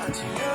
ဂီၤ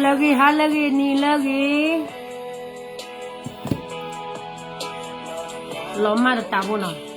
လၢအဂ့ၤ, ဟါလၢအဂ့ၤ, နံၤလၢအဂ့ၤ, လီၤမၢ်တတးဖိနီၤ.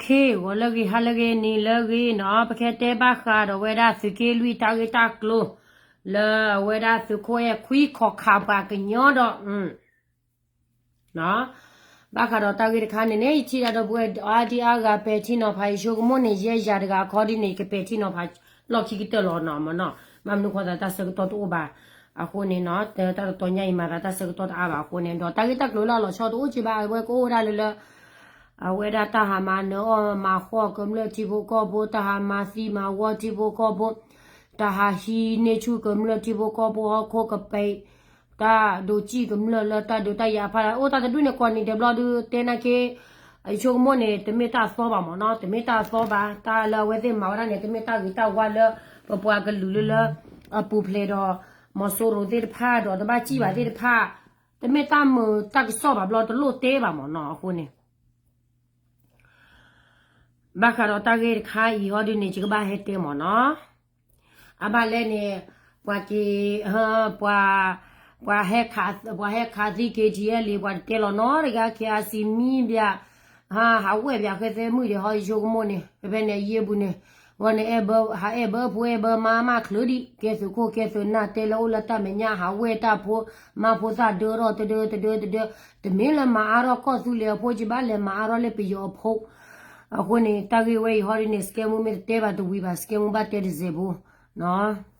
Okay, ဂီၤလၢအဂ့ၤ, ဟါလၢအဂ့ၤ, နံၤလၢအဂ့ၤနီၤ. ပကတဲဘၣ်ဃးဒီးဝဲဒၣ်သုးက့လွံၢ်တၢ်ဂ့ၢ်တၢ်ကျိၤ လၢအဝဲဒၣ်သုးခိၣ်အဲၣ်ခွံခီၣ်ခးပှၤကညီဒီး ဘၣ်ဃးဒီးတၢ်ဂ့ၢ်တခါန့ၣ်န့ၣ် ယထံၣ်ဒၣ်ဒီပုၢ်ဝဲၢ်အါဒံအါဂၤ ပဲာ်ထံနီၤဖး ယဆိကမိၣ်န့ၣ် ယဲယၤတဂၤအခီဒ်န့ၣ် ယကပဲာ်ထံနီၤဖးလီၢ်ခံကတၢၢ်လီၤနီၤမ့ၢ်နီၤ. ဘၣ်မနုၤဃိသး တၢ်ဆၢကတီၢ်တအိၣ်ဘၣ်. အဃိန့ၣ်နီၤ တၢ်တတီၤညါအံၤမၤသး တၢ်ဆၢကတီၢ်တအါဘၣ်အဃိန့ၣ် ဒီးတၢ်ဂ့ၢ်တၢ်ကျိၤလၢအလီၤဆီတအိၣ်က့ဘၣ် အဝဲကအိၣ်ဝဲဒၣ်လၢလၢ အဝဲဒၣ်တၢ်ဟးမၤနၢၤအီၣ်မၤဃီၣ်ကမျၢၢ်ထံဖိကီၢ်ဖိ, တၢ်ဟးမၤသံမၤဝီထံဖိကီၢ်ဖိ, တၢ်ဟးဟံးန့ၢ်ဆူၣ်ကမျၢၢ်ထံဖိကီၢ်ဖိဟီၣ်ခိၣ်ကပဲၤ, တၢ်ဒိးစံၣ်ကမျၢၢ်လၢတၢ်ဒုးတၢ်ယၤအဖီလာ် အိၣ်တၢ်တဒူၣ်န့ၣ် ကိးနံၤဒဲးဘျီဒုး တဲနာ်က့ ယဆိကမိၣ်န့ၣ် တမ့ၢ်တၢ်အသီဘၣ်မ့ၢ်နီၤ, တမ့ၢ်တၢ်အသီဘၣ်. တၢ်လၢအဝဲသ့ၣ်မၤဝဲဒၣ်န့ၣ် တမ့ၢ်တၢ်ဂ့ၤတၢ်ဝါလၢ ပပှၤကလုာ်လၢလၢ အပူၤဖျဲးဒီး မီၤစိရိၤသ့ၣ်တဖၣ် ဒီးတဘၣ်စံၣ်ဘၣ်သ့ၣ်တဖၣ်, တမ့ၢ်တၢ်မုာ်တၢ်ကစီၣ်ဘၣ်ဘျီ တလိၣ်တဲဘၣ်မ့ၢ်နီၤ. အဃိန့ၣ် ဘၣ်ဃးဒီးတၢ်ဂ့ၢ်တခါအံၤဟီဒုန့ၣ် ယကဘၣ်ဟဲတဲမ့ၢ်နီၤ. အဘၣ်လဲၣ်န့ၣ် ပှၤက့ၤ ပှၤ ပှၤဟဲခးသံ KTLA ပှၤတတဲလီၤနီတဂၤ KIC မံဘၣ် ဟးဝဲၢ်ဘၣ်ဃဲသဲမုၣ်ဒဲးဟီ ယဆိကမိၣ်န့ၣ် ဖဲဖဲန့ၣ်အယ့ၢ်ပူၤန့ၣ် ဝဲန့ၣ် ဟးအဲၣ်ဘၢဖိအဲၣ်ဘၢမါမးချုးဒံး ကဲသုးခိၣ်ကဲသုးနၢ်တဲလၢအိၣ်လၢတၢ်မဲာ်ညါ ဟးဝဲၢ်တၢ်ဖိ မါဖိသၣ်ဒၢထီၣ်တဒၢတဒၢတဒၢ, တမ့ၢ်လၢမၤအါထီၣ်ကီၢ်သူလ့ၤအဖိကဘၣ်လဲၤမၤအါထီၣ်လၢပယီၤအဖိ အဃိန့ၣ် တၢ်ဂ့ၢ်ဝဲအံၤဟီဒ်န့ၣ် စကဲမူမ့ၢ်တတဲဘၣ်တဝံၤဘၣ် စကဲမူဘၣ်တဲတစဲးဖိနီၤ.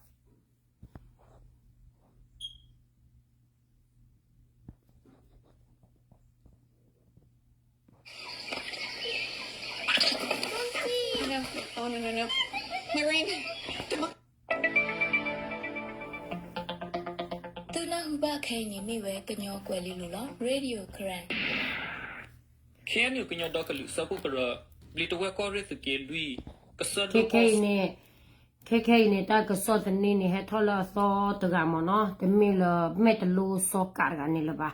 သုနၢ်ဟူဘၣ်ခဲအံၤန့ၣ်မ့ၢ်ဝဲကညီကွဲၤလ့လိၤလီၤ. Radio Karen. ခ့ၣ်အဲၣ်ယူၣ် ကညီဒီကလုာ်စၢဖှိၣ်ကရၢ, ဘျံးတဝဲၢ်ကီၢ်ရ့ၣ်သုးက့လွံၢ်, ကစၢၢ်ဒိၣ်ကီၢ် ခဲခဲအံၤန့ၣ် ခဲခဲအံၤန့ၣ် တၢ်ကစီၣ်သန့န့ၣ် ဟဲထီၣ်လၢအသီတဂၤမ့ၢ်နီၤ, တမ့ၢ်လၢမဲာ်တလိစီၤကးတဂၤန့ၣ်လၢၤဘၣ်.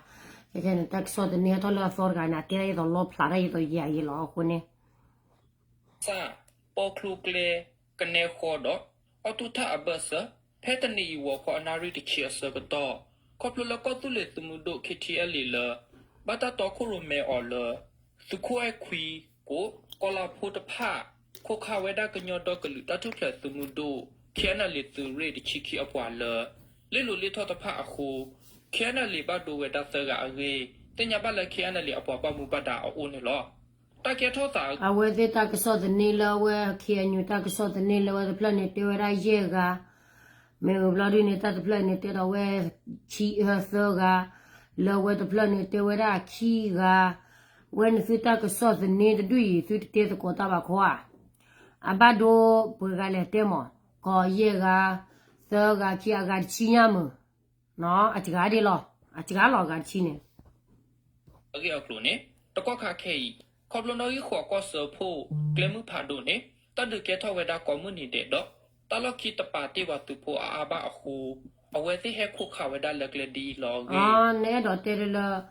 ခဲခဲန့ၣ် တၢ်ကစီၣ်သန့ဟဲထီၣ်လၢအသီတဂၤန့ၣ် အတဲဒၣ်ယသိးလီဖျးတၢ်ယသိးယၤယံၤလီၤအဃိန့ၣ် စၢ်, ပီချိကျဲ, ကနဲဃီဒီး အီၣ်တူၢ်ထၣ်အဘၢၣ်စၢၤ ဖဲတနံၤအံၤဂီၤခီအနၣ်ရံၣ်တဆံအဆၢကတီၢ် ခီဖျိလၢကီၢ်သူလ့ၤသုးမုၢ်ဒိၣ် KTLA လၢ ဘၣ်တၢ်တီခိၣ်ရိၣ်မဲအီၤလၢ သုးခိၣ်အဲၣ်ခွံကိး ကီၤလၤဖိတဖၣ် ခိးခးဝဲဒၣ်ကညီဒီကလုာ်တၢ်ထူၣ်ဖျဲးသုးမုၢ်ဒိၣ် KNLA သုးရ့ၣ်တဆံခံအပှၤလၢ လ့ၣ်လိၤလ့ၣ်ထီၣ်တဖၣ်အဃိ KNLA ဘၣ်ဒိဝဲဒၣ်သၢဂၤအဂ့ၢ် သ့ၣ်ညါဘၣ်လၢ KNLA အပှၤဘၣ်မူဘၣ်ဒါအအိၣ်န့ၣ်လီၤ. တၢ်ကဲထီၣ်သး အဝဲသ့ၣ်တၢ်ကစီၣ်သန့လၢအဝဲ KNU တၢ်ကစီၣ်သန့လၢအဝဲတဖျၢၣ်န့ၣ် တဲဝဲဒၣ်ယဲၢ်ဂၤ, မ့ၢ်ဝံၤဘျီဒုန့ၣ် တၢ်တဖျၢၣ်န့ၣ် တဲဒီးဝဲ ခံ သၢဂၤ, လၢအဝဲတဖျၢၣ်န့ၣ် တဲဝဲဒၣ်ခံဂၤ, ဝဲန့ၣ်သုတၢ်ကစီၣ်သန့တဒူၣ်အံၤ သုတတဲသကိးတၢ်ဘၣ်ခီဧါ. အဘၣ်ဒိပှဲၤဂၤလဲၣ်တဲမး, ကီးယဲၢ်ဂၤ, သၢဂၤခံ အဂၤတဆံညါမုၢ် အစှၤဒ်လီၤ, အစှၤလီၤအဂၤတဆံန့ၣ် အဂ့ၢ်အကျိၤန့ၣ် တကီၢ်ခါခဲအံၤ ခီဖျိနီၣ်ဂံၢ်ဃိးကီၢ်စၢဖှိၣ် ကျဲမုၢ်ဖးဒိၣ်န့ၣ် တၢ်ဒုးကဲထီၣ်ဝဲဒၣ်ကိးမုၢ်နံၤဒဲးဒီး တၢ်လီၢ်ခံတပာ်တ့ၢ်ဝဲသုးဖိအါအါဘၣ်အဃိ အဝဲသ့ၣ်ဟဲခိးခးဝဲဒၣ်လၢကျဲဒ်အံၤလီၤအဂ့ၢ် နအဲၣ်ဒိးတဲလၢလၢ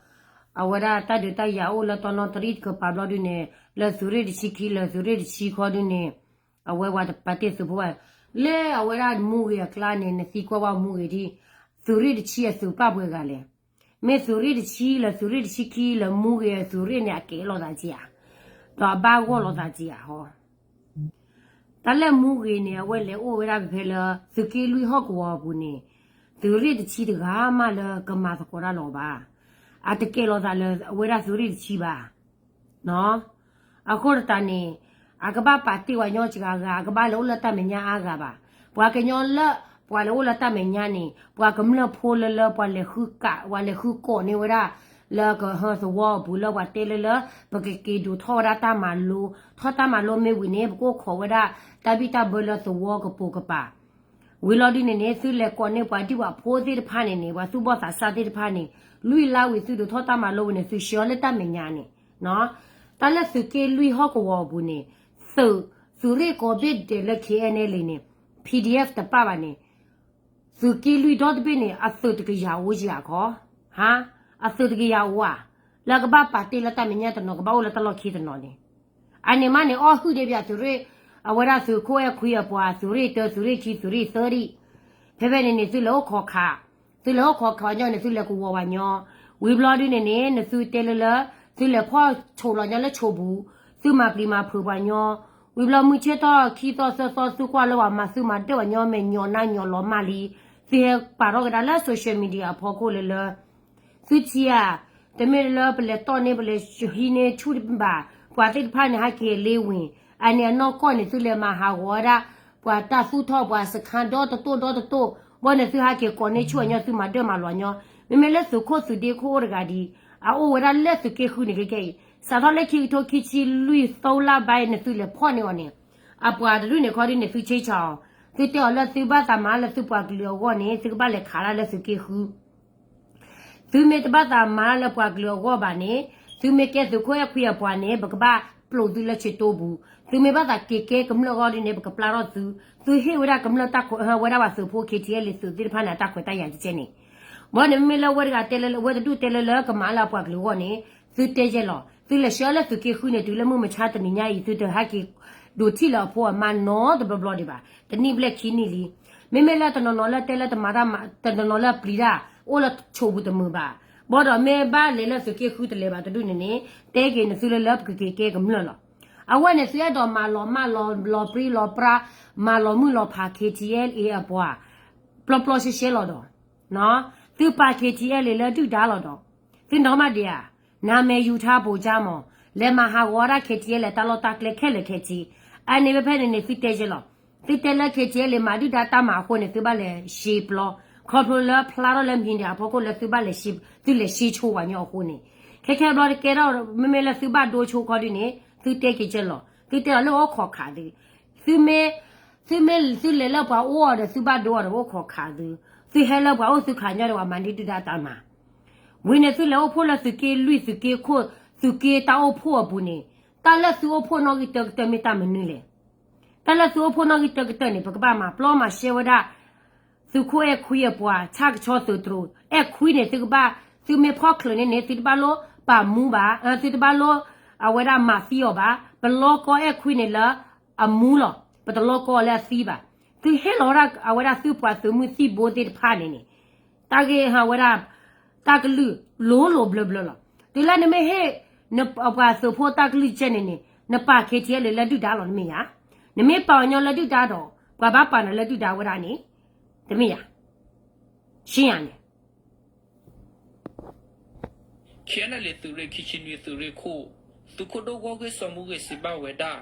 အဝဲဒၣ်တၢ်ဒုးတၢ်ယၤအိၣ်လၢတီနီတရံၣ်တကပၤဘျီဒုန့ၣ် လၢသုးရ့ၣ်တဆံခံ လၢသုးရ့ၣ်တဆံဃီဒုန့ၣ် အဝဲပာ်တ့ၢ်သုးဖိဘၣ်, လၢအဝဲဒၣ်မူဂ့ၤအကျါန့ၣ် နသံကွၢ်ဝဲမူဂ့ၤဒ် သုးရ့ၣ်တဆံအသုးပာ်ပှဲၤဂၤလဲၣ်. မ့ၢ်သုးရ့ၣ်တဆံလၢသုးရ့ၣ်တဆံခံလၢမူဂ့ၤအသုးရ့ၣ်န့ၣ် အကဲလိာ်သးက့ဧါ, ဒီးအဘၣ်ဂီၢ်လိာ်သးက့ဧါဟီ တၢ်လၢမူဂ့ၤန့ၣ် အဝဲလဲၤအိၣ်ဝဲဒၣ်ဖဲဖဲလၢ သုးက့လွံၢ်ဟီၣ်ကဝီၤအပူၤန့ၣ် သုးရ့ၣ်တဆံတဂၤမးလၢကမၤသကိးတၢ်လီၤဘၣ်. အတကဲလိာ်သးလၢအဝဲဒၣ်သုးရ့ၣ်တဆံဘၣ်. အဃိတးန့ၣ် အကဘၣ်ပာ်တ့ၢ်ဝဲညီစှၤဂၤ အကဘၣ်လဲၤအိၣ်လၢတၢ်မဲာ်ညါအါဂၤဘၣ်. ပှၤကညီလၢ ပှၤလဲၤအိၣ်လၢတၢ်မဲာ်ညါန့ၣ် ပှၤကမျၢၢ်ဖိလၢလၢ ပှၤလဲၤဃုကး ပှၤလဲၤဃုကိးန့ၢ်ဝဲဒၣ် လၢကဟၢသဝီအပူၤလၢပှၤတဲလၢလၢ ပကက့ၤဒိးထီၣ်ဝဲဒၣ်တၢ်မၤလိ, ထီၣ်တၢ်မၤလိမ့ၢ်ဝံၤန့ၣ် ပကအိၣ်ခိးဝဲဒၣ် တၢ်ဘံၣ်တၢ်ဘၢလၢသဝီကပိာ်ကပၤ ဝံၤလီၤဒုန့ၣ်န့ၣ် သုလဲၤကိးန့ၢ်ပှၤဒံၣ်ပှၤဖိသ့ၣ်တဖၣ်န့ၣ်န့ၣ် ပှၤသူၣ်ဘီၣ်သးစၢ်သ့ၣ်တဖၣ်န့ၣ် လွံၢ်လါဝံၤသုဒိးထီၣ်တၢ်မၤလိဝံၤန့ၣ် သုဆှၢလၢတၢ်မဲာ်ညါန့ၣ် တၢ်လၢသုးက့လွံၢ်ဟီၣ်ကဝီၤအပူၤန့ၣ် သုး သုးရ့ၣ်ကိးဘ့ၣ်ဒဲးလၢ KNLA န့ၣ် PDF တပာ်ဘၣ်န့ၣ် သုးက့လွံၢ်ဒီတဘ့ၣ်န့ၣ် အသုးတကယၤအိၣ်ဧါခီ, ဟါ, အသုးတကယၤအိၣ်ဧါ, လၢကဘၣ်ပာ်တ့ၢ်လၢတၢ်မဲာ်ညါတနီၤ ကဘၣ်အိၣ်လၢတၢ်လီၢ်ခံတနီၤန့ၣ် အန့ၣ်မးန့ၣ် အီၣ်ဟုၣ်ဒံးဘၣ်သုးရ့ၣ်, အဝဲဒၣ်သုးခိၣ်အဲၣ်ခွံအပှၤ သုးရ့ၣ်တၢ သုးရ့ၣ်ခံ သုးရ့ၣ်သၢဒံး, ဖဲဖဲန့ၣ်န့ၣ် သုလဲၤအိၣ်ခိးခး, သုလဲၤအိၣ်ခိးခးညီန့ၣ် သုလဲၤကဝီၤပှၤညီ, ဝံၤဘျီဒုန့ၣ်န့ၣ် နသုတဲလၢလၢ သုလဲၤဖီၣ်ဆိးလီၤညီလၢဆိးပူၤ, သုမၤပျံၤမၤဖုးပှၤညီ, ဝံၤဘျီမုၢ်ဆ့ၣ်ထီၣ်ခံသီသၢသီ သုကွၢ်လၢပှၤမၤသုမၤဒၢၣ်ပှၤညီ မဲာ်ညီနါညီလီၤမၢ်လံ, သုဟဲပာ်ထီၣ်ကဒါလၢ social media အဖီခိၣ်လၢလၢ သုထံၣ်ဧါ, တမ့ၢ်လၢပလဲၤတီၢ်န့ၢ် ပလဲၤဟံးန့ၢ်ဆူၣ်ဘၣ်, ပှၤသ့ၣ်တဖၣ်န့ၣ် ဟဲက့ၤလ့ဝ့ၢ်, အန့ၣ်အနီၢ်ကီၢ်န့ၣ် သုလဲၤမၤဟးဂီၤဝဲဒၣ် ပှၤတၢ်သူၣ်ထီၣ်ပှၤစခါဒီတတိၢ်ဒီတတိၢ်, ဘီန့ၣ်သုဟဲက့ၤကိးန့ၢ်ဆူၣ်အညီ သုမၤဒၢၣ်မၤလီၤညီ, မ့မ့ၢ်လၢသုးခိၣ်သုးဒ့ခိၣ်အိၣ်တဂၤဒံး, အအိၣ်ဝဲဒၣ်လၢသုးက့ဃုန့ၣ် ခဲကဲအံၤ, စးထီၣ်လၢခံကထိခံဆံလွံၢ်သီလါဘၣ်အံၤ နသုလဲၤဖီၣ်န့ၢ်အီၤန့ၣ်, အပှၤတဒူၣ်န့ၣ်ခီဒုန့ၣ် သုဆ့ဆၢအီၤ, သုတဲအီၤလၢသုဘၣ်သးမၤလၢသုပှၤကလုာ်အဂီၢ်န့ၣ် သုကဘၣ်လဲၤခးဒၣ်လၢသုးက့ဃု သုမ့ၢ်တဘၣ်သးမၤတၢ်လၢပှၤကလုာ်အဂီၢ်ဘၣ်န့ၣ်, သုမ့ၢ်ကဲသုးခိၣ်အဲၣ်ခွံအပှၤန့ၣ် ပကဘၣ်ပျိးသုလၢဆ့တိပူၤ, သုမ့ၢ်ဘၣ်သးက့ၤကဲကမျၢၢ်အဂီၢ်ဒ်န့ၣ် ပကပျၢ်ထီၣ်သု, သုဟ့ၣ်ဝဲဒၣ်ကမျၢၢ်တၢ်ခွဲး ဝဲဒၣ်ပှၤသုးဖိ KTLA သုးသ့ၣ်တဖၣ်န့ၣ် အတၢ်ခွဲးတၢ်ယာ်ကဲန့ၣ်, ဘီန့ၣ်မ့မ့ၢ်လၢအဝဲတဂၤတဲလၢ အဝဲတဒူၣ်တဲလၢလၢကမၤလၢအပှၤကလုာ်အဂီၢ်န့ၣ်, သုတဲယဲၢ်လီၤ, သုလဲၤဆှၢလၢသုးက့ဃုန့ၣ် တုၤလၢမုၢ်မဆါတနံၤညါအံၤ သုတဟဲက့ၤဒိးထံၣ်လၢအဖိအမါနီတဘျီဘျီဒံးဘၣ်, တနံၣ်ဘျဲၣ်ခံနံၣ်လံ မ့မ့ၢ်လၢတနီၤနီၤလၢတဲလၢတမၤတၢ်မၤ တနီၤနီၤလၢပျံၤတၢ် အိၣ်လၢဆိးပူၤတမုာ်ဘၣ်, ဘၣ်ဒီးမ့ၢ်ဘၣ်လဲၤလၢသုးက့ဃုတလဲၤဘၣ်တဒူၣ်န့ၣ်န့ၣ်, တဲက့ၤနသုလၢလၢပကက့ၤကဲကမျၢၢ်လီၤ. အဝဲန့ၣ်သုအဲၣ်ဒိးမၤလီၤမၢ်လီၤ လီၤပြံလီၤပြါ, မၤလီၤမုၢ်လီၤဖး KTLA အပှၤ, ပျီပျီရှဲရှဲလီၤဒီး, သုပာ် KTLA လၢဒုၣ်ဒါလီၤဒီး, သုနီၢ်မးဒံးဧါ နမဲာ်ယူၤထါပိာ်ကၠါမး, လဲၤမၤဟးဂီၤဝဲဒၣ် KTLA တၢ်လီၢ်တၢ်ကျဲခဲလၢာ်ခဲဆ့, အန့ၣ်ဖဲဖဲန့ၣ်န့ၣ် သုတဲယဲၢ်လီၤ, သုတဲလၢ KTLA မၤဒုၣ်ဒါတၢ်မၤအဃိန့ၣ် သုဘၣ်လဲၤရှဲပျီ, ခီဖျိလၢဖျါထီၣ်လၢ media အဖီခိၣ်လၢသုဘၣ်လဲၤရှဲ, သုလဲၤရှဲဆိပှၤညီအဃိန့ၣ်, ခဲ ခဲခဲဘျီတကဲထီၣ် မ့မ့ၢ်လၢသုဘၣ်ဒိဆိခီဒုန့ၣ် သုတဲက့ၤကၢလီၤ, သုတဲလီၤလၢအိၣ်ခိးခးသု, သုမ့ၢ်, သုမ့ၢ်သုလဲၤလၢပှၤအိၣ်အီၤဒီး သုဘၣ်ဒိအီၤဒီးအိၣ်ခိးခးသု, သုဟဲလၢပှၤအိၣ်သုခးညီဒီး ပှၤမၤဒုၣ်ဒုၣ်ဒါတၢ်မၤ ဝံၤန့ၣ်သုလဲၤအိၣ်ဖှိၣ်လၢသုးက့လွံၢ် သုးက့ခိၣ် သုးက့တၢ်အိၣ်ဖှိၣ်အပူၤန့ၣ်, တၢ်လၢသုအိၣ်ဖှိၣ်နီၣ်ဂံၢ်တၢကတၢၢ်မ့ၢ်တၢ်မနုၤလဲၣ်. တၢ်လၢသုအိၣ်ဖှိၣ်နီၣ်ဂံၢ်တၢကတၢၢ်န့ၣ် ပကဘၣ်မၤပျီမၤရှဲဝဲဒၣ် သုးခိၣ်အဲၣ်ခွံအပှၤ ဆၣ်ကဆီသုးတြိၤ အဲၣ်ခွံန့ၣ် သုကဘၣ်, သုမ့ၢ်ဖီၣ်ချုးန့ၣ်န့ၣ် သုတဘၣ်လိၣ်ပာ်မူဘၣ်, သုတဘၣ်လိၣ်အဝဲဒၣ်မၤသံအီၤဘၣ်, ပလီကီအဲၣ်ခွံန့ၣ်လၢအမူလီၤ, ပတလီကီအီၤလၢအသံဘၣ်. သုဟ့ၣ်လီၤဝဲဒၣ်အဝဲဒၣ်သုပှၤသုးမုၢ်သံၣ်ဘိသ့ၣ်တဖၣ်န့ၣ်န့ၣ် တၢ်ဂ့ၢ်ဟးဝဲဒၣ် တၢ်ကလုၢ်လိၤလိၤဘျၢဘျၢလီၤ. တုၤလၢနမ့ၢ်ဟ့ၣ် နပှၤသုးဖိတၢ်ကလုၢ်ကဲန့ၣ်န့ၣ် နပာ် KTLA လၢဒုၣ်ဒါလီၤ တမ့ၢ်ဧါ. နမ့ၢ်ပာ်အီၤညီလၢဒုၣ်ဒါဒီး ပှၤဘၣ်ပာ်နၤလၢဒုၣ်ဒါဝဲဒၣ်န့ၣ် တမ့ၢ်ဧါ. ရှင်းရမယ်. KNLA သုးရ့ၣ်ခံဆံနွံ သုးရ့ၣ်ခိၣ် သုးခိၣ်ဒိၣ်ဂီၢ်ဂ့ၢ်စီမူဂ့ၢ်စံးဘၣ်ဝဲဒၣ်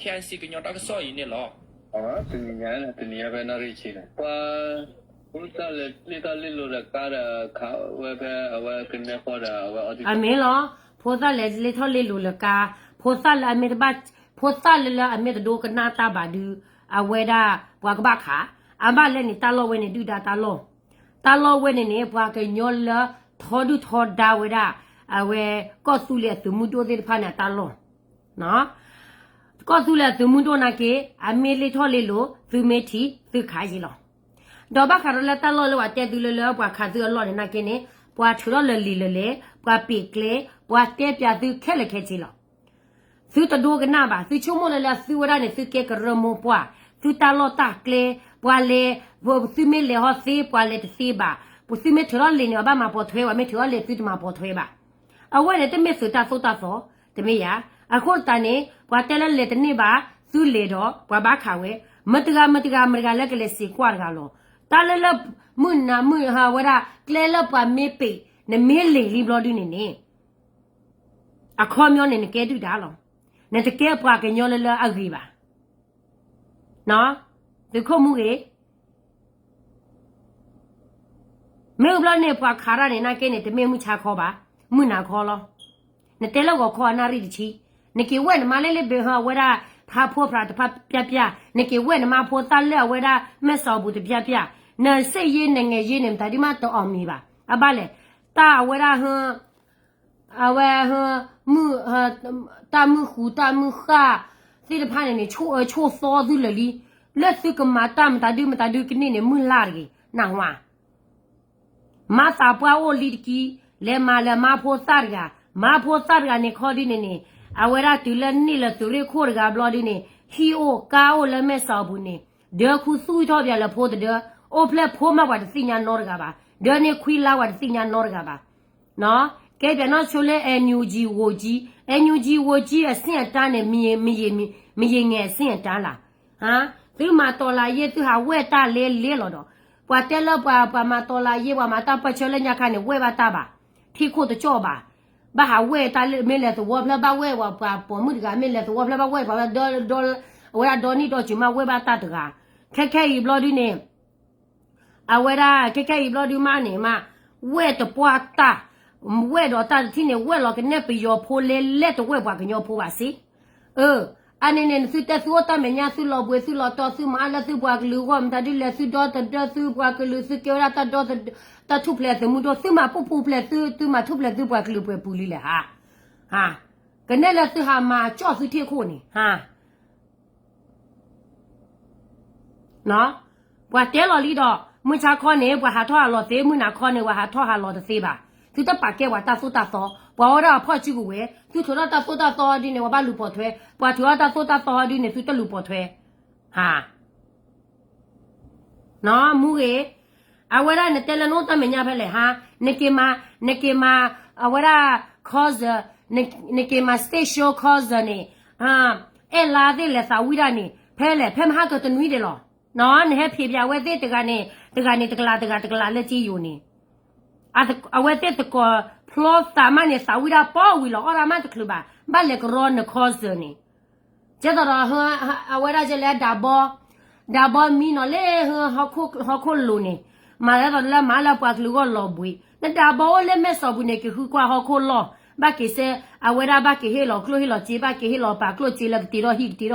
KNC ကညီတၢ်ကစီၣ်အံၤန့ၣ်လီၤ. တနံၤညါ တနံၤညါဖဲနီၣ်ရံၣ်ဆံန့ၣ် ပှၤ ဖိသၣ်လဲၤလ့ထီၣ်လ့လိၤဒီးကါဒီး ခးဝဲဖဲအဝဲကနဲဃီဒီးအဝဲအီၤ အမ့ၢ်လီၤ. ဖိသၣ်လဲၤလ့ထီၣ်လ့လိၤလၢကါ, ဖိသၣ်လၢအမ့ၢ်တဘၣ်, ဖိသၣ်လၢလၢအမ့ၢ်တဒိကနၣ်တၢ်ဘၣ်ဒုး အဝဲဒၣ်ပှၤကဘၣ်ခး, အဘၣ်လဲၣ်န့ၣ် တၢ်လီၢ်ဝဲန့ၣ်ဒုၣ်ဒါတၢ်လီၢ်, တၢ်လီၢ်ဝဲန့ၣ်န့ၣ် ပှၤကညီလၢထီဒုၣ်ထီဒါဝဲဒၣ် အဝဲကီၢ်သူလ့ၤအသုးမုၢ်ဒိၣ်သ့ၣ်တဖၣ်န့ၣ်အတၢ်လီၢ် ကီၢ်သူလ့ၤအသုးမုၢ်ဒိၣ်နာ်က့ အမ့ၢ်လ့ထီၣ်လ့လိၤ သုမ့ၢ်ထံၣ် သုခးယံာ်လီၤ. ဒီးဘၣ်ဃးဒီးလၢတၢ်လီၢ်လၢပှၤတဲသုလၢလၢပှၤခးသုအလီၢ်န့ၣ်နာ်က့န့ၣ် ပှၤထုးထီၣ်လၢလံာ်လၢလဲၢ်, ပှၤပ့းကျဲ, ပှၤတဲပၠးသုခဲလၢာ်ခဲဆ့လီၤ. သုတဒိကနၣ်ဘၣ်, သုဆိကမိၣ်လၢလၢသုဝဲဒၣ်န့ၣ် သုကဲကရၢမိၢ်ပှၢ်, သုတၢ်လီၢ်တၢ်ကျဲ, ပှၤလဲၤ, သုမ့ၢ်လဲၤဟီသ့ ပှၤလဲၤတသ့ဘၣ်, သုမ့ၢ်ထုးထီၣ်လံာ်န့ၣ် အဘၣ်မၤပိာ်ထွဲဝဲ, မ့ၢ်ထုးထီၣ်လံာ်သုတမၤပိာ်ထွဲဘၣ်. အဝဲန့ၣ်တမ့ၢ်သုးတၢ်သိၣ်တၢ်သီ, တမ့ၢ်ယၤ. အဃိသတးန့ၣ် ပှၤတဲလၢလဲၤတန့ၢ်ဘၣ်, သုလဲၤဒီး ပှၤဘၣ်ခးဝဲ, မတဂၤမတဂၤမတဂၤလၢကလဲၤစံးကွၢ်တဂၤလီၤ. တၢ်လၢလၢ မုၢ်နၤမုၢ်ဟါဝဲဒၣ် ကျဲလၢပှၤမ့ၢ်ပ့း နမ့ၢ်လဲၤလံဘျီဒုန့ၣ်န့ၣ် အခီပညီန့ၣ် နကဲဒုၣ်ဒါလီၤ. နတကဲပှၤကညီလၢလၢအဂ့ၤဘၣ်. သုးခိၣ်မူဂ့ၤ, မ့ၢ်ဘျီန့ၣ် ပှၤခးတၢ်န့ၣ် နာ်က့န့ၣ် တမ့ၢ်မုၢ်ဆါခီဘၣ်, မုၢ်နၤခီလီၤ. နတဲလၢဂီၤခီအနၣ်ရံၣ်တဆံ, နက့ၤဝဲနမါလၢလၢဘ့ၣ်ဟီအဝဲဒၣ် ဖးဖိဖျးတဖၣ်ပျၢ်ပျၢ်, နက့ၤဝဲနမါဖိသၣ်လၢအဝဲဒၣ် မဲၢ်စီၤအပူၤတပျၢ်ပျၢ်, နစ့ၣ်ယ့ နငဲၤယ့န့ၣ် မတၤဒုမးတအီၣ်မံၤဘၣ်. အဘၣ်လဲၣ်, တၢ်အဝဲဒၣ် အဝဲ မုၢ် တၢ်မုၢ်ဃူတၢ်မုၢ်ဃၢ် သ့ၣ်တဖၣ်န့ၣ်န့ၣ် ဆိၣ်အၢဆိၣ်သီသုလၢာ်လံ. လၢသုကမၤတၢ်မတၤဒုမတၤဒုကန့ၢ်န့ၣ် မုၢ်လၢ်တဂ့ၤ, နၢ်ဟူဧါ. မၤသးပှၢ်အိၣ်လံတကံ, လဲၤမၤလၢမါဖိသၣ်တဂၤ, မါဖိသၣ်တဂၤန့ၣ်ခီဒုန့ၣ်န့ၣ်, အဝဲဒၣ်တုၤလၢန့ၢ်လၢသုးရ့ၣ်ခိၣ်တဂၤဘျီဒုန့ၣ်, ဟံၣ်အိၣ်ကါအိၣ်လၢမဲၢ်စီၤအပူၤန့ၣ်, ဒၢခူသူၣ်ထီၣ်ပၠးလၢဖိတဒၢ, အိၣ်ဖျဲၣ်ဖိမးပှၤတသ့ၣ်ညါနီတဂၤဘၣ်, ဒၢန့ၢ်ခွံလါပှၤတသ့ၣ်ညါနီတဂၤဘၣ်. ကဲပၠးနီၢ်ဆိလၢ NUG ဝိုကြီး, NUG ဝိုကြီး အဆင့်အတန်းန့ၣ် မယင် မယင်ငယ်အဆင့်အတန်းလီၤ. သုမၤတီၤလၤယ့ၢ် သုဟးဝဲၢ်တၢ်လဲလဲလီၤဒီး, ပှၤတဲလၢပှၤ ပှၤမၤတီၤလၤယ့ၢ် ပှၤမၤတၢ်ပၢၢ်ဆၢလၢညါခါန့ၣ် ဝဲၢ်ဘၣ်တၢ်ဘၣ်, ထံခိၣ်တကၠီၣ်ဘၣ်, ဘၣ်ဟးဝဲၢ်တၢ်လၢ မ့ၢ်လဲၤသဝီဖျၢၣ်ဘၣ်ဝဲၢ်ပှၤပိာ်မုၣ်တဂၤ, မ့ၢ်လဲၤသဝီဖျၢၣ်ဘၣ်ဝဲၢ်ပှၤဝဲဒၣ်ဒီ အဝဲဒၣ်ဒီနံၣ်ဒီစုၤမးဝဲၢ်ဘၣ်တၢ်တဂၤ, ခဲခဲအံၤဘျီဒုန့ၣ် အဝဲဒၣ် ခဲခဲအံၤဘျီဒုမးန့ၣ်မး, ဝဲၢ်တပှၢ်တၢ်, ဝဲၢ်ဒီးတၢ်တထံၣ်န့ၣ် ဝဲၢ်လီၤကနဲပယီၤဖိလဲလဲတဝဲၢ်ပှၤကညီဖိဘၣ်စ့. အန့ၣ်န့ၣ် နသုတဲသုအိၣ်တၢ်မဲာ်ညါ သုလီၤဘှံးသုလီၤတီၤ သုမၤအါလၢသုပှၤကလုာ်အဂီၢ် မတၤဒုလဲၣ် သုဒီသဒၢသုပှၤကလုာ် သုကဲဝဲဒၣ်တၢ်ဒီသဒၢ တၢ်ထူၣ်ဖျဲးသုးမုၢ်ဒိၣ် သုမၤပူၤဖျဲးသု သုမၤထူၣ်ဖျဲးသုပှၤကလုာ်ပှဲၤပူၤလံလဲၣ်ဧါ. ကနဲလၢသုဟးမၤကၠီၣ်သုထံခိၣ်န့ၣ်ဧါ. ပှၤတဲလီၤလံဒီး မုၢ်ဆါခီန့ၣ် ပှၤဟးထီၣ်ဟးလီၤသ့, မုၢ်နၤခီန့ၣ် ပှၤဟးထီၣ်ဟးလီၤတသ့ဘၣ်. သုတပာ်ကဲပှၤတၢ်သိၣ်တၢ်သီ, ပှၤအိၣ်ဒၣ်အဖီၣ်စုကဝဲၤ, သုထုးထီၣ်တၢ်သိၣ်တၢ်သီဒ်န့ၣ် ပှၤဘၣ်လူၤပိာ်ထွဲ, ပှၤထုးထီၣ်တၢ်သိၣ်တၢ်သီဒ်န့ၣ် သုတလူၤပိာ်ထွဲ. ဟါ မူဂ့ၤ, အဝဲဒၣ်နတဲလၢနအိၣ်တၢ်မဲာ်ညါဖဲလဲၣ်ဟါ, နက့ၤမၤ, နက့ၤမၤ, အဝဲဒၣ် concert, နက့ၤမၤ stage show concert န့ၣ်, အဲၣ်လါသ့ၣ်လဲၤသးဝံၣ်ဒၣ်န့ၣ် ဖဲလဲၣ် ဖဲမဟါကတနွံဒဲးလီၤ. နဟဲဖံးပၠးဝဲသ့ၣ်တဂၤန့ၣ်, တဂၤန့ၣ်တကလး တဂၤတကလးလၢက့ယိာ်န့ၣ်, အဝဲသ့ၣ်သကိးဖျီသးမးန့ၣ် သးဝံၣ်ဒၣ်ပီဝံၤလီၤ အီၣ်ဒၣ်မးတချုးဘၣ်, ဘၣ်လဲၤကရီန concert န့ၣ် ကဲသိးဒီး အဝဲဒၣ်ကဲလၢဒးဘီ, ဒးဘီမံနီၤလၢ ဟီၣ်ခိၣ်လိၤန့ၣ်, မၤသးဒ်သိးလၢမၤလၢပှၤကလုာ်ဂီၢ်လီၤဘှံး, နဒးဘီအိၣ်လၢမဲၢ်စီၤပူၤန့ၣ် ကဟုကွၢ်ဟီၣ်ခိၣ်လီၢ်, ဘၣ်က့ၤစဲ အဝဲဒၣ်ဘၣ်က့ၤဟ့ၣ်လီၤကျိၣ်ဟ့ၣ်လီၤစ့ ဘၣ်က့ၤဟ့ၣ်လီၤပာ်ကျိၣ်စ့လၢကတ့ထီၣ်ဟံၣ်ကတ့ထီၣ်ဃီ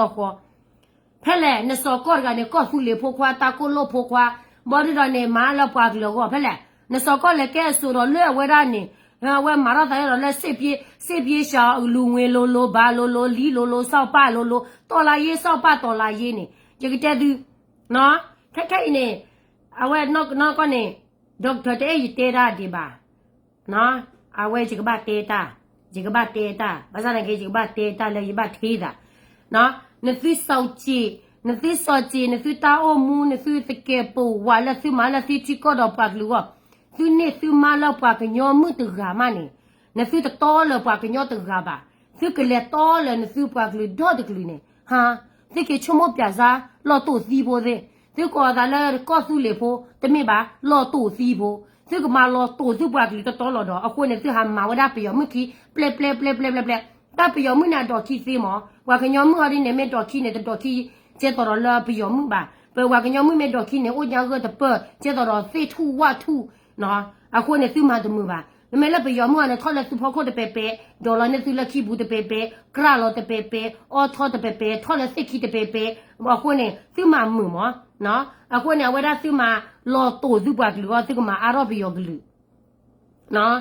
ဖဲလဲၣ် နစီၤကီၢ်တဂၤန့ၣ် ကီၢ်သူလ့ၤဖိခွါ တၢ်ကိၣ်လိၣ်ဖိခွါ ဘီဒုၣ်ဒီးန့ၣ် မၤလၢပှၤကလုာ်အဂီၢ် ဖဲလဲၣ် နစီၤကီၢ်လဲၤကဲအစိၤဒီးလၢအဝဲဒၣ်န့ၣ် အဝဲမၤထီၣ်သးလီၤလၢ စစ်ပြေးရှောင် လူငွေလိၤလိၤ ဘါလိၤလိၤ လံလိၤလိၤ စီၣ်ပၢ်လိၤလိၤ တော်လှန်ရေး စီၣ်ပၢ် တော်လှန်ရေး န့ၣ် ယကတဲသု ခဲခဲအံၤန့ၣ် အဝဲနီၢ်ကီၢ်န့ၣ် doctor တအဲၣ်ယတဲတၢ်ဒံးဘၣ် အဝဲယကဘၣ်တဲတၢ် ယကဘၣ်တဲတၢ် ဘၣ်ဆၣ်သနာ်က့ ယကဘၣ်တဲတၢ်လၢယဘၣ်ထံသး နသုစီၤစ့ နသုစီၤစ့ နသုတၢ်အိၣ်မူ နသုသကဲးပဝးလၢသုမၤလၢသုထံကီၢ်ဒီးပှၤကလုာ်အဂီၢ် သုန့ၢ်သုမါလၢပှၤကညီမုၣ်တဂၤမးန့ၣ် နသုတတီလၢပှၤကညီတဂၤဘၣ် သုကလဲၤတီလၢနသုပှၤကလုာ်ဒီတကလုာ်န့ၣ် ဟါ သုက့ၤဆိကမိၣ်ပျးစါ လီၤတိာ်သံဖိသ့ၣ် သုကိးသးလၢကီၢ်သူလ့ၤဖိ တမ့ၢ်ဘၣ် လီၤတိာ်သံဖိ သုကမၤလီၤတိာ်သုပှၤကလုာ်တတီလီၤဒီး အဃိန့ၣ် သုဟးမၤဝဲဒၣ်ပယီၤမုၣ်ခံ ပျဲၢ်ပျဲၢ်ပျဲၢ်ပျဲၢ်ပျဲၢ်ပျဲၢ် တၢ်ပယီၤမုၣ်န့ၣ် အဒိးခံသ့မး ပှၤကညီမုၣ်ဟီဒ်န့ၣ် မ့ၢ်ဒိးခံန့ၣ် တဒိးခံ ကဲသိးဒီးလၢပယီၤမုၣ်ဘၣ် ပပှၤကညီမုၣ်မ့ၢ်ဒိးခံန့ၣ် အိၣ်ညါဂၢၢ်တပၢၢ် ကဲသိးဒီးသ့ၣ်ထူၣ်ဝၣ်ထူၣ် အဃိန့ၣ် သုမၤတမုာ်ဘၣ် မ့မ့ၢ်လၢပယီၤမုၣ်အံၤန့ၣ် ထီၣ်လၢသုဖီခိၣ်တပဲၤပဲၤ ဒိးလီၤန့ၢ်သုလၢခံပူၤတပဲၤပဲၤ ကြၢးလီၤတပဲၤပဲၤ အီထီတပဲၤပဲၤ ထီၣ်လၢသ့ၣ်ခံတပဲၤပဲၤ အဃိန့ၣ် သုမၤမုာ်မး အဃိန့ၣ် အဝဲဒၣ်သုမၤလီၤတိာ်သုပှၤကလုာ်အဂီၢ် သုကမၤအါထီၣ်ပယီၤကလုာ်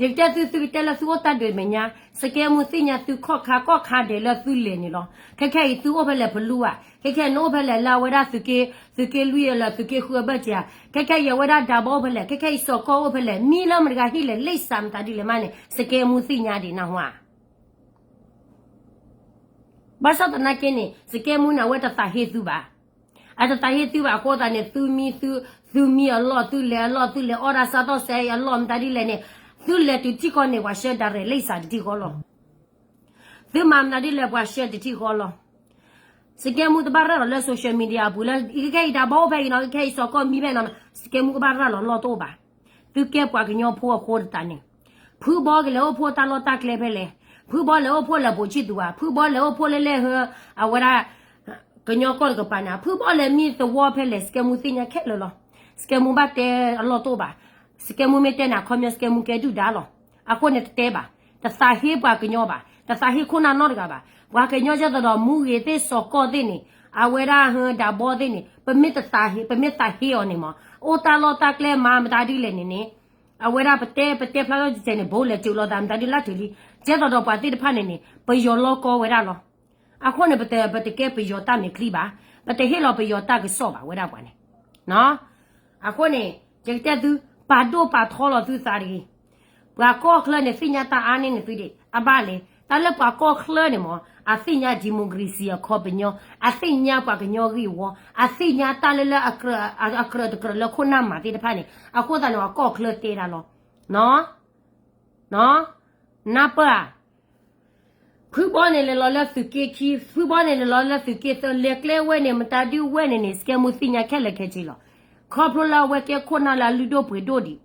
ယကတဲသု သုကတဲလၢသုအိၣ်တၢ်ဒုးမဲာ်ညါ စကဲမူသ့ၣ်ညါသုခီၣ်ခါကီၢ်ခါဒဲးလၢသုလဲၤန့ၣ်လီၤ. ခဲခဲအံၤသုအိၣ်ဖဲလဲၣ်ဖလူဧါ, ခဲခဲအံၤနအိၣ်ဖဲလဲၣ်လၢအဝဲဒၣ်သုးက့ သုးက့လွံၢ်လၢသုးက့ဃုအဘၢၣ်စၢၤဧါ, ခဲခဲအံၤအဝဲဒၣ်ဒါဘီအိၣ်ဖဲလဲၣ်, ခဲခဲအံၤစီၤကီၢ်အိၣ်ဖဲလဲၣ်, မံလၢမတဂၤဟံၣ်လဲၣ် လံာ်စးမတၤဒ်လဲၣ်မးန့ၣ် စကဲမူသ့ၣ်ညါဒံးနၢ်ဟူဧါ. ဘၣ်ဆၣ်သနာ်က့န့ၣ် စကဲမူန့ၣ် အဝဲတသးဟ့သုဘၣ်. အတသးဟ့သုဘၣ်အဃိသတးန့ၣ် သုမံ သုမံအလီၢ် သုလဲၤအလီၢ် သုလဲၤအီၣ်ဒၣ်စးထီၣ်စဲအလီၢ်မတၤဒ်လဲၣ်န့ၣ် သုလဲၤတုၤထံကီၢ်န့ၣ် ပှၤဆှၢဒၣ်ရဲၣ်လံာ်စးတထံၣ်ဃီလီၤ. သုမၤမတၤဒ်လဲၣ် ပှၤဆှၢတထံၣ်ဃီလီၤ. စကဲမူတဘၣ်ရၤလီၤလၢ social media အပူၤလၢ ခဲခဲအံၤဒါဘီအိၣ်ဖဲအံၤနီၤ ခဲခဲအံၤစီၤကီၢ်မံဖဲနီၤ စကဲမူကဘၣ်ရၤလီၤလီၢ်တအိၣ်ဘၣ်. သုကဲပှၤကညီဖိအဃိသတးန့ၣ် ဖုဘီကလဲၤအိၣ်ဖှိၣ်တၢ်လီၢ်တၢ်ကျဲဖဲလဲၣ်, ဖုဘီလဲၤအိၣ်ဖှိၣ်လၢဘိးဆံၣ်သူဧါ, ဖုဘီလဲၤအိၣ်ဖှိၣ်လၢလဲၣ်ဟၢ အဝဲဒၣ် ကညီကီၢ်တကပၤန့ၣ် ဖုဘီလဲၤမံသဝီဖဲလဲၣ် စကဲမူသ့ၣ်ညါခဲလၢာ်လီၤ. စကဲမူဘၣ်တဲအလီၢ်တအိၣ်ဘၣ်. စကဲမူမ့ၢ်တဲန့ၣ် အခီပညီ စကဲမူကဲဒုၣ်ဒါလီၤ. အဃိန့ၣ်တတဲဘၣ်, တသးဟ့ပှၤကညီဘၣ်, တသးဟ့ခိၣ်နၢ်နီတဂၤဘၣ်. ပှၤကညီကဲသိးဒီးမူဂ့ၤသ့ၣ် စီၤကီၢ်သ့ၣ်န့ၣ် အဝဲဒၣ်ဟၢဒါဘီသ့ၣ်န့ၣ် ပမ့ၢ်တသးဟ့ ပမ့ၢ်သးဟ့အီၤန့ၣ်မး အိၣ်တၢ်လီၢ်တၢ်ကျဲမၤမတၤဒ်လဲၣ်န့ၣ်န့ၣ် အဝဲဒၣ်ပတဲ ပတဲဖျါထီၣ်တစဲးန့ၣ် ဘိလဲၤစၢၤလိာ်သးမတၤဒ်လၢထုးလံ. ကဲသိးဒီးပှၤသ့ၣ်တဖၣ်န့ၣ်န့ၣ် ပယီၤလီၢ်ကီဝဲဒၣ်လီၤ. အဃိန့ၣ် ပတ ပတကဲပယီၤတၢ်မဲာ်ချံဘၣ်, ပတဟ့ၣ်လီၤပယီၤတၢ်ကစီၣ်ဘၣ်ဝဲဒၣ်ပှၤန့ၣ် အဃိန့ၣ် ယကတဲသု ပာ်ဒိၣ်ပာ်ထီလီၤသုသးတဂ့ၤ. ပှၤကီၢ်ချၢန့ၣ် သ့ၣ်ညါတၢ်အါန့ၢ်န့ၣ်သုဒံး အဘၣ်လဲၣ်. တၢ်လၢပှၤကီၢ်ချၢန့ၣ်မး အသ့ၣ်ညါ democracy အခီပညီ, အသ့ၣ်ညါပှၤကညီဂ့ၢ်ဝီ, အသ့ၣ်ညါတၢ်လၢလၢ အကြၢးတကြၢးလၢခိၣ်နၢ်မၤသ့ၣ်တဖၣ်န့ၣ် အဃိသတးန့ၣ် ပှၤကီၢ်ချၢတဲဒၣ်လီၤ. နၢ်ပၢၢ်ဧါ. ဖုဘီန့ၣ်လဲၤလီၤလၢသုးက့ခံ, ဖုဘီန့ၣ်လဲၤလီၤလၢသုးက့သၢ လဲၤကျဲဝဲန့ၣ် မတၤဒုဝဲန့ၣ်န့ၣ် စကဲမူသ့ၣ်ညါခဲလၢာ်ခဲဆ့လီၤ. ခီဖျိလၢအဝဲကဲခိၣ်နၢ်လၢအလုၢ်ဒိၣ်ပှ့ၤဒိၣ်ဒံး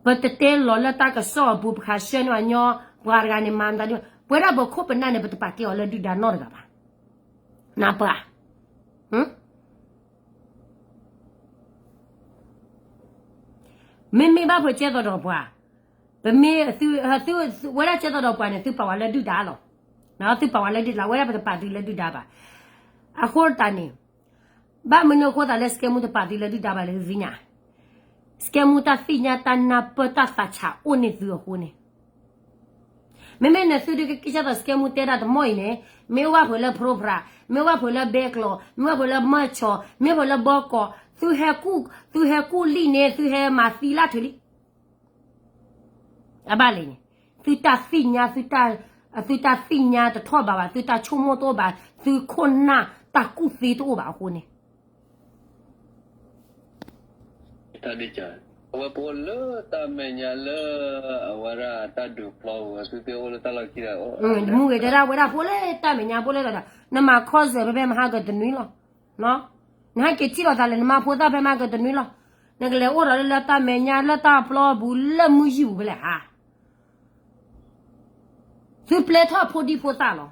ပတတဲလီၤလၢတၢ်ကစီၣ်အပူၤ ပခးဆၢန့ၢ်အညီ ပှၤတဂၤန့ၣ်မၤမတၤဒု ပဝဲဒၣ်ပခိၣ်ပနၢ်န့ၣ် ပတပာ်ကဲအီၤလၢဒုၣ်ဒါနီတဂၤဘၣ်. နၢ်ပၢၢ်ဧါ. မ့မ့ၢ်ဘၣ်ဖုးကဲသိးဒီးပှၤ, ပမ့ၢ်သု သု ဝဲဒၣ်ကဲသိးဒီးပှၤန့ၣ် သုပာ်ဝဲလၢဒုၣ်ဒါလီၤ. သုပာ်ဝဲလၢဒုၣ်ဒါ ဝဲဒၣ်ပတပာ်သုလၢဒုၣ်ဒါဘၣ်. အဃိသတးန့ၣ် ဘၣ်မနုၤအဃိသတးလၢ စကဲမူတပာ်သုလၢဒုၣ်ဒါဘၣ်လဲၣ် သုသ့ၣ်ညါ. စကဲမူတၢ်သ့ၣ်ညါတၢ်နၢ်ပၢၢ် တၢ်သးဆးအိၣ်န့ၢ်သုအဃိန့ၣ် မ့မ့ၢ်နသုဒုးကကဲသိးစကဲမူတဲဒၣ်တမီၢ်အံၤန့ၣ်, မ့ၢ်အိၣ်ဘၣ်ဖုးလၢ ဖြိဖြး, မ့ၢ်အိၣ်ဘၣ်ဖုးလၢဘဲကျိး, မ့ၢ်အိၣ်ဘၣ်ဖုးလၢမၢၢ်ဆီး, မ့ၢ်အိၣ်ဘၣ်ဖုးလၢဘီကီး, သုဟဲကူၣ်, သုဟဲကူၣ်လံန့ၣ် သုဟဲမၤသံလၢထုးလံ. အဘၣ်လဲၣ်န့ၣ်, သုတၢ်သ့ၣ်ညါ, သုတၢ်သ့ၣ်ညါတထီၣ်ဘၣ်ဘၣ်, သုတၢ်ဆိကမိၣ်တအိၣ်ဘၣ်, သုခိၣ်နၢ်တၢ်ကူၣ်သ့တအိၣ်ဘၣ်အဃိန့ၣ် တၢ်ဒ်က, အဝဲပအိၣ်လၢတၢ်မဲာ်ညါလၢ အဝဲဒၣ်တၢ်ဒုးဖျီဝဲ သုသ့ၣ်အိၣ်လၢတၢ်လီၢ်ခံဒီး မူဂ့ၤတဲဒၣ်ဝဲဒၣ်ဖိလၢတၢ်မဲာ်ညါဖိလၢဒီး နမၤခီၣ်စၢၤဖဲဖဲမဟါကတနွံလီၤ. နဟဲက့ၤထံၣ်လိာ်သးလဲၣ် နမၤဖိသၣ်ဖဲမဟါကတနွံလီၤ. နကလဲၤအိၣ်ဒီးလၢတၢ်မဲာ်ညါလၢတၢ်ပျီပူၤလၢမုၢ်ယံၤပူၤဖဲလဲၣ်ဧါ. သုပျဲထီၣ်ဖိဒံဖိသၣ်လီၤ.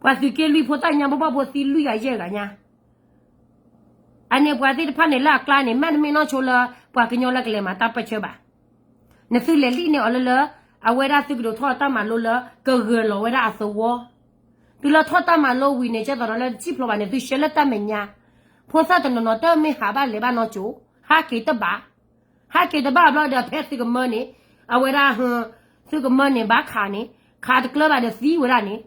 ပှၤသုးက့လွံၢ်ဖိသၣ်ညါ ဘီဘီဖိသံလွံၢ်ဂၤယဲၢ်ဂၤညါ. အန့ၣ်ပှၤသ့ၣ်တဖၣ်န့ၣ်လၢအကျါန့ၣ် မ့တမ့ၢ်နီၢ်ဆိလၢ ပှၤကညီလၢကလဲၤမၤတၢ်ပၢၢ်ဆၢဘၣ်. နသုလဲၤလံၣ်န့ၢ်အီၤလၢလၢ အဝဲဒၣ်သုကဒိးထီၣ်တၢ်မၤလိလၢ ကဂၢၤလီၤဝဲဒၣ်အသဝီ, သုလၢထီၣ်တၢ်မၤလိဝံၤန့ၣ် ကဲသိးဒီးလၢတစံၣ်ဖျိးဘၣ်န့ၣ် သုဆှၢလၢတၢ်မဲာ်ညါ, ဖိသၣ်တနီၤနီၤတမ့ၢ်ဟးဘၣ်လဲၤဘၣ်နီတစိၤ, ဟးက့ၤတဘၣ်, ဟးက့ၤတဘၣ်ဘျီဒီးဖဲသုကမၢန့ၣ်, အဝဲဒၣ် သုကမၢန့ၣ်ဘၣ်ခးန့ၣ်, ခးတကျၢၤဘၣ်ဒီးသံဝဲဒၣ်န့ၣ်,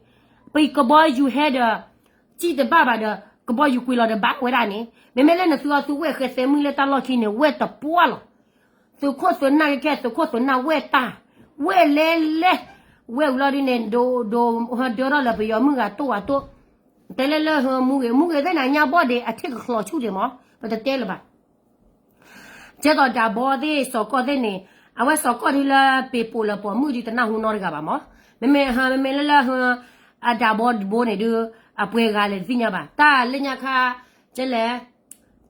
ပကဘီယူၤဟဲဒီး စံၣ်တဘၣ်ဘၣ်ဒီး ကဘီယူၤကွံာ်လီၤဒီးဘၣ်ဝဲဒၣ်န့ၣ်, မ့မ့ၢ်လၢနသုအီၤသုဝဲၢ်ဃဲသဲမုၢ်လၢတၢ်လီၢ်ခံန့ၣ် ဝဲၢ်တပှၢ်လီၤ. သုးခိၣ်သုးနၢ်ကဲကဲ သုးခိၣ်သုးနၢ်ဝဲၢ်တၢ်, ဝဲၢ်လဲလဲ, ဝဲၢ်ဝံၤလီၤဒ်န့ၣ် ဒိးဒိးဟဒၢထီၣ်လၢပယီၤမုၢ်ဂၤတိၢ်ဝဲတိၢ်, တဲလၢလၢမူဂ့ၤ မူဂ့ၤသ့ၣ်န့ၣ် အညါဘီၣ်ဒ့အထံၣ်ကချီးဆူၣ်ဒ့မး, ပတတဲလၢၤဘၣ်. ကဲသိးဒးဘီသ့ၣ် စီၤကီၢ်သ့ၣ်န့ၣ်, အဝဲစီၤကီၢ်ဒုလၢပ့ၤပိာ်လၢပိာ်မုၣ်ဒုတနၢ်ဟူနီတဂၤဘၣ်မး, မ့မ့ၢ် မ့မ့ၢ်လၢလၢ အဒးဘီတဘိန့ၣ်ဒု အပှဲၤဂၤလဲၣ်တသ့ၣ်ညါဘၣ်, တၢ်လၢညါခါ ကဲလဲၣ်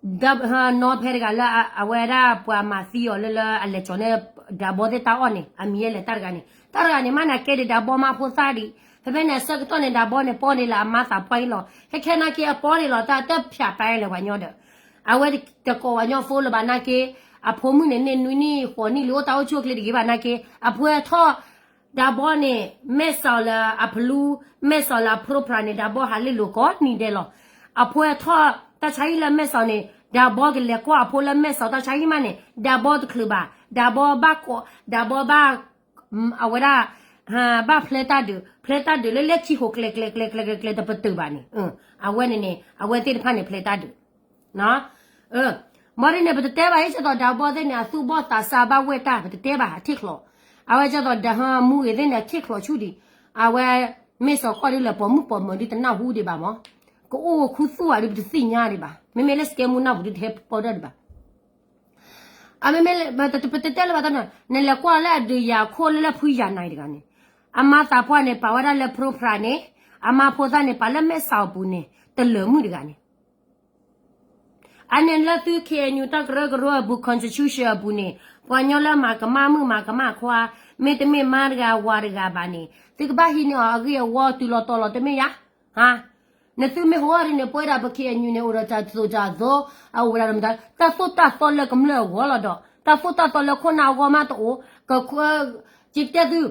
နီၢ်ဖဲတဂၤလၢအဝဲဒၣ်ပှၤမၤသံအီၤလၢလၢအလဲၤကၠီၤန့ၣ် ဒးဘီသ့ၣ်တၢ်အီၣ်န့ၣ် အမံၤယဲလဲၣ်တၢ်တဂၤန့ၣ် တၢ်တဂၤန့ၣ် မ့ၢ်နၤကဲဒံးဒးဘီမါဖိသၣ်ဒံး, ဖဲဖဲန့ၣ် အဆၢကတီၢ်န့ၣ် ဒးဘီန့ၣ် ပီန့ၣ်လၢအမါသးပှၢ်အံၤလီၤ, ခဲခဲနာ်က့အပီန့ၣ်လီၤ တၢ်တဖၠးပာ်လဲၣ်ပှၤညီဒီး, အဝဲတကိးပှၤညီဖိလၢၤဘၣ်နာ်က့, အဖိမုၣ်န့ၣ် န့ၢ်နွံနံၣ်ဃိးနံၣ်လံ အိၣ်တၢ်အိၣ်ဆူၣ်အိၣ်ချ့တဂ့ၤဘၣ်နာ်က့, အပှဲၤထီၣ် ဒးဘီန့ၣ် မဲာ်စီၤလၢအဖလူ, မဲာ်စီၤလၢအဖျိဖျါန့ၣ် ဒးဘီဟးလ့လိာ်ကိးနံၤဒဲးလီၤ. အပှဲၤထီၣ်တၢ်ဆါဟံၣ်လၢမဲာ်စီၤန့ၣ် ဒးဘီကလဲၤကွၢ်အဖိလၢမဲာ်စီၤတၢ်ဆါဟံၣ်မးန့ၣ် ဒးဘီတချုးဘၣ်, ဒးဘီဘၣ်ကိး, ဒးဘီဘၣ် အဝဲဒၣ် ဘၣ်ဖျဲးတၢ်ဒုး, ဖျဲးတၢ်ဒုးလၢလၢခံဃိးကျဲကျဲကျဲကျဲကျဲကျဲတပတုာ်ဘၣ်န့ၣ်, အဝဲန့ၣ်န့ၣ် အဝဲသ့ၣ်တဖၣ်န့ၣ်ဖျဲးတၢ်ဒုး ဘီဒ်န့ၣ် ပတတဲဘၣ် ဟ့ၣ်ကဲသိးဒးဘီသ့ၣ်န့ၣ် အသူၣ်ဘီၣ်သးစၢ်ဘၣ်ဝဲၢ်တၢ် ပတတဲဘၣ် အထံၣ်ချီ, အဝဲကဲသိးဒးဟမူဂ့ၤသ့ၣ်န့ၣ် အထံၣ်ချီဆူၣ်ဒံး, အဝဲ မ့ၢ်စီၤကီၢ်ဒ်လဲၣ် ပိာ်မုၣ်ပိာ်မၢၤဒ်တနၢ်ဟူဒံးဘၣ်မး, ကအိၣ်ခူသူၣ်ဝဲဒ်ပတသ့ၣ်ညါဒံးဘၣ်, မ့မ့ၢ်လၢစကဲမူနၢ်ပူၤဒ်တဟဲပီဒၣ်ဒံးဘၣ် အမ့မ့ၢ် ပတတဲလၢၤဘၣ်တၢ်န့ၣ် နလဲၤကွၢ်လၢအဒုးယၤခိၣ်လၢလၢဖှံယၤနၤတဂၤန့ၣ်, အမါသးပှၢ်န့ၣ် ပာ်ဝဲဒၣ်လၢဖျိဖျါန့ၣ်, အမါဖိသၣ်န့ၣ် ပာ်လၢမဲာ်စီၤအပူၤန့ၣ် တလၢာ်မုၣ်တဂၤန့ၣ် အန့ၣ်လၢသု ခ့ၣ်အဲၣ်ယူၣ် တၢ်ကရၢကရိအပူၤ constitution အပူၤန့ၣ် ပှၤကညီလၢမၤကမၣ်မုၣ်မၤကမၣ်ခွါ, မ့တမ့ၢ်မါတဂၤဝၤတဂၤဘၣ်န့ၣ် သုကဘၣ်ဟံးန့ၢ်အီၤအဂ့ၢ်အဝီတုၤလီၤတီၤလီၤတမ့ၢ်ဧါ. နသုမ့ၢ်ဟူအီၤဒ်န့ၣ် ပဝဲဒၣ်ပ ခ့ၣ်အဲၣ်ယူၣ် န့ၣ် အိၣ်ဒီးတၢ်သိၣ်တၢ်သီ, အအိၣ်ဝဲဒၣ်ဒီးမတၤ တၢ်သိၣ်တၢ်သီလၢကမျၢၢ်အဂီၢ်လီၤဒီး တၢ်သိၣ်တၢ်သီလၢခိၣ်နၢ်အဂီၢ်မးတအိၣ်, က ကတဲသု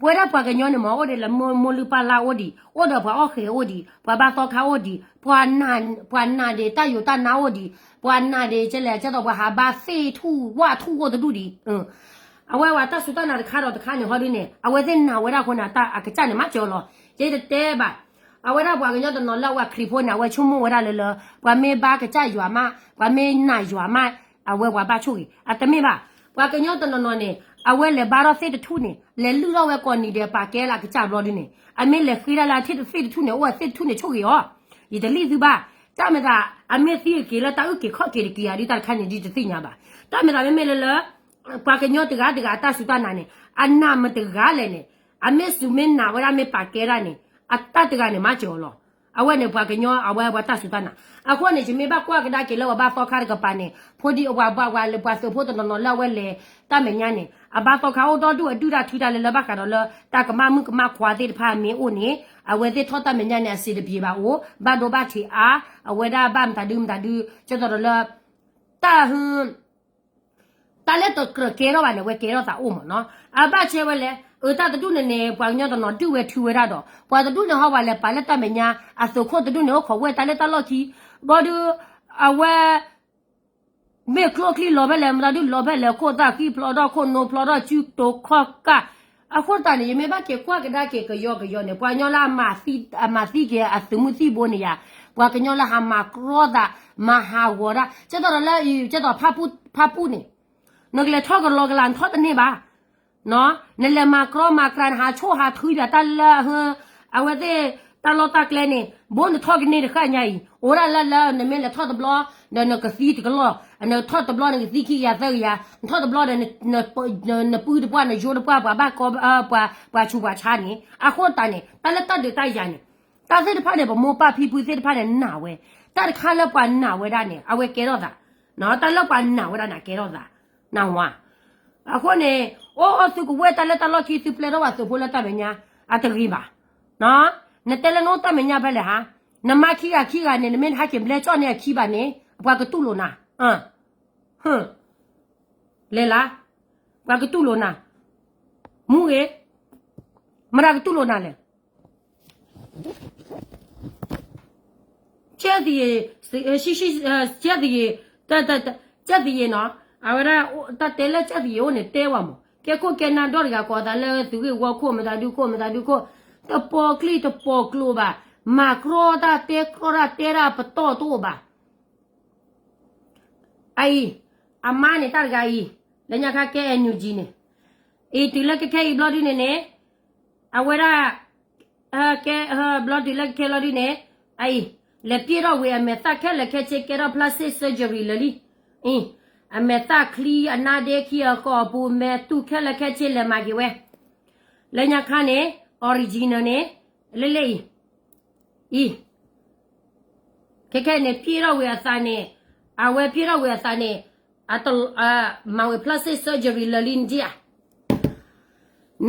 ပဝဲဒၣ်ပှၤကညီန့ၣ်မ့ၢ် အိၣ်ဒံးလၢမိၢ်လုၢ်ပၢ်လၢ်အိၣ်ဒံး, အိၣ်ဒီးပှၤအီၣ်ဃဲၤအိၣ်ဒံး, ပှၤဘၣ်သီခါအိၣ်ဒံး, ပှၤနာ်ဒံးတၢ်ယိာ်တၢ်နါအိၣ်ဒံး, ပှၤနာ်ဒံးကဲလဲၣ် ကဲသိးပှၤဟးဘါသ့ၣ်ထူၣ်ဝၣ်ထူၣ်အိၣ်တဒူၣ်ဒံး. အဝဲဝဲတၢ်စူၢ်တၢ်နာ်တခါဒီးတခါန့ၣ် ဟီဒ်န့ၣ် အဝဲသ့ၣ်နာ်ဝဲဒၣ်အဃိန့ၣ် အကစၢ်န့ၣ်မၤစၢၤအီၤလီၤ. ယတတဲဘၣ် အဝဲဒၣ်ပှၤကညီတနီၤလၢအဝဲခရံာ်ဖိန့ၣ် အဝဲဆိကမိၣ်ဝဲဒၣ်လၢလၢ ပှၤမ့ၢ်ဘါကစၢ်ယွၤမး ပှၤမ့ၢ်နာ်ယွၤမး အဝဲပှၤဘၣ်ဆိၣ်ဂ့ၤ အတမ့ၢ်ဘၣ်. ပှၤကညီတနီၤနီၤန့ၣ် အဝဲလဲၤဘါထီၣ်သ့ၣ်တထူၣ်န့ၣ် လဲၤလုၢ်ထီၣ်ဝဲကိးနံၤဒဲး ပာ်ကဲလၢအကစၢ်ဘျီဒ်န့ၣ် အမ့ၢ်လဲၤဃ့တၢ်လၢအထံၣ်သ့ၣ်တထူၣ်န့ၣ် အိၣ်ဝဲသ့ၣ်တထူၣ်န့ၣ်ဆိၣ်ဂ့ၤအီၤ. ယတလံၣ်သုဘၣ်. တၢ်မၤသး အမ့ၢ်သံအက့ၤလၢတၢ်အုၣ်က့ၤခီၣ်က့ၤတက့ၤဧါ ဒ်တၢ်တခါန့ၣ် ဒ်တသ့ၣ်ညါဘၣ်. တၢ်မၤသးမ့မ့ၢ်လၢလၢ ပှၤကညီတဂၤတဂၤအတၢ်စူၢ်တၢ်နာ်န့ၣ် အနာ်မတဂၤလဲၣ်န့ၣ် အမ့ၢ်စူၢ်မ့ၢ်နာ်ဝဲဒၣ်မ့ၢ်ပာ်ကဲဒၣ်န့ၣ် အတၢ်တဂၤန့ၣ်မၤစၢၤအီၤလီၤ. အဝဲန့ၣ်ပှၤကညီအဝဲပှၤတၢ်စူၢ်တၢ်နာ်. အဃိန့ၣ် ယမ့ၢ်ဘၣ်ကွၢ်ကဒါက့ၤလၢပှၤဘါသီခါတကပၤန့ၣ် ဖိဒံအဝဲဘၣ်ဝဲလၢပှၤသုးဖိတနီၤနီၤလၢအဝဲလဲၤတၢ်မဲာ်ညါန့ၣ် အဘါသီခါအိၣ်ဒီဒူၣ်အဒုၣ်တၢ်ထုတၢ်လၢလၢဘၣ်ဃးဒီးလၢတၢ်ကမၣ်မုၣ်ကမၣ်ခွါသ့ၣ်တဖၣ်မ့ၢ်အိၣ်န့ၣ် အဝဲသ့ၣ်ထီၣ်တၢ်မဲာ်ညါန့ၣ် အစံးတပျ့ၤဘၣ်အိၣ် ဘၣ်ဒိဘၣ်ထံးအါ အဝဲဒၣ်ဘၣ်မတၤဒုမတၤဒု ကဲသိးဒီးလၢ တၢ် တၢ်လၢတကြၢးကဲထီၣ်ဘၣ်န့ၣ် အဝဲကဲထီၣ်သးအိၣ်မးနီၤ. အဘၣ်ဆဲဝဲလဲၣ် အတၢ်တဒူၣ်န့ၣ်န့ၣ် ပှၤကညီတနီၤဒုၣ်ဝဲထုဝဲဒၣ်ဒီး ပှၤတဒူၣ်န့ၣ်ဟီဝဲလဲၤပာ်လၢတၢ်မဲာ်ညါ အသုးခိၣ်တဒူၣ်န့ၣ် အိၣ်ခိးဝဲတၢ်လၢတၢ်လီၢ်ခံ ဘီဒု အဝဲ မ့ၢ်ကျိချံလီၤဖဲလဲၣ် မတၤဒုလီၤဖဲလဲၣ် ခိၣ်သၣ်ဃံဖျိးထီၣ်ခိၣ်နိဖျိးထီၣ်စုတိၤခီၣ်ကၢ် အဃိသတးန့ၣ် ယမ့ၢ်ဘၣ်က့ၤကွၢ်ကဒါက့ၤကယီကယီန့ၣ် ပှၤကညီလၢအမၤသံက့ၤအသုးမုၢ်သံၣ်ဘိန့ၣ်ယါ ပှၤကညီလၢဟးမၤကြီသး မၤဟးဂီၤဒၣ် ကဲသိးဒီးလၢ ကဲသိးဖၣ်ပူၣ်န့ၣ် နကလဲၤထီၣ်ကလီကလး နထီၣ်တန့ၢ်ဘၣ် နလဲၤမၤကြီမၤကြၢး နဟးဆိၣ်ဟးထုယၤတၢ်လၢ အဝဲသ့ၣ် တၢ်လီၢ်တၢ်ကျဲန့ၣ် ဘိနထီၣ်ကန့ၢ်တဃၣ်ညါအံၤ အိၣ်ဒၣ်လၢလၢ နမ့ၢ်လဲၤထီၣ်တဘျီ ဒီးနကသံတကလီၢ် နထီၣ်တဘျီ နကသံခံကယၤသၢကယၤ နထီၣ်တဘျီဒီး နပုၢ်တပှၢ် နယိတပှၢ် ပှၤဘၣ်ကီ ပှၤဆူးပှၤဆါန့ၣ် အဃိသတးန့ၣ် တၢ်လၢတၢ်ဒုးတၢ်ယၤန့ၣ် တၢ်သ့ၣ်တဖၣ်န့ၣ် ပမိၢ်ပၢ်ဖံဖုသ့ၣ်တဖၣ်န့ၣ် နာ်ဝဲ တၢ်တခါလၢပှၤနာ်ဝဲဒၣ်န့ၣ် အဝဲကဲထီၣ်သး တၢ်လၢပှၤနာ်ဝဲဒၣ်န့ၣ် ကဲထီၣ်သး နၢ်ဟူဧါ အဃိန့ၣ် အိၣ်သုကဝဲၢ်တၢ်လၢတၢ်လီၢ်ခံ သုပျဲထီၣ်ဘၣ်သုးဖိလၢတၢ်မဲာ်ညါ အတဂ့ၤဘၣ် နတဲလၢနအိၣ်တၢ်မဲာ်ညါဖဲလဲၣ်ဟါ နမါခံဂၤခံဂၤန့ၣ် နမ့ၢ်ဟဲက့ၤဘျဲကၠီၣ်န့ၢ်အခံဘၣ်န့ၣ် ပှၤကတူၢ်လိာ်နၤ လဲၤလၢ ပှၤကတူၢ်လိာ်နၤ, မူဂ့ၤ, မတၤကတူၢ်လိာ်နၤလဲၣ်. ကဲသယံၤ, ကဲသယံၤ, ကဲသယံၤနီၤ, အဝဲဒၣ် တၢ်တဲလၢကဲသယံၤအိၣ်န့ၣ် တဲဝဲမး, ကဲခိၣ်ကဲနၢ်ဒီတဂၤ ကိးသးလၢသုးဂ့ၢ်ဝီခိၣ် မတၤဒုခိၣ် မတၤဒုခိၣ်, တပိာ်ကျိၣ်တပိာ်ကျိဘၣ်, မၤကြီတၢ် တဲကြီတၢ် တဲတၢ်ပတီၢ်တအိၣ်ဘၣ်. အအံၤ, အမါန့ၣ်တၢ်တဂၤအံၤ, လၢညါခါ ကဲ NUG န့ၣ်, အံၤတုၤလၢကခဲအံၤဘျီဒုန့ၣ်န့ၣ်, အဝဲဒၣ် ကဲ, ဘျီတုၤလၢကခဲလီၤဒုန့ၣ်, အအံၤ, လဲၤပျဲထီၣ်ဝံၤအမဲာ်သၣ်ခဲလၢာ်ခဲဆ့ ကဲထီၣ် plastic surgery လၢာ်လံ. အံၤ, အမဲာ်သၣ်ချံအနါဒ့ခံအဃီအပူၤ မဲာ်တူၢ်ခဲလၢာ်ခဲဆ့လဲၤမၤက့ၤဝဲ. လၢညါခါန့ၣ် original န့ၣ်, လၢလၢအံၤ, အံၤ ခဲခဲန့ၣ် ပျဲထီၣ်ဝံၤအသးန့ၣ်, အဝဲပျဲထီၣ်ဝံၤအသးန့ၣ်, မၤဝဲ plastic surgery လၢာ်လံနဒံဧါ.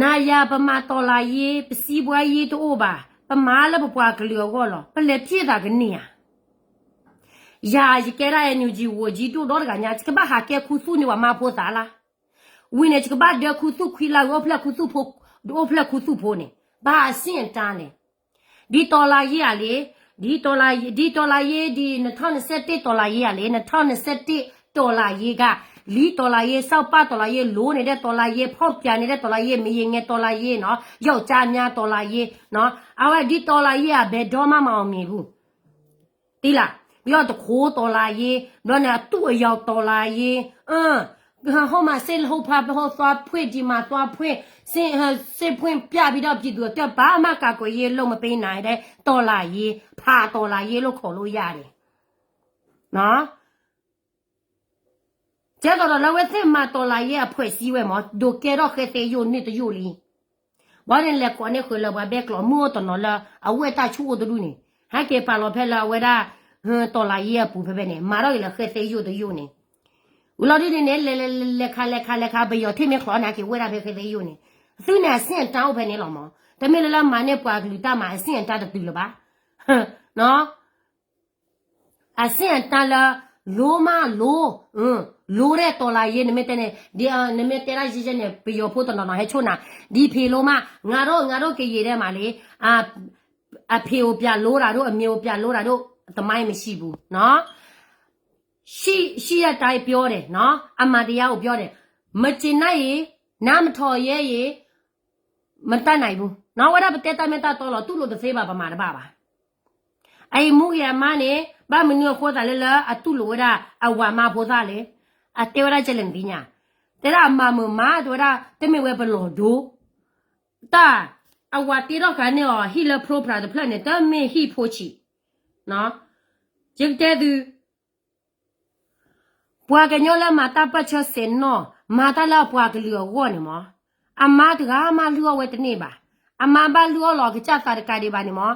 နၤယၤပမၤတော်လှန်ရေး ပစံးပှၤယ့တအိၣ်ဘၣ်, ပမၤလၢပပှၤကလုာ်အဂီၢ်လီၤ, ပလဲၤပျဲသးကန့ၢ်ဧါ. ယၤယကဲဒၣ် NUG ဝီၤကံဒိၣ်ဒီတဂၤညါ ယကဘၣ်ဟးကဲခူသူၣ်န့ၢ်ပှၤမါဖိသးလၢ်. ဝံၤန့ၣ် ယကဘၣ်ဒၢခူသူၣ်ခွံလါဝံၤ အိၣ်ဖျဲၣ်ခူသူၣ်ဖိ, အိၣ်ဖျဲၣ်ခူသူၣ်ဖိန့ၣ် ဘၣ်အဆင့်အတန်းလဲၣ်. ဒီတော်လှန်ရေး ဧါလံ, ဒီတော်လှန်ရေး, ဒီတော်လှန်ရေး, ဒီ နှစ်ထောင့်နှစ်ဆယ့်တစ် တော်လှန်ရေး ဧါလံ, နှစ်ထောင့်နှစ်ဆယ့်တစ် တော်လှန်ရေးက လံ တော်လှန်ရေး စပါးတော်လှန်ရေး လိၤန့ၣ်ဒီး တော်လှန်ရေး ဖောက်ပြန်နေတဲ့ တော်လှန်ရေး မရေငယ် တော်လှန်ရေးနော်, ယောက်ျားများ တော်လှန်ရေးနော်, အဝဲ ဒီတော်လှန်ရေး က ဘယ်တော့မှ မအောင်မြင်ဘူး. သ့လၢ်, ပြီးတော့ တခိးတော်လှန်ရေး, ဘျီန့ၣ် အတုအယောင်တော်လှန်ရေး, ဟိုမှာ စစ်လှုပ်ရှားသွားဖွင့်, ဒီမှာသွားဖွင့်, စစ်ဖွင့်ပြပြီးတော့ ပြည်သူအတွက် ဘာမှ ကာကွယ်ရေး လုပ်မပေးနိုင်တဲ့ တော်လှန်ရေး, ဖးတော်လှန်ရေးလို့ ခေါ်လို့ရတယ်နော်. ကဲသိးဒီးလၢဝဲသ့ၣ်မၤတော်လှန်ရေး အဖွဲ့အစည်း ဝဲမး ဒိးကဲထီၣ်ဃဲသဲယိာ်န့ၢ်တယိာ်လံ. ဘၣ်န့ၣ်လဲၤကိးန့ၢ်ဃုာ်လၢပှၤဘဲကျိာ် မုၢ်အိၣ်တနီၤလၢအဝဲတၢ်ဆိၣ်အိၣ်တဒူၣ်န့ၣ် ဟဲက့ၤပာ်လီၤဖဲလၢအဝဲဒၣ် တော်လှန်ရေး အပူၤဖဲဖဲန့ၣ် မၤထီၣ်က့ၤလၢဃဲသဲယိာ်တယိာ်န့ၣ်. ဝံၤလီၤဒ်န့ၣ်န့ၣ် လဲၤလဲၤလဲၤလဲၤခးလဲၤခးလဲၤခး ပယီၤထံၣ်မ့ၢ်ချီးန့ၣ် ဟဲက့ၤဝဲဒၣ်ဖဲဃဲသဲယိာ်န့ၣ်. သုန့ၣ် အဆင့်အတန်း အိၣ်ဖဲန့ၣ်လီၤမး. တမ့ၢ်လၢလၢမၤန့ၢ်ပှၤကလုာ်တၢ်မၤ အဆင့်အတန်း တတုၤလၢၤဘၣ်. အဆင့်အတန်းလၢ လိုမှ လို, လိုတဲ့ တော်လှန်ရေး နမ့ၢ်တဲန့ၣ်, နမ့ၢ်တဲဒၣ်ယဲယဲန့ၣ် ပယီၤဖိတနီၤနီၤဟဲဆိၣ်နၤ, ဒီးဖံးလိမး, ငါတို့ ငါတို့ကရင်ထဲမှာလေ, အဖေကိုပြန်လိုတာတို့ အမေကိုပြန်လိုတာတို့ သမိုင်းမရှိဘူးနော်. ရှိ, ရှိတဲ့အတိုင်းပြောတယ်နော်, အမှန်တရားကိုပြောတယ်, မကျေနပ်ရင်, နားမထောင်ရဲရင်, မတတ်နိုင်ဘူးနော်. ဝဲဒၣ်ပတဲတၢ်မ့ၢ်တၢ်တီလီၤ, တူၢ်လိာ်တသ့ဘၣ် ပမၤတဘၣ်ဘၣ်. အအံၤမူဂ့ၤအမါန့ၣ် ဘၣ်မနုၤအဃိသးလၢလၢအတူၢ်လိာ်ဝဲဒၣ်အဝၤမါဖိသၣ်လဲၣ်. အတဲဝဲဒၣ်ကဲလဲၣ်နသ့ၣ်ညါ, တဲဒၣ်အမၤမုာ်မး တဲဝဲဒၣ် တမ့ၢ်ဝဲပလီၢ်ဒိ, တၢ်, အဝၤတ့ထီၣ်ဃာ်န့ၢ်အီၤ ဟံၣ်လၢ profile တဖျၢၣ်န့ၣ် တမ့ၢ်ဟံၣ်ဖိဆံး, ယကတဲသု ပှၤကညီလၢမၤတၢ်ပၢၢ်ဆၢစဲးနီၣ်, မၤတၢ်လၢအပှၤကလုာ်အဂီၢ်န့ၣ်မး, အမါတဂၤမးလုၢ်အီၣ်ဝဲတန့ၢ်ဘၣ်. အမါဘၣ်လုၢ်အီၣ်လီၤအကစၢ်သးတကးဒံးဘၣ်န့ၣ်မး,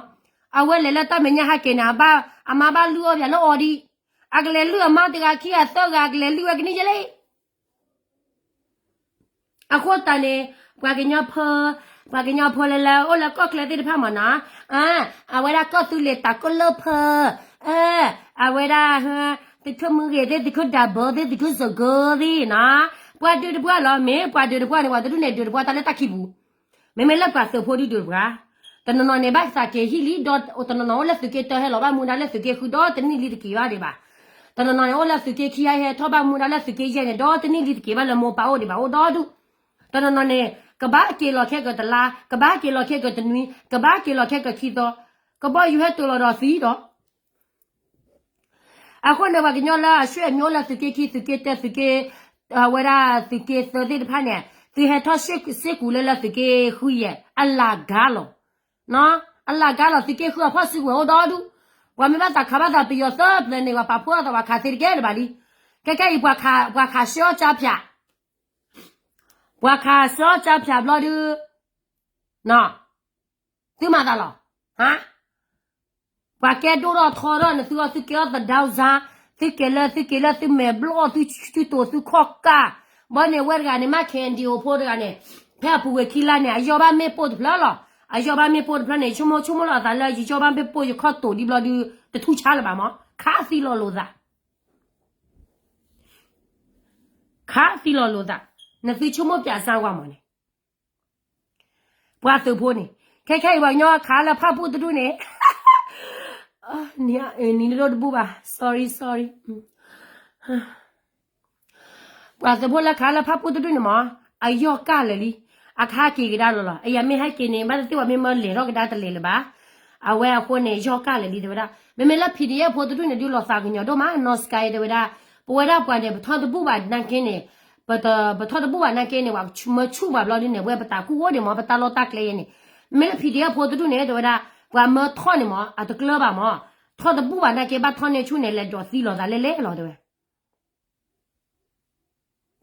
အဝဲလဲၤလၢတၢ်မဲာ်ညါဟဲက့ၤန့ၣ် အဘၣ်, အမါဘၣ်လုၢ်အီၣ်ပၠးလၢအီၤဒံး, အကလဲၤလုၢ်အမါတဂၤခံဂၤသၢဂၤ အကလဲၤလုၢ်ဝဲကန့ၢ်ယဲလဲၣ်. အဃိသတးန့ၣ် ပှၤကညီဖိ, ပှၤကညီဖိလၢလၢအိၣ်လၢကီၢ်ချၢသ့ၣ်တဖၣ်မးနီၤ, အဝဲဒၣ်ကီၢ်သူလ့ၤတၢ်ကီၢ်လၢဖၢ, အဝဲဒၣ် သုးခိၣ်မုၢ်ဂ့ၤသ့ၣ်, သုးခိၣ်ဒၢဘၢသ့ၣ်, သုးခိၣ်စၢၢ်ကၢသ့ၣ်နီၤ, ပှၤဒုးတပှၢ်လီၤ. မ့ၢ်ပှၤဒုးတပှၢ်န့ၣ် ပှၤတဒူၣ်န့ၣ် ဒုးတပှၢ်တၢ်လၢတၢ်ခံပူၤ, မ့မ့ၢ်လၢပှၤသုးဖိဒုးဒုးတပှၢ်, တနီၤနီၤန့ၣ် ဘၣ်သးက့ၤဟံၣ်လံ, ဒီးတနီၤနီၤအိၣ်လၢသုးက့တၢဟဲလီၤ ဘၣ်မူဒါလၢသုးက့ဃု ဒီးတနံၣ်လံတက့ၤဘၣ်ဒံးဘၣ်. တနီၤနီၤန့ၣ် အိၣ်လၢသုးက့ခံဟဲဟဲထီၣ် ဘၣ်မူဒါလၢသုးက့ယဲၢ်န့ၣ် ဒီးတနံၣ်လံတက့ၤဘၣ် လၢမိၢ်ပၢ်အိၣ်ဒံးဘၣ်အိၣ်ဒီဒူၣ်. တနီၤနီၤန့ၣ် ကဘၣ်က့ၤလီၤခဲကတလါ, ကဘၣ်က့ၤလီၤခဲကတနွံ, ကဘၣ်က့ၤလီၤခဲကခံသီ, ကဘီယူၤဟဲတိၤလီၤဒီးသံဒီး အဃိန့ၣ် ပှၤကညီလၢအဆွေမျိုးလၢသုးက့ခံ သုးက့တၢ သုးက့, အဝဲဒၣ်သုးက့သၢသ့ၣ်တဖၣ်န့ၣ် သုဟဲထီၣ်စ့ၢ်ကီးလၢလၢသုးက့ဃုယဲၢ် အလၤကါလီၤ. အလၤကါလီၤ သုးက့ဃုအဖီၣ်စုကဝဲၤအိၣ်ဒီဒူၣ်, ပှၤမ့ၢ်ဘၣ်သးခးဘၣ်သးပယီၤသၢဖျၢၣ်န့ၣ် ပှၤပာ်ဖှိၣ်အသးပှၤခးသ့တကဲဒံးဘၣ်လံ. ခဲကဲအံၤ ပှၤခးဆှၢအီၣ်ကၠါဖၠး ပှၤခးဆှၢအီၣ်ကၠါဖၠးဘျီဒုး, သုမၤသးလီၤ, ဟါ, ပှၤကဲဒိၣ်ထီၣ်ထီထီၣ်န့ၣ် သုအီၣ်သုကဲအီၣ်သဒၢစါ, သုကဲၤလၢသုကဲၤလၢသုမဲာ်ဘျီၣ် သုတိၤသုခီၣ်ကၢ်, ဘီန့ၣ်ဝဲတဂၤန့ၣ် မ့ၢ် KNDO ဖိတဂၤန့ၣ်, ဖဲအပူၤကွံာ်ခံလါန့ၣ် အယီၢ်ဘၣ်မ့ၣ်ပိၢ်တဖျၢၣ်လီၤ. အယီၢ်ဘၣ်မ့ၣ်ပိၢ်တဖျၢၣ်န့ၣ် ဆိကမိၣ်ဆိကမိၣ်လီၤအသးလၢ ယယီၢ်ဘၣ်မ့ၣ်ပိၢ်ယခီၣ်တိၤဒံးဘျီဒုး တထူၣ်ဆါလၢၤဘၣ်မး, ခးသံလီၤလိာ်သး ခးသံလီၤလိာ်သး. နသုဆိကမိၣ်ပၠးစၢ်ကွၢ်မးန့ၣ်, ပှၤသုးဖိန့ၣ်, ခဲခဲအံၤပှၤကညီခးလၢဖၣ်ပူၣ်တဒူၣ်န့ၣ်, နံၤဒိၣ်တဘူၣ်ဘၣ် sorry sorry, ပှၤသုးဖိလၢခးလၢဖၣ်ပူၣ်တဒူၣ်န့ၣ်မး, အယီၢ်ကၢ်လၢာ်လံ, အခါက့ၤကဒါလီၤလီၤ, အယၤမ့ၢ်ဟဲက့ၤန့ၣ် ဘၣ်သ့ၣ်သ့ၣ်ပှၤမ့ၢ်မၢလဲၤထီၣ်ကဒါတလဲၤလၢၤဘၣ်, အဝဲအဃိန့ၣ် ယီၢ်ကၢ်လၢာ်လံတဲဝဲဒၣ်, မ့မ့ၢ်လၢ P D F ဖိတဒူၣ်န့ၣ် ဒုးလီၤသးကညီၤဒိၣ်မး နီၢ်စကါတဲဝဲဒၣ်, ပဝဲဒၣ်ပှၤန့ၣ် ပထီၣ်တဘူၣ်ဘၣ်နာ်က့န့ၣ်, ပထီၣ်တဘူၣ်ဘၣ်နာ်က့န့ၣ် ပှၤမၢဆူၣ်ဘၣ်ဘျီဒ်န့ၣ် ဝဲပတၢ်ကူၣ်အိၣ်ဒံးမး ပတၢ်လီၢ်တၢ်ကျဲယဲန့ၣ်, မ့ၢ်လၢ P D F ဖိတဒူၣ်န့ၣ် တဲဝဲဒၣ်, ပှၤမၢထီၣ်န့ၣ်မး အတကျၢၤဘၣ်မး, ထီၣ်တဘူၣ်ဘၣ်နာ်က့ ဘၣ်ထီၣ်န့ၢ်ဆူၣ်န့ၣ် လဲၤဒိးသံလီၤသးလဲၣ်လဲၣ်လီၤတဲဝဲ,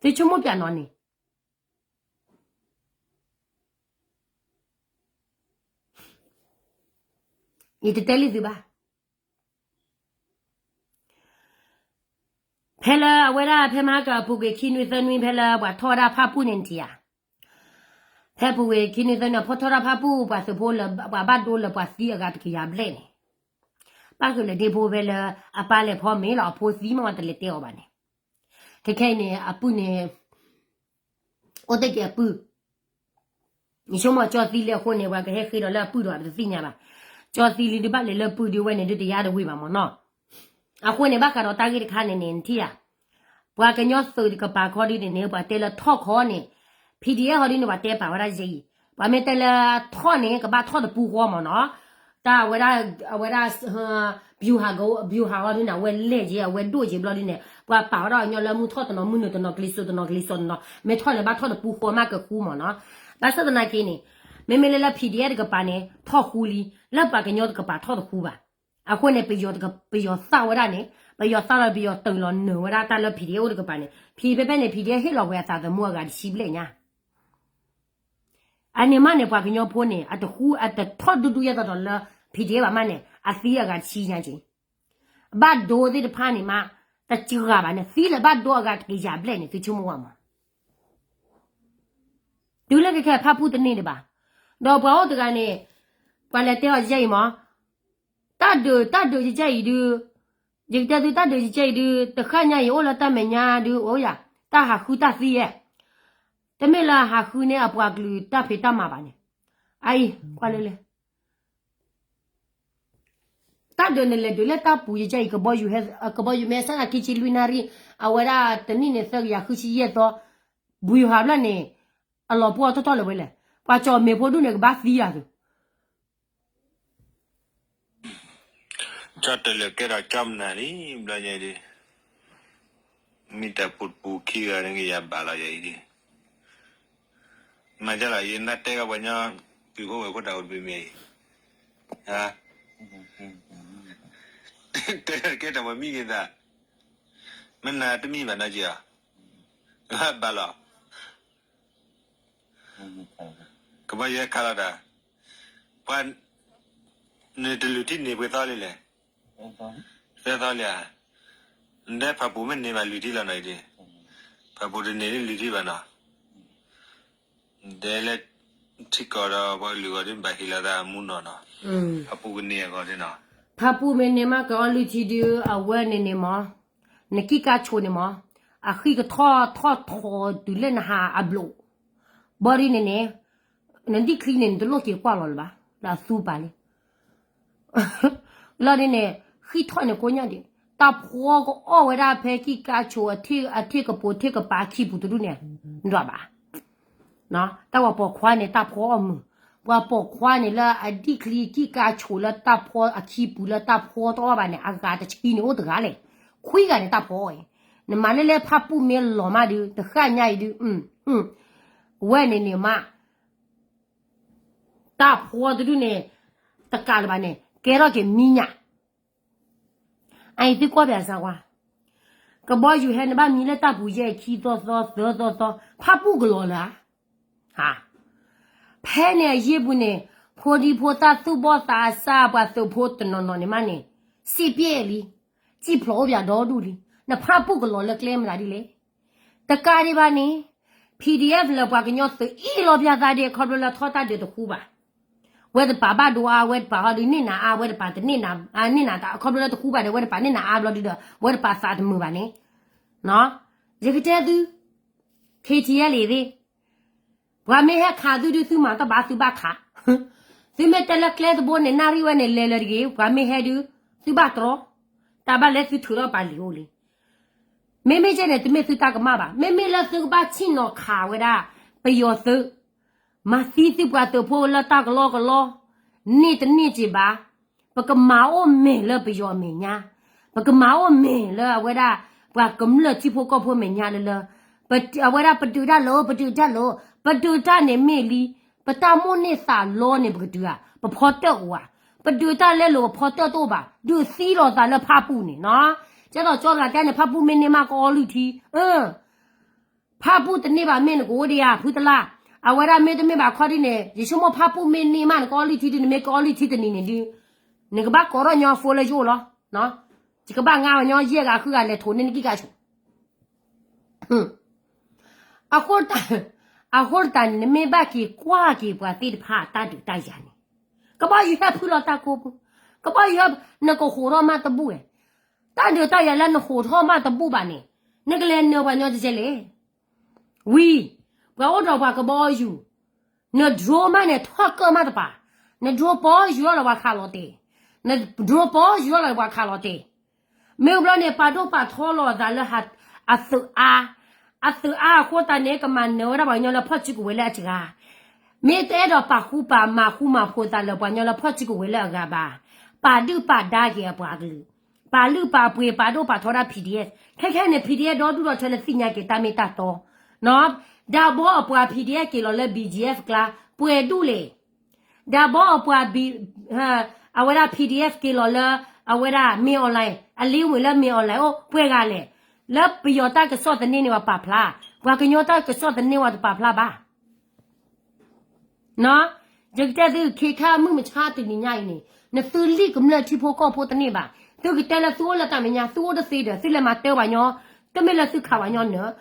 သုဆိကမိၣ်ပၠးနီၤန့ၣ် ယတတဲလံသုဘၣ်. ဖဲလၢအဝဲဒၣ်ဖဲမဟါကအပူၤကွံာ်ခံနွံသၢနွံ ဖဲလၢပှၤထီၣ်ဝဲဒၣ်ဖၣ်ပူၣ်န့ၣ်နထံၣ်ဧါ, ဖဲပူၤကွံာ်ခံနွံသၢနွံ အဖီၣ်ထီၣ်ဒၣ်ဖၣ်ပူၣ် ပှၤသုးဖိလၢပှၤဘၣ်ဒိလၢပှၤသံအဂၤတကယၤဘျဲၣ်န့ၣ်, ပၣ်ဃုာ်လၢဒ့ဖိဖဲလၢအပၢ်လဲၤဖီမ့ၤလီၤ အဖိသံမး ပှၤတလဲၤတဲအီၤဘၣ်န့ၣ်, ခဲခဲအံၤန့ၣ် အပုၢ်န့ၣ် အိၣ်တ့ၢ်က့ၤအပုၢ် ယဆိကမိၣ်ကၠီသံလၢအဃိန့ၣ် ပှၤကဟဲဃ့ဒီးလၢအပုၢ်ဒီး ပတသ့ၣ်ညါဘၣ်. ကၠီသံလံဒုးဘၣ်လဲၤလၢပုၢ်ဒုးဝဲန့ၣ် ဒုးတယါတဝ့ၤဘၣ်မ့ၢ်နီၤ. အဃိန့ၣ် ဘၣ်ဃးဒီးတၢ်ဂ့ၢ်တခါန့ၣ်န့ၣ် နထံၣ်ဧါ, ပှၤကညီသုးတကပၤခီဒုးန့ၣ်န့ၣ် ပှၤတဲလၢထီၣ်ခီန့ၣ် P D F ဟီဒုးန့ၣ် ပှၤတဲပာ်ဝဲဒၣ်ယဲအံၤ, ပှၤမ့ၢ်တဲလၢထီၣ်န့ၣ် ကဘၣ်ထီၣ်တပူဃီမ့ၢ်နီၤ. တၢ်အဝဲဒၣ် အဝဲဒၣ် ဗျူဟာ ဗျူဟာဟီဒုးန့ၣ် အဝဲလဲၢ်က့ၤ အဝဲဒိၣ်က့ၤဘျီဒုးန့ၣ် ပှၤပာ်ဝဲဒၣ်အညီလၢမုၢ်ထီၣ်တနီၤ မုၢ်နုာ်တနီၤ ကလံၤစိးတနီၤ ကလံၤစိးတနီၤ မ့ၢ်ထီၣ်န့ၣ် ဘၣ်ထီၣ်တပူဃီမးကဃူမ့ၢ်နီၤ. ဘၣ်ဆၣ်သနာ်က့န့ၣ် မ့မ့ၢ်လၢလၢ P D F တကပၤန့ၣ် ထီၣ်ဃူလံ, လၢပှၤကညီတကပၤထီၣ်တဃူဘၣ်. အဃိန့ၣ် ပယီၤသၣ်ဝဲဒၣ်န့ၣ် ပယီၤသၣ်လီၤ ပယီၤတုၤလီၤနုာ်ဝဲဒၣ်တၢ်လၢ P D F အိၣ်တကပၤန့ၣ် ဖဲဖဲန့ၣ် P D F ဟ့ၣ်လီၤကွံာ်အသးသမူအဂၤတဆံဘျဲၣ်ညါ အန့ၣ်မးန့ၣ် ပှၤကညီဖိန့ၣ် အတဃူ အတထီၣ်ဒူဒူယဲၢ်သီဒီးလၢ P D F ဘၣ်မးန့ၣ် အသံအဂၤတဆံညါက့ၤ, ဘၣ်ဒိသ့ၣ်တဖၣ်န့ၣ်မး တစှၤဘၣ်န့ၣ် သံလၢဘၣ်ဒိအဂၤတကယၤဘျဲၣ်န့ၣ် သုဆိကမိၣ်ဝဲမး, တုၤလၢကခဲဖၣ်ပူၣ်တန့ၢ်ဒံးဘၣ်, ဒီးပှၤအိၣ်တဂၤန့ၣ် ပှၤလဲၤတဲအီၤယဲအံၤမး တၢ်ဒုး တၢ်ဒုးယကဲအံၤဒုး, ယကတဲသုတၢ်ဒုးယကဲအံၤဒုး တဃၣ်ညါအံၤအိၣ်လၢတၢ်မဲာ်ညါဒုး အိၣ်ယၤ တၢ်ဟးဃုတၢ်သံယဲၢ်, တမ့ၢ်လၢဟးဃုန့ၢ်အပှၤကလုာ်တၢ်ဖံးတၢ်မၤဘၣ်န့ၣ်, အအံၤ ကွၢ်လၢလဲၣ် တၢ်ဒုးန့ၣ်လဲၤဒုးလၢတၢ်ပူၤယကဲအံၤ ကဘီယူၤဟဲ ကဘီယူၤမ့ၢ်စၢ်နၤခံဆံလွံၢ်နၣ်ရံၣ် အဝဲဒၣ်တနံၣ်န့ၣ်သၢကယၤဃုဆံယဲၢ်သီ, ဘှံးဟးဖျၢၣ်န့ၣ် အလီၤပှီၢ်ထီၣ်ထီၣ်လၢၤဝဲလဲၣ်, ပှၤကၠီၤမ့ၤဖိဒူၣ်န့ၣ် ကဘၣ်သံယၤသုး ကၠီတလၢာ်ကဲထီၣ်ကၠီမနုၤလံ ဘျီညါဒုး, မ့ၢ်တၢ်ပူၤတပူၤခံဂၤန့ၣ်ကယၤဘၣ်လီၤယၤအံၤဒုး, မၤဒ်လီၤ ယနၢ်တဲကီးပှၤညီ သုးဖိဝဲၢ်ခိၣ်တၢ်အိၣ်တမံၤမံၤအံၤ, တဲကဲထီၣ်ပှၤမံၤက့ၤသး, မ့ၢ်နၤတမံၤဘၣ်နီၤက့ၤအီၤ, ဘၣ်လီၤ ကဘီယူၤခးလီၤတၢ်, ပှၤ နတလုၢ်ထံန့ၢ်ပှဲၤသီလံလဲၣ်, သၢသီလံဧါ, နတဲဖးပူၤမ့ၢ်န့ၢ်ဘၣ်လုၢ်ထံလီၤနီၤအံၤဒုး, ဖးပူၤတန့ၢ်ဒုးလုၢ်ထံဘၣ်နီၤ, နတဲလၢ ထံကီၢ်ဒီးပှၤကလုာ်ဂီၢ်ဒုးဘၣ်ဟ့ၣ်လီၤသးမူနီၢ်နီၤ, ဖးပူၤကန့ၢ်အဂီၢ်ဒုးနီၤ, ဖးပူၤမ့ၢ်န့ၢ်မးကအီလုၢ်ထံဒုး အဝဲန့ၣ်န့ၣ်မး နကံၢ်ကါဆိးန့ၣ်မး, အဃံကထီၣ်ထီၣ်ထီၣ်တုၤလၢနဟးအဘျိး, ဘီဒ်န့ၣ်န့ၣ်, နဒံၣ်ချံန့ၣ် နတလိၣ်က့ၤကွၢ်လီၤလၢၤဘၣ်, လၢအသူပာ်လံ, လီၤဒ်န့ၣ်, ဃံထီၣ်န့ၣ်ကိးညါဒံး, တၢ်ဖှီကအီၣ်ဝဲဒၣ်ဖဲကံၢ်ကါဆိးအထ့ၣ်ကပိၤထ့ၣ်ကပၤခံပူၤတဒူၣ်န့ၣ်, ဒွးဘၣ် တၢ်ပှၤပိာ်ခွါန့ၣ် တၢ်ဖှီအီၣ်မုာ်, ပှၤပိာ်ခွါန့ၣ်လၢအဒံၣ်ချံကံၢ်ကါဆိးလၢတၢ်ဖှီအခံပူၤလၢတၢ်ဖှီတအီၣ်ဘၣ်န့ၣ် အဂၤတဆံန့ၣ်အိၣ်တဂၤလဲၣ်, ခွံဂၤန့ၣ်တၢ်ဖှီအီၣ်အံၤ, နမၤလၢလၢဖးပူၣ်မ့ၢ်လီၤမးဒုး တဃၣ်ညါအံၤဒုး, ဝဲန့ၣ်န့ၣ်မး တၢ်ဖှီတဒူၣ်န့ၣ် တကးလၢၤဘၣ်န့ၣ် ကဲထီၣ်က့ၤမံညၣ် အအံၤသုကွၢ်ပၠးစၢ်ကွၢ်, ကဘီယူၤဟဲန့ၣ်ဘၣ်မံလၢတၢ်ပူၤယဲၢ်ခံသီသီသၢသီသီ, ဖးပူၣ်ကလီၤလၢၤဧါ, ဖဲန့ၣ်အယ့ၢ်ပူၤန့ၣ်, ဖိဒံဖိသၣ်သူၣ်ဘီၣ်သးစၢ်ပှၤသုးဖိတနီၤနီၤန့ၣ်မးန့ၣ်, စံးပျဲၢ်လံ, စံၣ်ဖျိးအိၣ်ပၠးဒီဒူၣ်လံ, နဖးပူၣ်ကလီၤလၢကျဲမတၤဒ်လဲၣ်, တကးဒံးဘၣ်န့ၣ်, P D F လၢပှၤကညီသုးအ့ၣ်လီၤပၠးသးဒ်ခီဖျိလၢထီၣ်တၢ်ဒုးတဃူဘၣ် ဝဲတပာ်ဘၣ်ဒိအါ ဝဲတပာ်ဟီဒုးန့ၢ်နၤအါ ဝဲတပာ်တန့ၢ်နၤ န့ၢ်နၤတၢ် ခီဖျိလၢတဃူဘၣ်ဒီး ဝဲတပာ်န့ၢ်နၤအါဘျီဒုးဒီး ဝဲတပာ်သးတမုာ်ဘၣ်န့ၣ်, ယကတဲသု, ခ့ထံယဲလံသ့ၣ်, ပှၤမ့ၢ်ဟဲခးသုဒုး သုမၤတဘၣ်သုဘၣ်ခး, သုမ့ၢ်တဲလၢကျဲတဘိန့ၣ် နၣ်ရံၣ်ဝဲန့ၣ် လဲၤလၢတဂ့ၤ, ပှၤမ့ၢ်ဟဲဒုး သုဘၣ်တြီ, တၢ်ဘၣ်လဲၣ်သုထုးထီၣ်ပာ်လံာ်အိၣ်လံ. မ့မ့ၢ်ကဲန့ၣ် တမ့ၢ်သုတၢ်ကမၣ်ဘၣ်, မ့မ့ၢ်လၢသုကဘၣ်ဆ့ၣ်နီၤခးဝဲဒၣ် ပယီၤသုး မၤသံသုပှၤသုးဖိလၢတၢ်ကလီကလီ, န့ၢ်တန့ၢ်က့ၤဘၣ်, ပကမၤအိၣ်မဲာ်လၢပယီၤအမဲာ်ညါ, ပကမၤအိၣ်မဲာ်လၢအဝဲဒၣ် ပှၤကမျၢၢ်ထံဖိကီၢ်ဖိမဲာ်ညါလၢလၢ, အဝဲဒၣ်ပဒုးတၢ်လီၤ ပဒုးတၢ်လီၤ, ပဒုးတၢ်န့ၣ်မ့ၢ်လံ, ပတၢ်မိၣ်န့ၢ်သးလီန့ၣ် ပကဒုးဧါ, ပဖီတၢၣ်အိၣ်ဧါ, ပဒုးတၢ်လဲလိာ်ပဖီတၢၣ်တအိၣ်ဘၣ်, ဒုးသံလိာ်သးလၢဖၣ်ပူၣ်န့ၣ်နီၤ, ကဲသိးကၠီတဂၤတဲန့ၣ် ဖၣ်ပူၣ်မ့ၢ်န့ၢ်မးကအီလုၢ်ထံ ဖၣ်ပူၣ်တန့ၢ်ဘၣ်မ့ၢ်နကအိၣ်ဒံးဧါ ဖုတလၢ်, အဝဲဒၣ်မ့တမ့ၢ်ဘၣ်ခီဒ်န့ၣ် ယဆိကမိၣ်ဖၣ်ပူၣ်မ့ၢ်န့ၢ်မး နကအီလုၢ်ထံဒုး နမ့ၢ်ကအီလုၢ်ထံတနံၤန့ၣ်ဒုး နကဘၣ်ကိးထီၣ်ညီဖိလၢယအိၣ်လီၤ, ယကဘၣ်ငါပှၤညီယဲၢ်ဂၤဃုဂၤလဲၤထိးန့ၢ်နကံၢ်ကါဆိ အဃိတးန့ၣ် နမ့ၢ်ဘၣ်က့ၤကွၢ်က့ၤပှၤသ့ၣ်တဖၣ်အတၢ်ဒုးတၢ်ယၤန့ၣ်, ကဘီယူၤဟဲဖုလီၤတၢ်ကိးပူၤ, ကဘီယူၤဟဲ နကဟိးထီၣ်မးတဘူၣ်ဝဲ, တၢ်ဒုးတၢ်ယၤလၢနဟိးထီၣ်မးတဘူၣ်ဘၣ်န့ၣ်, နကလဲၤနၢၤပှၤညီကဲလဲၣ်, ဝံၤ, ပှၤအိၣ်ဒီးပှၤကဘီယူၤ, န drone မးန့ၣ် ထီၣ်ကၢၣ်မးတပၤ, န drone ပီယူၤထီၣ်လီၤပှၤခးလီၤတဲာ်, န drone ပီယူၤထီၣ်လီၤပှၤခးလီၤတဲာ် မ့ၢ်ဘျီန့ၣ် ပာ်ဒိၣ်ပာ်ထီလီၤအသးလၢအသုးအါ, အသုးအါအဃိသတးန့ၣ် ကမၤနၢၤဝဲဒၣ်ပှၤကညီလၢဖီၣ်စုကဝဲၤလၢအစှၤ, မ့ၢ်တအဲၣ်ဒိးပာ်ဃူပာ်မၤဃူမၤဖိးသးလၢပှၤကညီလၢဖီၣ်စုကဝဲၤလၢအဂၤဘၣ်, ပာ်ဒုၣ်ပာ်ဒါက့ၤအပှၤကလုာ်, ပာ်လုၢ်ပာ်ပှ့ၤ ပာ်ဒိၣ်ပာ်ထီဒၣ် PDF, ခဲခဲန့ၣ် PDF ဒီဒူၣ်ဒီထၢလၢသ့ၣ်ညါက့ၤတၢ်မ့ၢ်တၢ်တီ, ဒီးဘီအပှၤ PDF က့ၤလီၤလၢ BGF ကျါ ပှဲၤဒူၣ်လဲၣ် ဒီးဘီအပှၤ အဝဲဒၣ် PDF က့ၤလီၤလၢ အဝဲဒၣ် မင်းအောင်လှိုင် အလ့ဝ့ၤလၢ မင်းအောင်လှိုင် အိၣ်ပှဲၤဂၤလဲၣ်, လၢပယီၤတၢ်ကစီၣ်သန့န့ၣ်ပှၤပာ်ဖျါ, ပှၤကညီတၢ်ကစီၣ်သန့ဝဲတပာ်ဖျါဘၣ်. ယကတဲသု ခ့ခါမုၢ်မဆါတနံၤညါအံၤန့ၣ် နသုလံၣ်ကမျၢၢ်ထံဖိကီၢ်ဖိတန့ၢ်ဘၣ်, သုကတဲလၢသုအိၣ်လၢတၢ်မဲာ်ညါ သုအိၣ်တသ့ဒီး သုလဲၤမၤတၢ်ပှၤညီ, တမ့ၢ်လၢသုခးပှၤညီနၢၤ,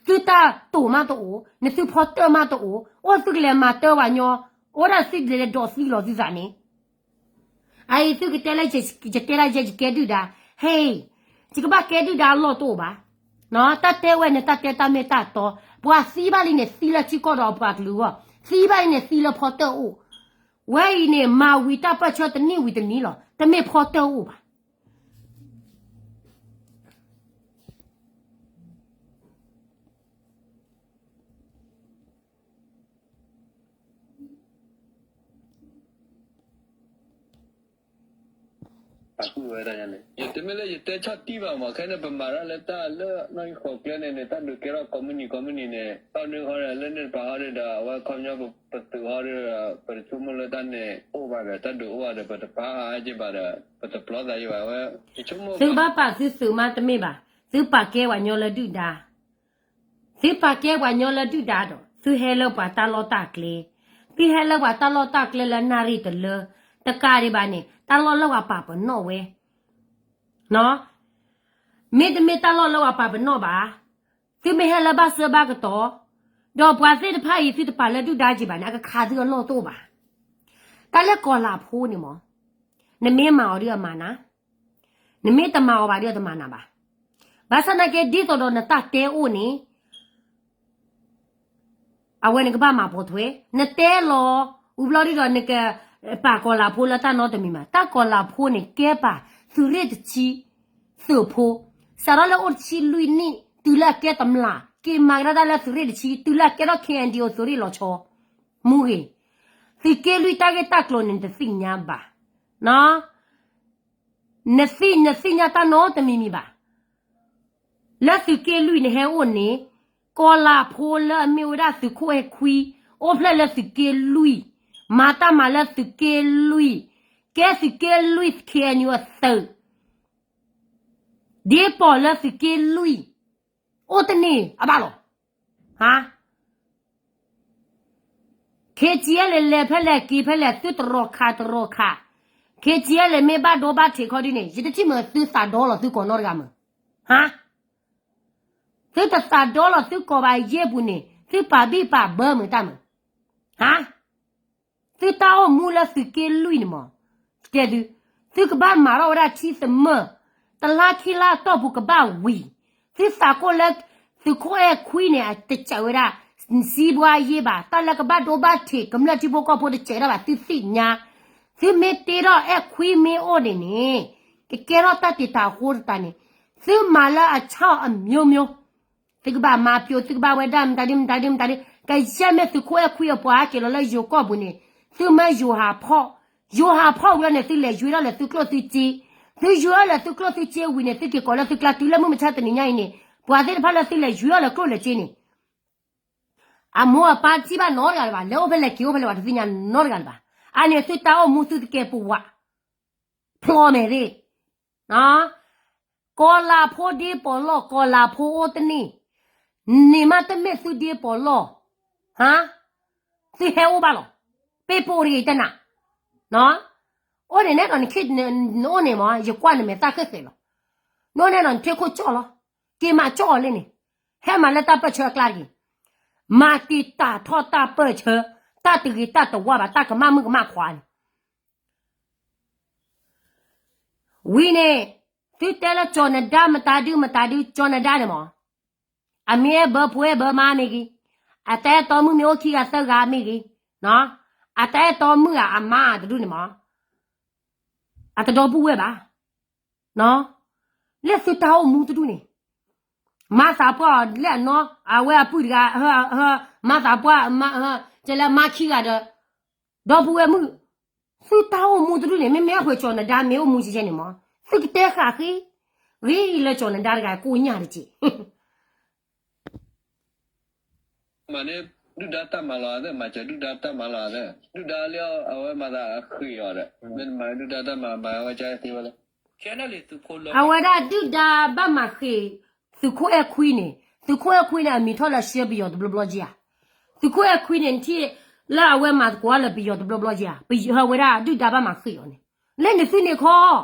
သုတၢ်တိာ်မးတအိၣ်, နသုဖီတၢၣ်မးတအိၣ်, အိၣ်သုကလဲၤမၤတၢ်ပှၤညီ, အိၣ်ဒၣ်သုလဲၤလဲၤဒိးသံလီၤသုသးန့ၣ် အအံၤသုကတဲလၢ ယတဲဒၣ်ယဲယကဲဒုၣ်ဒါ, ဟဲ, ယကဘၣ်ကဲဒုၣ်ဒါအလီၢ်တအိၣ်ဘၣ်. တၢ်တဲဝဲန့ၣ်တၢ်တဲတၢ်မ့ၢ်တၢ်တီ, ပှၤသံဘၣ်လံန့ၣ် သံလၢထံကီၢ်ဒီးအပှၤကလုာ်အဂီၢ်, သံဘၣ်လံန့ၣ် သံလၢဖီတၢၣ်အိၣ်, ဝဲအံၤန့ၣ် မၤဝံၤတၢ်ပၢၢ်ဆၢတနံၣ်ဝံၤတနံၣ်လီၤ, တမ့ၢ်ဖီတၢၣ်အိၣ်ဘၣ်. ယတမ့ၢ်လၢယတဲဆီၣ်တံၢ်ဘၣ်မး, ခဲန့ၣ် ပမၤတၢ်လၢတၢ်လၢနီၣ်ဂံၢ်ဃိးကျဲန့ၣ်န့ၣ် တၢ်ဒုးကဲထီၣ်ကိးမုၢ်နံၤ ကိးမုၢ်နံၤန့ၣ် တၢ်ဒုးဃီန့ၣ် လၢန့ၣ်တပၤဃီဒီး အဝဲခီပညီပသုးဃီဒီး ပတဆိကမိၣ်လၢတၢ်န့ၣ်အိၣ်ဘၣ်ဒီး တၢ်ဒုးအိၣ်ဘၣ်ဒီး ပတပာ်အါက့ဘၣ်ဒီး ပတပျီသးယံဘၣ်ဝဲ, ယဆိကမိၣ် သုကဘၣ်ပာ်သုသုးမးတမ့ၢ်ဘၣ်, သုပာ်ကဲပှၤညီလၢဒုၣ်ဒါ သုပာ်ကဲပှၤညီလၢဒုၣ်ဒါဒီး သုဟဲလၢပှၤတၢ်လီၢ်တၢ်ကျဲ, သုဟဲလၢပှၤတၢ်လီၢ်တၢ်ကျဲလၢနၣ်ရံၣ်တလၢ, တကးဒံးဘၣ်န့ၣ် တၢ်လီၢ်လၢပှၤပာ်ပနီၣ်ဝဲ, မ့တမ့ၢ်တၢ်လီၢ်လၢပှၤပာ်ပနီၣ်ဘၣ်, သုမ့ၢ်ဟဲလၢဘၣ်စၢၤဘၣ်ကတီၤ, ဒီးပှၤသ့ၣ်တဖၣ်အံၤ သုတပာ်လၢဒုၣ်ဒါက့ဘၣ်န့ၣ် အကခးသုအလီၢ်တအိၣ်ဘၣ်. တၢ်လၢကီၤလၤဖိန့ၣ်မး, နမ့ၢ်မၤအီၤဒ်အမၤနၤ နမ့ၢ်တမၤအီၤဘၣ်ဒီးတမၤနၤဘၣ်. ဘၣ်ဆၣ်နာ်က့ ဒ်သိးဒီးနတၢ်တဲအိၣ်န့ၣ် အဝဲနကဘၣ်မၤပိာ်ထွဲ, နတဲလီၤ ဝံၤဘျီဒ်ဒီးနကပာ်ကီၤလၤဖိလၢတၢ်နီတမံၤမး, တၢ်ကီၤလၤဖိန့ၣ် ကဲပာ်သုးရ့ၣ်တဆံသုးဖိ, စးထီၣ်လၢအိၣ်တဆံလွံၢ်နံၣ် တုၤလၢအကဲတမျၢ် က့ၤမၤကဒါတၢ်လၢသုးရ့ၣ်တဆံ တုၤလၢအကဲထီၣ် KNDO သုးရ့ၣ်လီၤဆီ, မူဂ့ၤ, သုးက့လွံၢ်တၢ်ဂ့ၢ်တၢ်ကျိၤန့ၣ် နတသ့ၣ်ညါဘၣ်. နသ့ၣ် နသ့ၣ်ညါတၢ်နီတမံၤမံၤဘၣ်. လၢသုးက့လွံၢ်နဟဲအိၣ်န့ၣ်, ကီၤလၤဖိလၢအမ့ၢ်ဝဲဒၣ်သုးခိၣ်အဲခွံ, အိၣ်ဖျဲၣ်လၢသုးက့လွံၢ်, မၤတၢ်မၤလၢသုးက့လွံၢ်, ကဲသုးက့လွံၢ် KNU အသုး, ဒ်ပိာ်လၢသုးက့လွံၢ်, အိၣ်တန့ၢ်အဘၣ်လီၤ. ဟါ KTLA လဲၤဖဲလဲၣ်က့ၤဖဲလဲၣ် သုတရီခးတရီခး, KTLA မ့ၢ်ဘၣ်ဒိဘၣ်ထံးခီဒ်န့ၣ် ယတထံၣ်မ့ၢ်သုသးဒီလီၤသုကိးနီတဂၤမ့ၢ်, ဟါ, သုတသးဒီလီၤသုကိးဘၣ်ယဲၢ်ပူၤန့ၣ် သုပာ်ဘံၣ်ပာ်ဘၢမ့ၢ်တၢ်မ့ၢ်, ဟါ, သုတၢ်အိၣ်မူလၢသုးက့လွံၢ်န့ၣ်မး, ကဲသု, သုကဘၣ်မၤထီၣ်ဝဲဒၣ်ထံသမၢၢ်, တလါခံလါအတီၢ်ပူၤကဘၣ်ဝံၤ, သုသးကိၢ်လၢ သုးခိၣ်အဲၣ်ခွံန့ၣ် အတစဲးဝဲဒၣ် စံးဘှါယ့ဘၣ်, တၢ်လၢကဘၣ်ဒိဘၣ်ထံး ကမျၢၢ်ထံဖိကီၢ်ဖိတစဲးဒၣ်ဘၣ် သုသ့ၣ်ညါ. သုမ့ၢ်တ့ထီၣ်အဲၣ်ခွံမ့ၢ်အိၣ်န့ၣ်န့ၣ် ကကဲထီၣ်တၢ်တ့တၢ်အဃိတၢ်န့ၣ် သုမၤလၢအဆၣ်အမျိုးမျိုး သုကဘၣ်မၤပျိး သုကဘၣ်ဝဲဒၣ်မတၤဒုမတၤဒုမတၤဒု, ကယဲၢ်မ့ၢ်သုးခိၣ်အဲၣ်ခွံအပှၤဟဲက့ၤလီၤလၢယိၤကီၢ်ပူၤန့ၣ် သုမၢယိၤဟၣ်ဖီၣ်, ယိၤဟၣ်ဖီၣ်ဝံၤလီၤန့ၣ် သုလဲၤယွ့ထီၣ်လၢသုကျိၣ်သုစ့, သုယွ့ထီၣ်လၢသုကျိၣ်သုစ့ဝံၤန့ၣ် သုက့ၤကိးလၢသုကျါတုၤလၢမုၢ်မဆါတနံၤညါအံၤန့ၣ် ပှၤသ့ၣ်တဖၣ်လၢသုလဲၤယွ့ထီၣ်လၢကျိၣ်လၢစ့န့ၣ် အမိၢ်အပၢ်ထံၣ်ဘၣ်နီတဂၤလၢၤဘၣ်, လဲၤအိၣ်ဖဲလဲၣ်က့ၤအိၣ်ဖဲလဲၣ် ပှၤတသ့ၣ်ညါနီတဂၤလၢၤဘၣ်. အန့ၣ်သုတၢ်အိၣ်မူသုတကဲပဝး ဖျီမဲာ်သ့ၣ်, ကီၤလၤဖိဒ့ပီၤလီၢ် ကီၤလၤဖိအိၣ်တန့ၢ်, န့ၣ်မးတမ့ၢ်သုဒ့ပီၤလီၢ်, ဟါ, သုဟဲအိၣ်ဘၣ်လီၤ, ပ့ၢ်ပိာ်တဂ့ၤတနၤ, အိၣ်န့ၣ်နဲဒီးနခ့, နအိၣ်န့ၣ်မး ယကွၢ်နမဲာ်သၣ်ဃဲၣ်ဃဲၣ်လီၤ, နအိၣ်န့ၣ်ဒီးနထံခိၣ်ကၠီၣ်လီၤ, က့ၤမးကၠီၣ်အီၤလံန့ၣ်, ဟဲမၤလၢတၢ်ပၢၢ်ဆၢအကျါတဂ့ၤ, မၤတံာ်တာ်ထီၣ်တၢ်ပၢၢ်ဆၢ, တၢ်တဂ့ၤတၢ်တဝါဘၣ် တၢ်ကမၣ်မုၣ်ကမၣ်ခွါန့ၣ် ဝံၤန့ၣ်, သုတဲလၢကၠီၤနဒါမတၤဒုမတၤဒု ကၠီၤနဒါန့ၣ်မး, အမ့ၢ်အဲၣ်ဘၢဖိအဲၣ်ဘၢမါမ့ၢ်ဂ့ၤ, အတၢ်အဲၣ်တီမုၣ်မ့ၢ်အိၣ်ခံဂၤသၢဂၤမ့ၢ်ဂ့ၤ, အတၢ်အဲၣ်တီမုၣ်ဧါအမါတဒူၣ်န့ၣ်မး, အတဒီပုၢ်ဝဲၢ်ဘၣ်, လၢသုတၢ်အိၣ်မူတဒူၣ်န့ၣ်, မၤသးပှၢ်အီၤလၢအနီၢ် အဝဲအပုၢ်တဂၤ, မၤသးပှၢ်, ကဲလၢမါခံဂၤဒီး, ဒီပုၢ်ဝဲၢ်မုၣ်, သုတၢ်အိၣ်မူတဒူၣ်န့ၣ် မ့မ့ၢ်အပှဲၤကၠီၤနဒါမ့ၢ်အိၣ်မူကဲကဲန့ၣ်မး, သုကတဲဃာ်ဃ့, ဂ့ၤလၢကၠီၤနဒါတဂၤကိညၣ်တက့ၢ် မၤန့ၢ်ဒုၣ်ဒါတၢ်မၤလီၤသး, မၤစၢၤဒုၣ်ဒါတၢ်မၤလီၤသး, ဒုၣ်ဒါလၢအဝဲမၤသးအဃ့အီၤဒီး မ့ၢ်မၤဒုၣ်ဒါတၢ်မၤ မၤဝဲကသ့ဝဲလဲၣ်. အဝဲဒၣ်ဒုၣ်ဒါဘၣ်မၤဃ့ၢ် သုးခိၣ်အဲၣ်ခွံန့ၣ်, သုးခိၣ်အဲၣ်ခွံန့ၣ် အမံၤထီၣ်လၢရှဲပယီၤတဘျီဘျီက့ဧါ. သုးခိၣ်အဲၣ်ခွံန့ၣ် နထံၣ်လၢအဝဲမၤသကိးလၢပယီၤတဘျီဘျီက့ဧါ. ပဝဲဒၣ်ဒုၣ်ဒါဘၣ်မၤဃ့ၢ်အီၤန့ၣ်, လၢနသုန့ၣ်ခီ,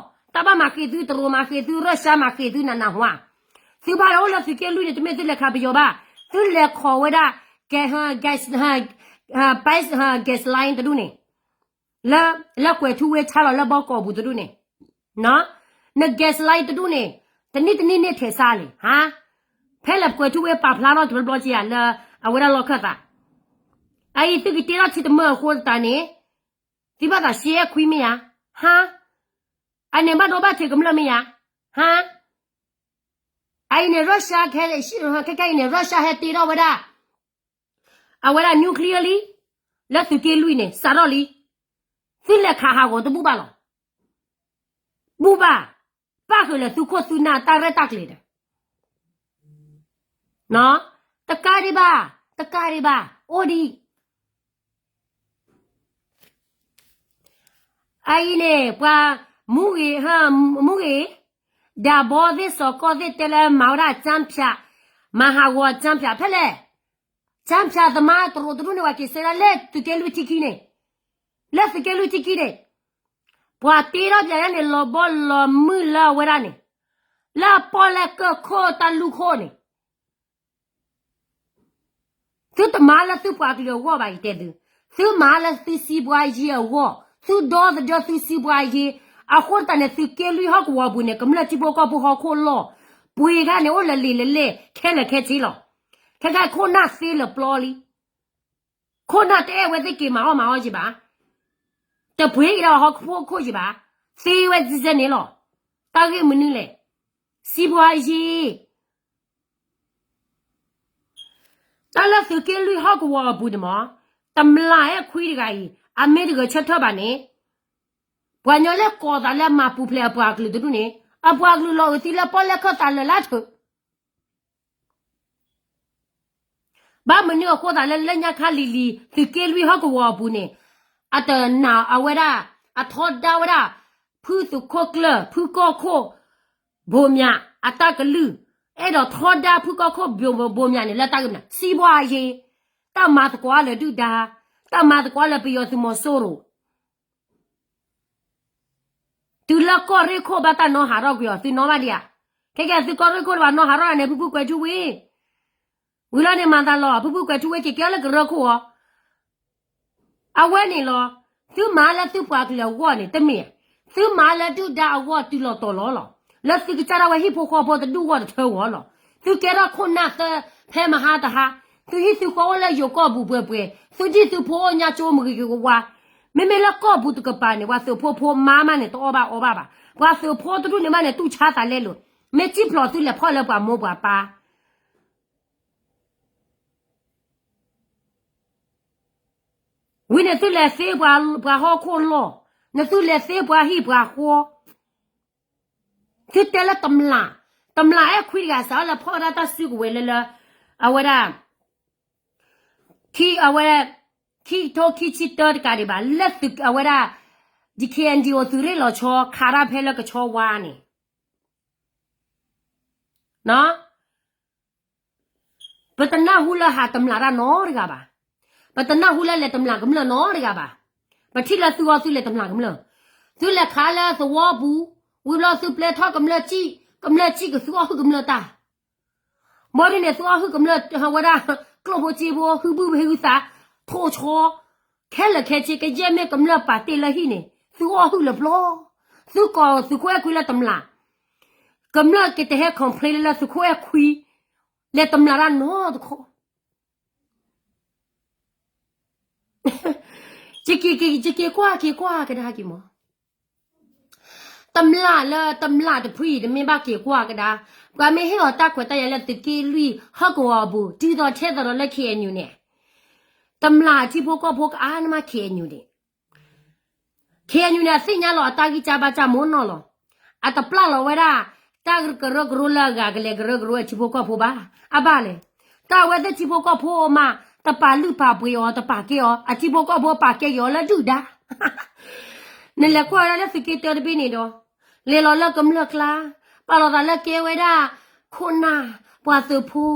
တၢ်ဘၣ်မၤဃ့ၢ်သု, တရူးမၤဃ့ၢ်သု, ရၢၡါမၤဃ့ၢ်သု နးနးဟါ သုဘၣ်အိၣ်လၢသုးက့လွံၢ်န့ၣ် တမ့ၢ်သုလဲၤခးပယီၤဘၣ်, သုလဲၤခိးဝဲဒၣ် gas, gas, gas, gas line တဒူၣ်န့ၣ်, လၢကွဲၤထူဝ့ဆါလီၤလၢဘီကီးပူၤတဒူၣ်န့ၣ်, န gas line တဒူၣ်န့ၣ်, တနံၣ်တနံၣ်န့ၢ်ထဲးစါလံ, ဟါ, ဖဲလဲၣ်ကွဲၤထူဝ့ပာ်ဖျါထီၣ်တဘျီဘျီက့ဧါ လၢအဝဲဒၣ်လီၢ်ခၢၣ်သး, အအံၤသုကတ့ထီၣ်ထံတမၢအဃိသတးန့ၣ်, သုဘၣ်သးရှဲအဲၣ်ခွံမ့ၢ်ဧါ, ဟါ, အန့ၣ်ဘၣ်ဒိဘၣ်ထံးကမျၢၢ်မ့ၢ်ဧါ, ဟါ, အအံၤန့ၣ် ရၢၡါ ခဲခဲအံၤန့ၣ် ရၢၡါဟဲတ့ထီၣ်ဝဲဒၣ် အဝဲဒၣ် nuclear လံ, လၢသုးက့လွံၢ်န့ၣ် စးထီၣ်လံ, သုလဲၤခးဟးဂီၤတဘူၣ်ဘၣ်လီၤ, ဘူၣ်ဘၣ်, ပၣ်ဃုာ်လၢသုခိၣ်သုနၢ်တၢ်ရဲၣ်တၢ်ကျဲၤဒီး တကးဒံးဘၣ်, တကးဒံးဘၣ်, အိၣ်ဒံး အအံၤန့ၣ် ပှၤမူဂ့ၤ, မူဂ့ၤ, ဒၣ်ဘီသ့ၣ်စီၤကီၢ်သ့ၣ်တဲလၢမၤဝဲဒၣ် ကၠၣ်ဖၠး, မၤဟးဂီၤကၠၣ်ဖၠး ဖဲလဲၣ်, ကၠၣ်ဖၠးသမါတရူးတဒူၣ်န့ၣ် ပှၤက့ၤစဲဒၣ်လၢသုးက့လွံၢ်ထံခံန့ၣ်, လၢသုးက့လွံၢ်ထံခံန့ၣ်, ပှၤတ့ထီၣ်ပၠးယါန့ၣ် လီၤဘီလီၤမုၢ်လၢအဝဲဒၣ်န့ၣ်, လၢအပီၣ်လဲၣ်ကၢၢ်ခိၣ်တၢ်လူၢ်ခိၣ်န့ၣ် သုတမၤလၢသုပှၤကလုာ်အဂီၢ်ဘၣ် ယတဲသု, သုမၤလၢသုစံးဘှါယ့အဂီၢ်, သုဒီသဒၢသုစံးဘှါယ့, အဃိသတးန့ၣ် သုးက့လွံၢ်ဟီၣ်ကဝီၤပူၤန့ၣ် ကမျၢၢ်ထံဖိကီၢ်ဖိဟီၣ်ခိၣ်လီၢ်, ပှ့ၤခါန့ၣ် အိၣ်လၢလံာ်လၢလဲၣ် ခဲလၢာ်ခဲဆ့လီၤ. ခဲခဲခိၣ်နၢ်သ့လၢာ်ပျီလံ ခိၣ်နၢ်တအဲၣ်ဝဲသ့ၣ်က့ၤမၤအီၣ်မၤအီယံၤဘၣ်, တပှ့ၤက့ၤဒၣ်ဟီၣ်ခိၣ်ခိၣ်ယံၤဘၣ်, သ့ဝဲဒ်န့ၣ်လီၤ. တၢ်ဂ့ၢ်မနုၤလဲၣ်, စံးဘှါယ့ တၢ်လၢသုးက့လွံၢ်ဟီၣ်ကဝီၤအပူၤန့ၣ်မး, တမျၢ်အဲၣ်ခွံတဂၤအံၤ အမ့ၢ်တဂဲၤဆၢထၢၣ်ဘၣ်န့ၣ်, ပှၤကညီလၢကိးသးလၢမၤပူၤဖျဲးအပှၤကလုာ်တဒူၣ်န့ၣ် အပှၤကလုာ်လီၤအုးသံလၢပီၣ်လဲၣ်ခၢၣ်သးလၢာ်လၢထၢၣ် ဘၣ်မနုၤအဃိသးလၢလၢညါခါလံၤလံၤ သုးက့လွံၢ်ဟီၣ်ကဝီၤအပူၤန့ၣ်, အတနာ်အဝဲဒၣ်, အထီဒါဝဲဒၣ်, ဖုသုးခိၣ်ကျၢၢ် ဖုကီၢ်ခိၣ်, ဘိးမၠး အတၢ်ကလုၢ်, အဲၣ်ဒိးထီဒါဖုကီၢ်ခိၣ်ဘိးမၠးန့ၣ် လၢတၢ်ဂ့ၢ်မနုၤ, စံးဘှါယ့, တၢ်မၤသကိးလၢဒုၣ်ဒါ, တၢ်မၤသကိးလၢပယီၤသုးမီၤစိရိၤ တုၤလၢကီၢ်ရ့ၣ်ခိၣ်ဘၣ်တၢ်နီၢ်ဟးထီၣ်ကွံာ်အီၤ သုနီၣ်ဘၣ်ဒံးဧါ, ခဲကဲသုကီၢ်ရ့ၣ်ခိၣ်တဘၣ်နီၢ်ဟးထီၣ်န့ၣ် ဖုဖုကွဲးထူဝ့ ဝံၤလီၤန့ၣ်မၤသးလီၤ ဖုဖုကွဲးထူဝ့က့ၤကဲလၢကရၢခိၣ်အီၤ, အဝဲန့ၣ်လီၤ, သုမၤလၢသုပှၤကလုာ်အဂီၢ်န့ၣ် တမ့ၢ်, သုမၤလၢဒုၣ်ဒါအဂီၢ်တုၤလီၤတီၤလီၤလီၤ, လၢသုကစၢ်ဒၣ်ဝဲဟံၣ်ဖိဃီဖိတဒူၣ်ဂီၢ်တထၢဂီၢ်လီၤ, သုကဲထီၣ်ခိၣ်နၢ်သၢဖဲမဟါတဟါ, သုဟံၣ်သုဃီအိၣ်လၢယိၤကီၢ်ပူၤပှဲၤပှဲၤ, သုဒံၣ်သုဖိအိၣ်ညါကၠိမုၢ်ဂ့ၤဂ့ၤဝါဝါ, မ့မ့ၢ်လၢကီၢ်ပူၤတကပၤန့ၣ် ပှၤသုးဖိမါမးန့ၣ် တအီၣ်ဘၣ်အီဘၣ်ဘၣ်, ပှၤသုးဖိတဒူၣ်န့ၣ်မးန့ၣ် တူၢ်ဆါသးလဲလိာ်, မ့ၢ်စံၣ်ဖျိးသုလဲၤဖီၣ်လၢပှၤမိၢ်ပှၤပၢ် ဝံၤန့ၣ်သုလဲၤသ့ပှၤဟီၣ်ခိၣ်လီၢ်, နသုလဲၤသ့ပှၤဟံၣ်ပှၤဃီ, သုတဲလၢတမျာ်, တမျာ်အဲၣ်ခွံတဂၤ စးထီၣ်လၢဖီၣ်ဝဲဒၣ်တၢ်စုကဝဲၤလၢလၢ အဝဲဒၣ် ခံ အဝဲ ခံကထိခံဆံတၢတကးဒံးဘၣ် လၢသုးအဝဲဒၣ် ဒ် ခ့ၣ်အဲၣ်ယူၣ် သုးရ့ၣ်လီၤဆီ ခးတၢ်ဖဲလၢကဆီဝါန့ၣ် ပတနၢ်ဟူလၢဟးတမျာ်တၢ်နီတဂၤဘၣ်. ပတနၢ်ဟူလၢလဲၤတမျာ်ကမျၢၢ်နီတဂၤဘၣ်. ပထံၣ်လၢသုအီၣ်သုလဲၤတမျာ်ကမျၢၢ်, သုလဲၤခးလၢသဝီပူၤ, ဝံၤဘျီသုပျဲထီၣ်ကမျၢၢ်စံၣ်, ကမျၢၢ်စံၣ်ကသုအီၣ်ဟုၣ်ကမျၢၢ်တၢ် ဘၣ်ဒ်န့ၣ် သုအီၣ်ဟုၣ်ကမျၢၢ်ဝဲဒၣ် ကျိၣ်ဖိစ့ဖိ ဟုဘုၣ်ဟုသး ထိၣ်ဆီ ခဲလၢာ်ခဲဆ့ ကယဲၢ်မ့ၢ်ကမျၢၢ်ပာ်တ့ၢ်လၢဟံၣ်န့ၣ် သုအီၣ်ဟုၣ်လၢၤပျီ, သုကိးသုးခိၣ်အဲၣ်ခွံလၢတမျာ်, ကမျၢၢ်ကတဟဲ complain လၢလၢသုးခိၣ်အဲၣ်ခွံ လဲၤတမျာ်တၢ်နီတခီ ယက့ၤကွၢ်က့ၤကွၢ်ကဒါက့ၤမး, တမျာ်လၢတမျာ်တဖုအံၤ တမ့ၢ်ဘၣ်က့ၤကွၢ်ကဒါ, ပှၤမ့ၢ်ဟ့ၣ်အီၤတၢ်ခွဲးတၢ်ယာ်လၢသုးက့လွံၢ်ဟီၣ်ကဝီၤအပူၤ တုၤသိးထဲသိးဒီးလၢ ခ့ၣ်အဲၣ်ယူၣ်န့ၣ်, တမျာ်ထံဖိကီၢ်ဖိကအါန့ၢ်မး ခ့ၣ်အဲၣ်ယူၣ်န့ၣ် ခ့ၣ်အဲၣ်ယူၣ်န့ၣ် အသ့ၣ်ညါလီၤအတၢ်ဂံၢ်စၢ်ဘါစၢ်မ့ၢ်နီၢ်လီၤ. အတပျၢ်လီၤဝဲဒၣ် တၢ်ကရၢကရိလၢအဂၤကလဲၤကရၢကရိအထံဖိကီၢ်ဖိဘၣ်. အဘၣ်လဲၣ်, တၢ်အဝဲသ့ၣ်ထံဖိကီၢ်ဖိမး တပာ်လုၢ်ပာ်ပှ့ၤအီၤ တပာ်ကဲအီၤ, အထံဖိကီၢ်ဖိပာ်ကဲက့ၤအီၤလၢဒုၣ်ဒါ နလဲၤကွၢ်ဝဲဒၣ်လၢသုးက့တၢတဘ့ၣ်န့ၣ်ဒီး လဲၤလီၤလၢကမျၢၢ်ကျါ, ပာ်လီၤသးလၢကဲဝဲဒၣ် ခိၣ်နၢ်, ပှၤသုးဖိ,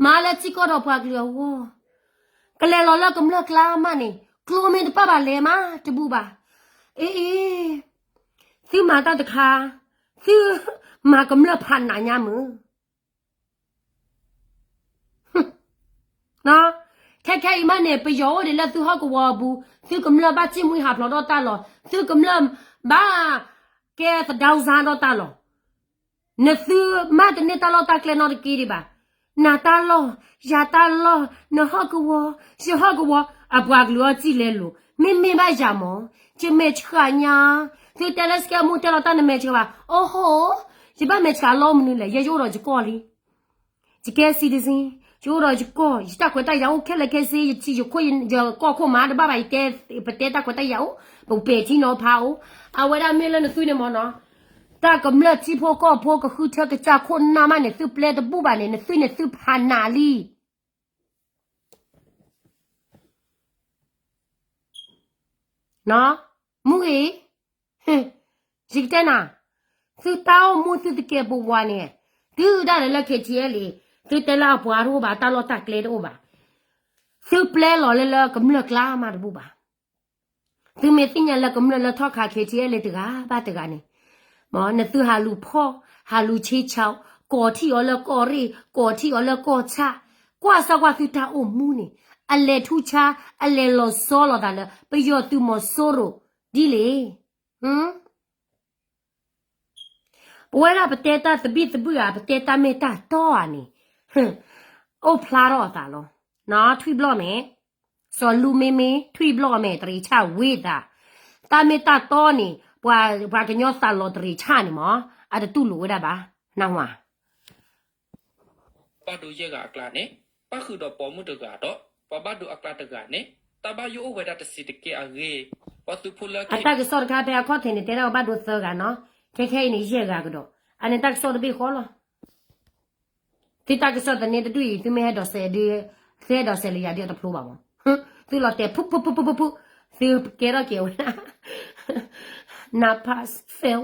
မၤလၢထံကီၢ်ဒီးပှၤကလုာ်အဂီၢ်, ကလဲၤလီၤလၢကမျၢၢ်ကျါမးန့ၣ် ကျိမ့ၢ်တပၣ်ဘၣ်လဲၤမးတဘူၣ်ဘၣ်. အ့အ့, သုမၤတၢ်တခါ, သုမၤကမျၢၢ်ဖးနးညါမုၢ် ခဲခဲအံၤမးန့ၣ် ပယီၤအိၣ်ဒံးလၢသုဟီၣ်ကဝီၤအပူၤ, သုကမျၢၢ်ဘၣ်စံၣ်မှံဟးဖျိးဒီးတၢ်လီၢ်, သုကမျၢၢ်ဘၣ်ကဲသဒၢစါဒီးတၢ်လီၢ်, နသုမၤတန့ၢ်တၢ်လီၢ်တၢ်ကျဲနီတက့ဒံးဘၣ်. နၤတၢ်လီၢ်, ယၤတၢ်လီၢ်, နဟီၣ်ကဝီၤ, ယဟီၣ်ကဝီၤ, အပှၤကလုာ်အီၤစံၣ်လဲလိာ်, မ့မ့ၢ်ဘၣ်ယၤမး, ယမဲာ်ဆှးညါ, သုတဲလၢစကဲမူတဲလီၤတၢ်နမဲာ်ဆှးဘၣ်, အိၣ်ဟိ, ယဘၣ်မဲာ်ဆှးလီမနုၤလဲၣ်, ယဲယအိၣ်ဒီးယကီၢ်လံ ယကဲ citizen, ယအိ၁ဒီးယကီၢ်, ယတၢ်ခွဲးတၢ်ယာ်အိၣ်ခဲလၢာ်ခဲဆ့, ယထံယခိၣ် ယကီၢ်ခိၣ်မးတဘၣ်ဘၣ်, ယတဲ, ပတဲတၢ်ခွဲးတၢ်ယာ်အိၣ်, ပပဲာ်ထံနီၤဖးအိၣ်, အဝဲဒၣ်မ့ၢ်လၢနသုန့ၣ်မ့ၢ်နီၤ, တၢ်ကမျၢၢ်ထံဖိကီၢ်ဖိကဃုထၢကစၢ်ခိၣ်နၢ်မးန့ၣ် သုပျဲတဘူၣ်ဘၣ်န့ၣ် နသုန့ၣ်သုဖးနးလံ မူဂ့ၤ, ယကတဲနၤ, သုတၢ်အိၣ်မူသုတကဲပဝးန့ၣ်, တုၤဒၣ်လဲာ်လၢ ခ့ၣ်ထံအဲလ်အ့, သုတဲလၢအပှၤတအိၣ်ဘၣ်, တၢ်လီၢ်တၢ်ကျဲတအိၣ်ဘၣ်, သုပျဲလီၤလၢလၢကမျၢၢ်ကျါမးတဘူၣ်ဘၣ်. သုမ့ၢ်သ့ၣ်ညါလၢကမျၢၢ်လၢထီၣ်ခး ခ့ၣ်ထံအဲလ်အ့ တဂၤဘၣ်တဂၤန့ၣ်, မ်နသုဟးလူၤဖီၣ်, ဟးလူၤဆ့ဆါ, ကိးထံၣ်အီၤလၢကီၢ်ရ့ၣ်, ကိးထံၣ်အီၤလၢကီၢ်ဆၣ်, ကွၢ်စၢ်ကွၢ်သုတၢ်အိၣ်မူန့ၣ်, အလဲၤထူဆါ, အလဲၤလီၤဆီလိာ်သးလၢ ပယီၤသုးမီၤစိရိၤဒ်လဲၣ် ပဝဲဒၣ်ပတဲတၢ်သဘံၣ်သဘုၣ်ဧါ, ပတဲတၢ်မ့ၢ်တၢ်တီဧါန့ၣ်, အိၣ်ဖျါထီၣ်အသးလီၤ. ထွံၣ်ဘျီၣ်မဲာ်, စီၤလူမ့မ့ၢ် ထွံၣ်ဘျီၣ်မဲာ် တရ့ၤဆၣ်ဝံသး, တၢ်မ့ၢ်တၢ်တီန့ၣ် ပှၤကညီသးလီၤတရ့ၤဆၣ်န့ၣ်မး, အတတူၢ်လိာ်ဝဲဒၣ်ဘၣ်, နၢ်ဟူဧါ ဘၣ်ဒိယဲၢ်ဂၤအကျါန့ၣ်, ပၣ်ဃုာ်ဒီးပိာ်မုၣ်တဂၤဒီး ပှၤဘၣ်ဒိအကျါတဂၤန့ၣ် တၢ်ဘၣ်ယိၣ်အိၣ်ဝဲဒၣ်တဆံးတက့ၢ်အဂ့ၢ်, ပှၤသုးဖိလၢ အတၢ်ကစီၣ်တခါဖဲအခီၣ်ထံးန့ၣ် တဲဒၣ်ပဘၣ်ဒိသၢဂၤနီၤ, ခဲခဲအံၤန့ၣ် ယဲၢ်ဂၤကဒီး, အန့ၣ်တၢ်ကစီၣ်တဘ့ၣ်ဃီလီၤ. သုတၢ်ကစီၣ်သန့တဒူၣ်အံၤ သုမ့ၢ်ဟဲဒိးစဲးဒုး, သုဟဲဒိးစဲးလၢယၤဒုးအတဖျိဘၣ်မး, သုလီၤတဲာ်ဖုၣ်ဖုၣ်ဖုၣ်ဖုၣ်ဖုၣ်, သုကဲထီၣ်က့ၤဝဲဒၣ်, နၢ်ဖး fail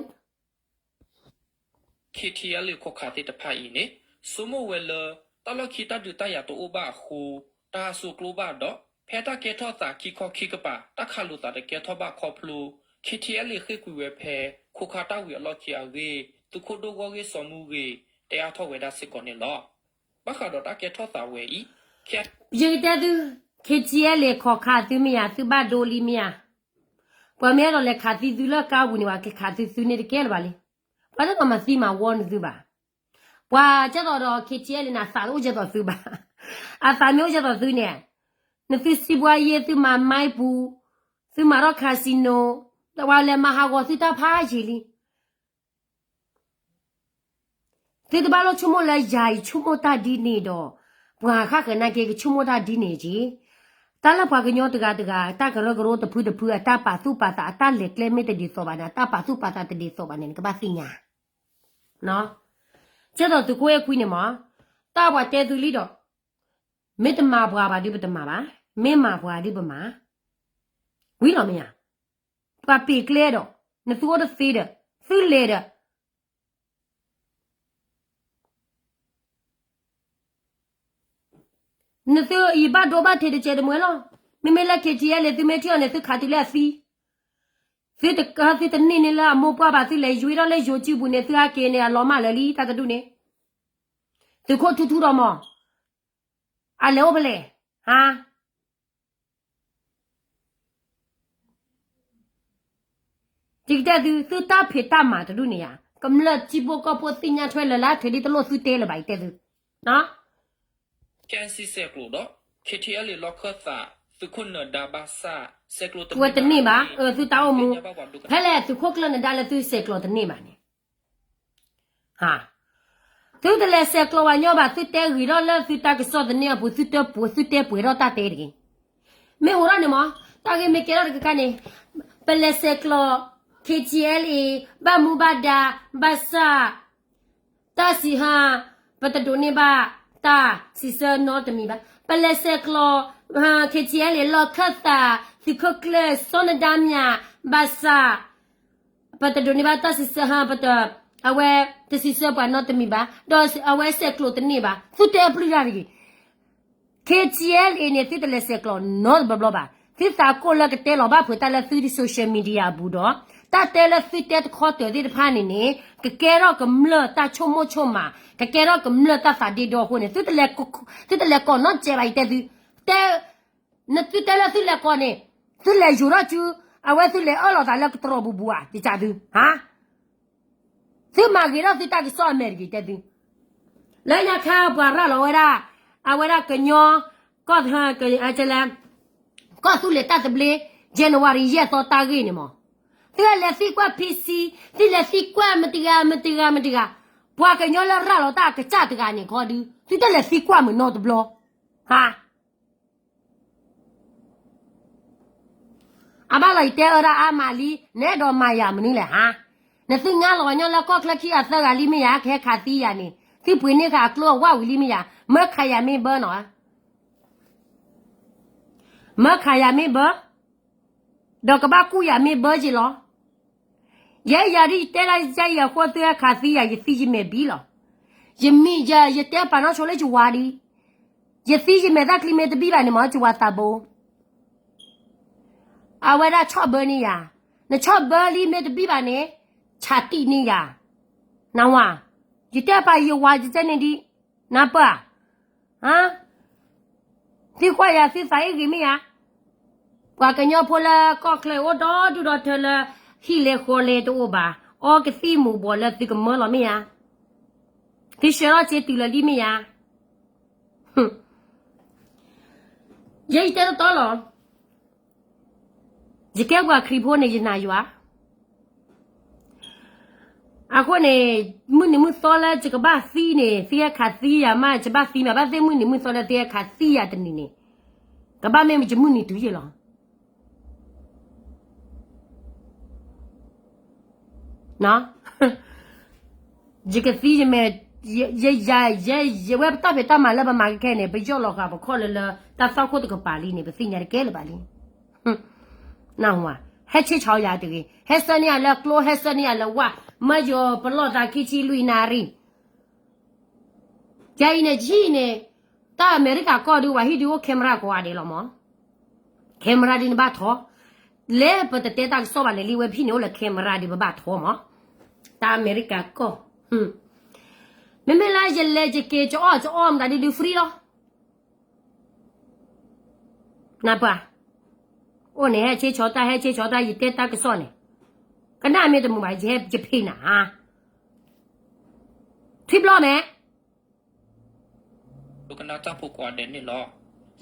ခ့ၣ်ထံအဲလ်အ့ ခိၣ်ခးသ့ၣ်တဖၣ်အံၤန့ၣ် ဆိကမိၣ်ဝဲလၢ တၢ်လီၢ်ခံတၢ်ဒုးတၢ်ယၤတအိၣ်ဘၣ်အဃိ တၢ်ဟးစိးကျိဘၣ်ဒီး ဖဲတၢ်ကဲထီၣ်သးခံခီခံကပၤ တၢ်ခးလိာ်သးတကဲထီၣ်ဘၣ်ခီဖျိ ခ့ၣ်ထံအဲလ်အ့ ဃ့ၢ်ကွံာ်ဝဲဖဲ ခိၣ်ခါတၢ်ဝံၤအလီၢ်ခံအဂ့ၢ် သုးခိၣ်ဒိၣ်ဂီၢ်ဂ့ၢ်စီၤမူဂ့ၤ တဲအါထီၣ်ဝဲဒၣ်စ့ၢ်ကီးန့ၣ်လီၤ. ဘၣ်ဃးဒီးတၢ်ကဲထီၣ်သးဝဲအံၤ ယကတဲသု, ခ့ၣ်ထံအဲလ်အ့ ခိၣ်ခးသုမ့ၢ်ဧါ, သုဘၣ်ဒိလံမ့ၢ်ဧါ, ပှၤမ့ၢ်အဲၣ်ဒိးလဲၤခးသံသုလၢကါပူၤန့ၣ် ပှၤကခးသုသုန့ၣ်တကဲလၢၤဘၣ်လံ. ပှၤတနီၤမၤသံမၤဝီနသုဘၣ်. ပှၤကဲသိးဒီး ခ့ထံအဲလ့ၣ်န့ၣ် အသးတအိၣ်ကဲသိးသုဘၣ်. အသးမ့ၢ်အိၣ်ကဲသိးသုန့ၣ်, နသုစံးပှၤယ့ သုမၤမါပူၤ, သုမၤထီၣ် casino, ပှၤလဲၤမၤဟးဂီၤသုတၢ်ဖးယံာ်လံ. သုတဘၣ်လိၣ်ဆိကမိၣ်လၢယၤအံၤဆိကမိၣ်တၢ်ဒ်န့ၣ်ဒီး, ပှၤဃၣ်ဃၢၤနာ်က့ကဆိကမိၣ်တၢ်ဒ်န့ၣ်က့ၤ. တၢ်လၢပှၤကညီတဂၤတဂၤ တၢ်ကရၢကရိတဖုတဖု အတၢ်ပာ်သူၣ်ပာ်သး အတၢ်လဲၤကျဲမ့ၢ်တဒ်သိးဘၣ်န့ၣ် အတၢ်ပာ်သူၣ်ပာ်သးတဒ်သိးဘၣ်န့ၣ် နကဘၣ်သ့ၣ်ညါ. ကဲသိးသုးခိၣ်အဲၣ်ခွံန့ၣ်မး, တၢ်ပှၤတဲသုလံဒီး, မ့ၢ်တမၤပှၤဘၣ်ဒုးပတမၤဘၣ်, မ့ၢ်မၤပှၤဒုးပမၤ, ဝံၤလီၤမ့ၢ်ဧါ. ပှၤပ့ၤကျဲဒီး, နသုအိၣ်တသ့ဒီး, သုလဲၤဒီး နသုအံၤဘၣ်ဒိဘၣ်ထံးတစဲးတမှဲလီၤ. မ့မ့ၢ်လၢ ခ့ထံအဲလ့ၣ် သုမ့ၢ်ထံၣ်အီၤန့ၣ် သုခးတုၤလၢအသံ, သုတက, သုတန့ၢ်န့ၢ်လၢအမိၢ်ပှၢ်ဘၣ်, သုလဲၤယွ့ထီၣ်လၢယိၤစုပူၤန့ၣ် သုဟဲက့ၤန့ၣ် အလီၤမၢ်လၢာ်လံတၢ်တဒူၣ်န့ၣ်, သုးခိၣ်ထူထူဒီးမး, အလဲၤအိၣ်ဖဲလဲၣ်, ဟါ ယကတဲသု, သုတၢ်ဖံးတၢ်မၤတဒူၣ်န့ၣ်ယါ, ကမျၢၢ်ထံဖိကီၢ်ဖိသ့ၣ်ညါထွဲလၢ်လၢ် ထဲဒ်တလိၣ်သုတဲလၢၤဘၣ် ယတဲသု, ကဲစံဆဲးကျိးဒီး, ခ့ထံအဲလ့ၣ် လီၢ်ခၢၣ်သး, သုးခိၣ်နၢၤဒါဘၣ်ဆၣ်, ဆဲးကျိးတန့ၢ်ဘၣ်, သုတၢ်အိၣ်မူ, ဖဲလဲၣ်သုးခိၣ်ကျၢၢ်နၢၤဒါလၢသုဆဲးကျိးတန့ၢ်ဘၣ်န့ၣ် သုတလဲၤဆဲးကျိးပှၤညီဘၣ်, သုတဲဂ့ၤထီၣ်လၢသုတၢ်ကစီၣ်သန့အပူၤ, သုတဲပှဲၤ, သုတဲပှဲၤထီၣ်တၢ်တဲတဂ့ၤ. မ့ၢ်အိၣ်ထီၣ်န့ၣ်မး, တၢ်ဂ့ၢ်မ့ၢ်ကဲထီၣ်တကကါန့ၣ်, ပလဲၤဆဲးကျိး ခ့ထံအဲလ့ၣ် ဘၣ်မူဘၣ်ဒါ, ဘၣ်ဆၣ် တၢ်စံးဟါ, ပတဒိးန့ၢ်ဘၣ်တၢ်စံးဆၢနီတမံၤဘၣ်. ပလဲၤဆဲးကျိး ခ့ထံအဲလ့ၣ် လီၢ်ခၢၣ်သး, သုးခိၣ်ကျၢၢ်စီၤနၢၤဒါမၠး, ဘၣ်ဆၣ် ပတဒိးန့ၢ်ဘၣ်တၢ်စံးဆၢဟါ, ပတ, အဝဲတစံးဆၢပှၤနီတမံၤဘၣ်, ဒီးအဝဲဆဲးကျိးတန့ၢ်ဘၣ်, သုတဲပျုၢ်တၢ်တဂ့ၤ. ခ့ထံအဲလ့ၣ်န့ၣ် သုတလဲၤဆဲးကျိးနီတဘျီဘျီဘၣ်. သုသးကိၢ်လၢကတဲလီၤဘၣ်ဖုးတၢ်လၢသု social media အပူၤဒီး, တၢ်တဲလၢသုတဲတခီတၢၤသ့ၣ်တဖၣ်န့ၣ်န့ၣ် ကကဲထီၣ်ကမျၢၢ်တၢ်ဆိကမိၣ်ဆိကမး, ကကဲထီၣ်ကမျၢၢ်တၢ်သးဒ့ဒီအဃိန့ၣ်, သုတလဲၤကိးနီတစဲးဘၣ် ယတဲသု, တဲ နသုတဲလၢသုလဲၤကိးန့ၣ်, သုလဲၤယိၤထီၣ်စု, အဝဲသုလဲၤအၢၣ်လီၤသးလၢကတြီၤပူၤပူၤဧါ, ယကးသု, ဟါ သုမၤဂ့ၤထီၣ်သုတၢ်ကစီၣ်အမဲာ်တဂ့ၤ ယတဲသု. လၢညါခါပှၤရၤလီၤဝဲဒၣ်, အဝဲဒၣ်ကညီ, ကီၢ်, ကလဲ, ကီၢ်သူလ့ၤတၢ်သဘျ့, January ယဲၢ်သီတၢ်ဂ့ၢ်န့ၣ်မး, သုလဲၤသံကွၢ် PC, သုလဲၤသံကွၢ်မတဂၤမတဂၤမတဂၤ, ပှၤကညီလၢရၤလီၤတၢ်အကစၢ်တဂၤန့ၣ်ခီဒု, သုတလဲၤသံကွၢ်မုာ်နီတဘျီ, ဟါ အဘၣ်လီၤ ယတဲအၢဒၣ်အါမးလံ, နအဲၣ်ဒိးမၤယၤမနုၤလဲၣ်ဟါ, နသုငါလီၤပှၤကညီလၢကီၢ်ချၢခံဂၤသၢဂၤလံမ့ၢ်ယါ, ကဟဲခးသံယၤန့ၣ်, သုပှ့ၤန့ၢ်ဃာ်အကျိအဝၣ်ဝံၤလံမ့ၢ်ယါ, မၢခးယၤမ့ၢ်ဘၢနီၤ, မၢခးယၤမ့ၢ်ဘၢ ဒီးကဘၣ်ကူၣ်ယၤမ့ၢ်ဘၢက့လီၤ. ယဲယၤဒ်ယတဲဒၣ်ယအဃိ သုဟဲခးသံယၤ ယသံယမဲာ်ဘံလီၤ. ယမံၤယၤ ယတဲပာ်နီၣ်ဆိလၢယဝၤဒံး, ယသံယမဲာ်တၢ်ချံမ့ၢ်တဘံၣ်ဘၣ်န့ၣ်မး ယဝၤသးဘိ အဝဲဒၣ်ဆီၣ်ဘၢန့ၢ်ယၤ, နဆီၣ်ဘၢလံမ့ၢ်တဘံၣ်ဘၣ်န့ၣ်, ဆးတံၢ်န့ၢ်ယၤ, နဝၤ, ယတဲပာ်ယဝၤယတဲန့ၣ်ဒံး, နပၢၢ်, သံကွၢ်ယၤသံသးအ့ၣ်ဂ့ၤမ့ၢ်ယါ, ပှၤကညီဖိလၢကီၢ်ချၢအိၣ်ဒီဒူၣ်ဒီထၢလၢ ဟံၣ်လဲဃီလဲတအိၣ်ဘၣ်, အီကသံၣ်မူၤဘှီးလၢသုကမၢလီၤမ့ၢ်ယါ, သုဆှၢထီၣ်စ့တုၤလၢလံမ့ၢ်ယါ ယဲယတဲတတီလီၤ. ယကဲပှၤခရံာ်ဖိန့ၣ် ယနာ်ယွၤ, အဃိန့ၣ် မုၢ်နံၤမုၢ်သီလၢယကဘၣ်သံန့ၣ် သုဟဲခးသံယၤမး ယဘၣ်သံမး ဘၣ်သ့ၣ်မုၢ်နံၤမုၢ်သီလၢသုဟဲခးသံယၤတနံၤန့ၣ်, ကဘၣ်မ့ၢ်ယမုၢ်နံၤတုၤယဲလီၤ. ယကသံယမဲာ်, ယဲ, ယဲ, ယဲ, ယဝဲပတၢ်ဖံးတၢ်မၤလၢပမၤခဲခဲန့ၣ် ပယီၢ်လီၤဃာ်ပခီၣ်လၢလၢ တၢ်သီၣ်ခိၣ်တကပၤလံန့ၣ် ပသ့ၣ်ညါတကဲလၢၤဘၣ်လံ. နဝၤ, ဟဲဆ့ဆီယၤတဂ့ၤ, ဟဲဆၢန့ၢ်ယၤလၢကျိ ဟဲဆၢန့ၢ်ယၤလၢဝၣ်, မၢယပလီၢ်သးခံဆံလွံၢ်နၣ်ရံၣ် ယၤအံၤန့ၣ် ယဟံၣ်န့ၣ်, တၢ်အမဲရကၤကီၢ်ဒုး ပှၤဟံၣ်ဒုးအိၣ် camera ကိးဂၤဒဲးလီၤမး, camera ဒ်နဘၣ်ထီၣ်, လဲၤပတတဲတၢ်ကစီၣ်ဘၣ်လဲၤလံ ဝဲဖံန့ၣ်အိၣ်လၢ camera ဒ်ပဘၣ်ထီၣ်မး, တၢ်အမဲရကၤကီၢ်, မ့မ့ၢ်လၢယလဲၤယက့ၤကအီၣ်ကအီမတၤဒုးဒုး free လီၤ. နပၢၢ်, အိၣ်န့ၣ် ဟဲဆ့ဆီတၢ် ဟဲဆ့ဆီတၢ် ယတဲတၢ်ကစီၣ်န့ၣ်, ကနၣ်မ့ၢ်တမုာ်ဘၣ် ယဟဲယဖံးနၤဧါ, ထွံၣ်ဘျီၣ်မဲာ် ဒိကနၣ်တၢ်ဖိကိးဂၤဒဲးန့ၣ်လီၤ.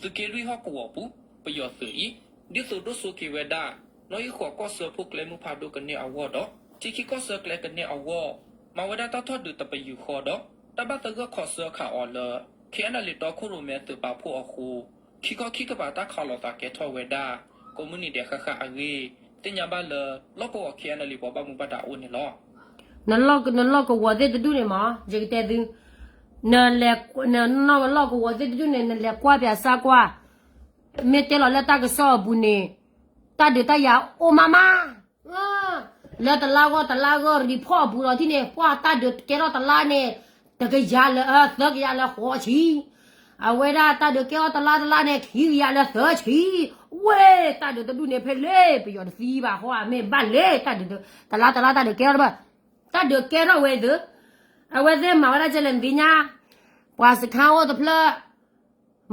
သုးက့လွံၢ်ဟီၣ်ကဝီၤပူၤ ပယီၤသုးအံၤ ဒ်သိးဒိၣ်စိက့ၤဝဲဒၣ် နီၣ်ဂံၢ်ဃိးကီၢ်ဆၢဖှိၣ်ကျဲမုၢ်ဖးဒိၣ်ကန့ၢ်အဂီၢ်ဒီး ထံခံကီၢ်ဆၢကျဲကန့ၢ်အဂီၢ် မၤဝဲဒၣ်တၢ်ထီၣ်ဒုးတပယူာ်ဃီဒီး တၢ်ဘၣ်သဂၢၢ်ခီးစၢခးအီၤလၢ ခ့ၣ်အဲၣ်အဲၣ်လ့းတီခိၣ်ရိၣ်မဲသုးပာ်ဖှိၣ်အဃိ ခံခီခံကပၤတၢ်ခးလီၤသးကဲထီၣ်ဝဲဒၣ် ကိးမုၢ်နံၤဒဲးဃၣ်ဃၣ်အဂ့ၢ် သ့ၣ်ညါဘၣ်လၢ လီၢ်ကဝီၤ ခ့ၣ်အဲၣ်အဲၣ်လ့းပှၤဘၣ်မူဘၣ်ဒါအိၣ်န့ၣ်လီၤ. နလီၢ်ကဝီၤသ့ၣ်တဒူၣ်န့ၣ်မ့ၢ် ယကတဲသု, နလီၢ်ကဝီၤသ့ၣ်တဒူၣ်န့ၣ် နလဲၤကွၢ်ပၠးစၢ်ကွၢ်, မ့ၢ်တဲလီၤလၢတၢ်ကစီၣ်အပူၤန့ၣ် တၢ်ဒုးတၢ်ယၤအိၣ်မးမး လၢတလါဂီၢ်တလါဂီၢ် report အပူၤလီၤတံၢ်န့ၣ် ပှၤတၢ်ဒုးကဲထီၣ်တလါန့ၣ် တကယၤလၢ သၢကယၤလၢဃိးဆံ, အဝဲဒၣ်တၢ်ဒုးကဲထီၣ်တလါတလါန့ၣ် ခံကယၤလၢသၢဆံ, ဝဲ တၢ်ဒုးတဒူၣ်န့ၣ်ဖဲလဲၣ် ပယီၤတသံဘၣ်ဟီ အမ့ၢ်ဘၣ်လဲၣ် တၢ်ဒုးတလါတလါတၢ်ဒုးကဲထီၣ်တဘၣ်, တၢ်ဒုးကဲထီၣ်ဝဲသု, အဝဲသ့ၣ်မၤဝဲဒၣ်ကဲလဲၣ်နသ့ၣ်ညါ, ပှၤစခါအိၣ်တဖျၢၣ်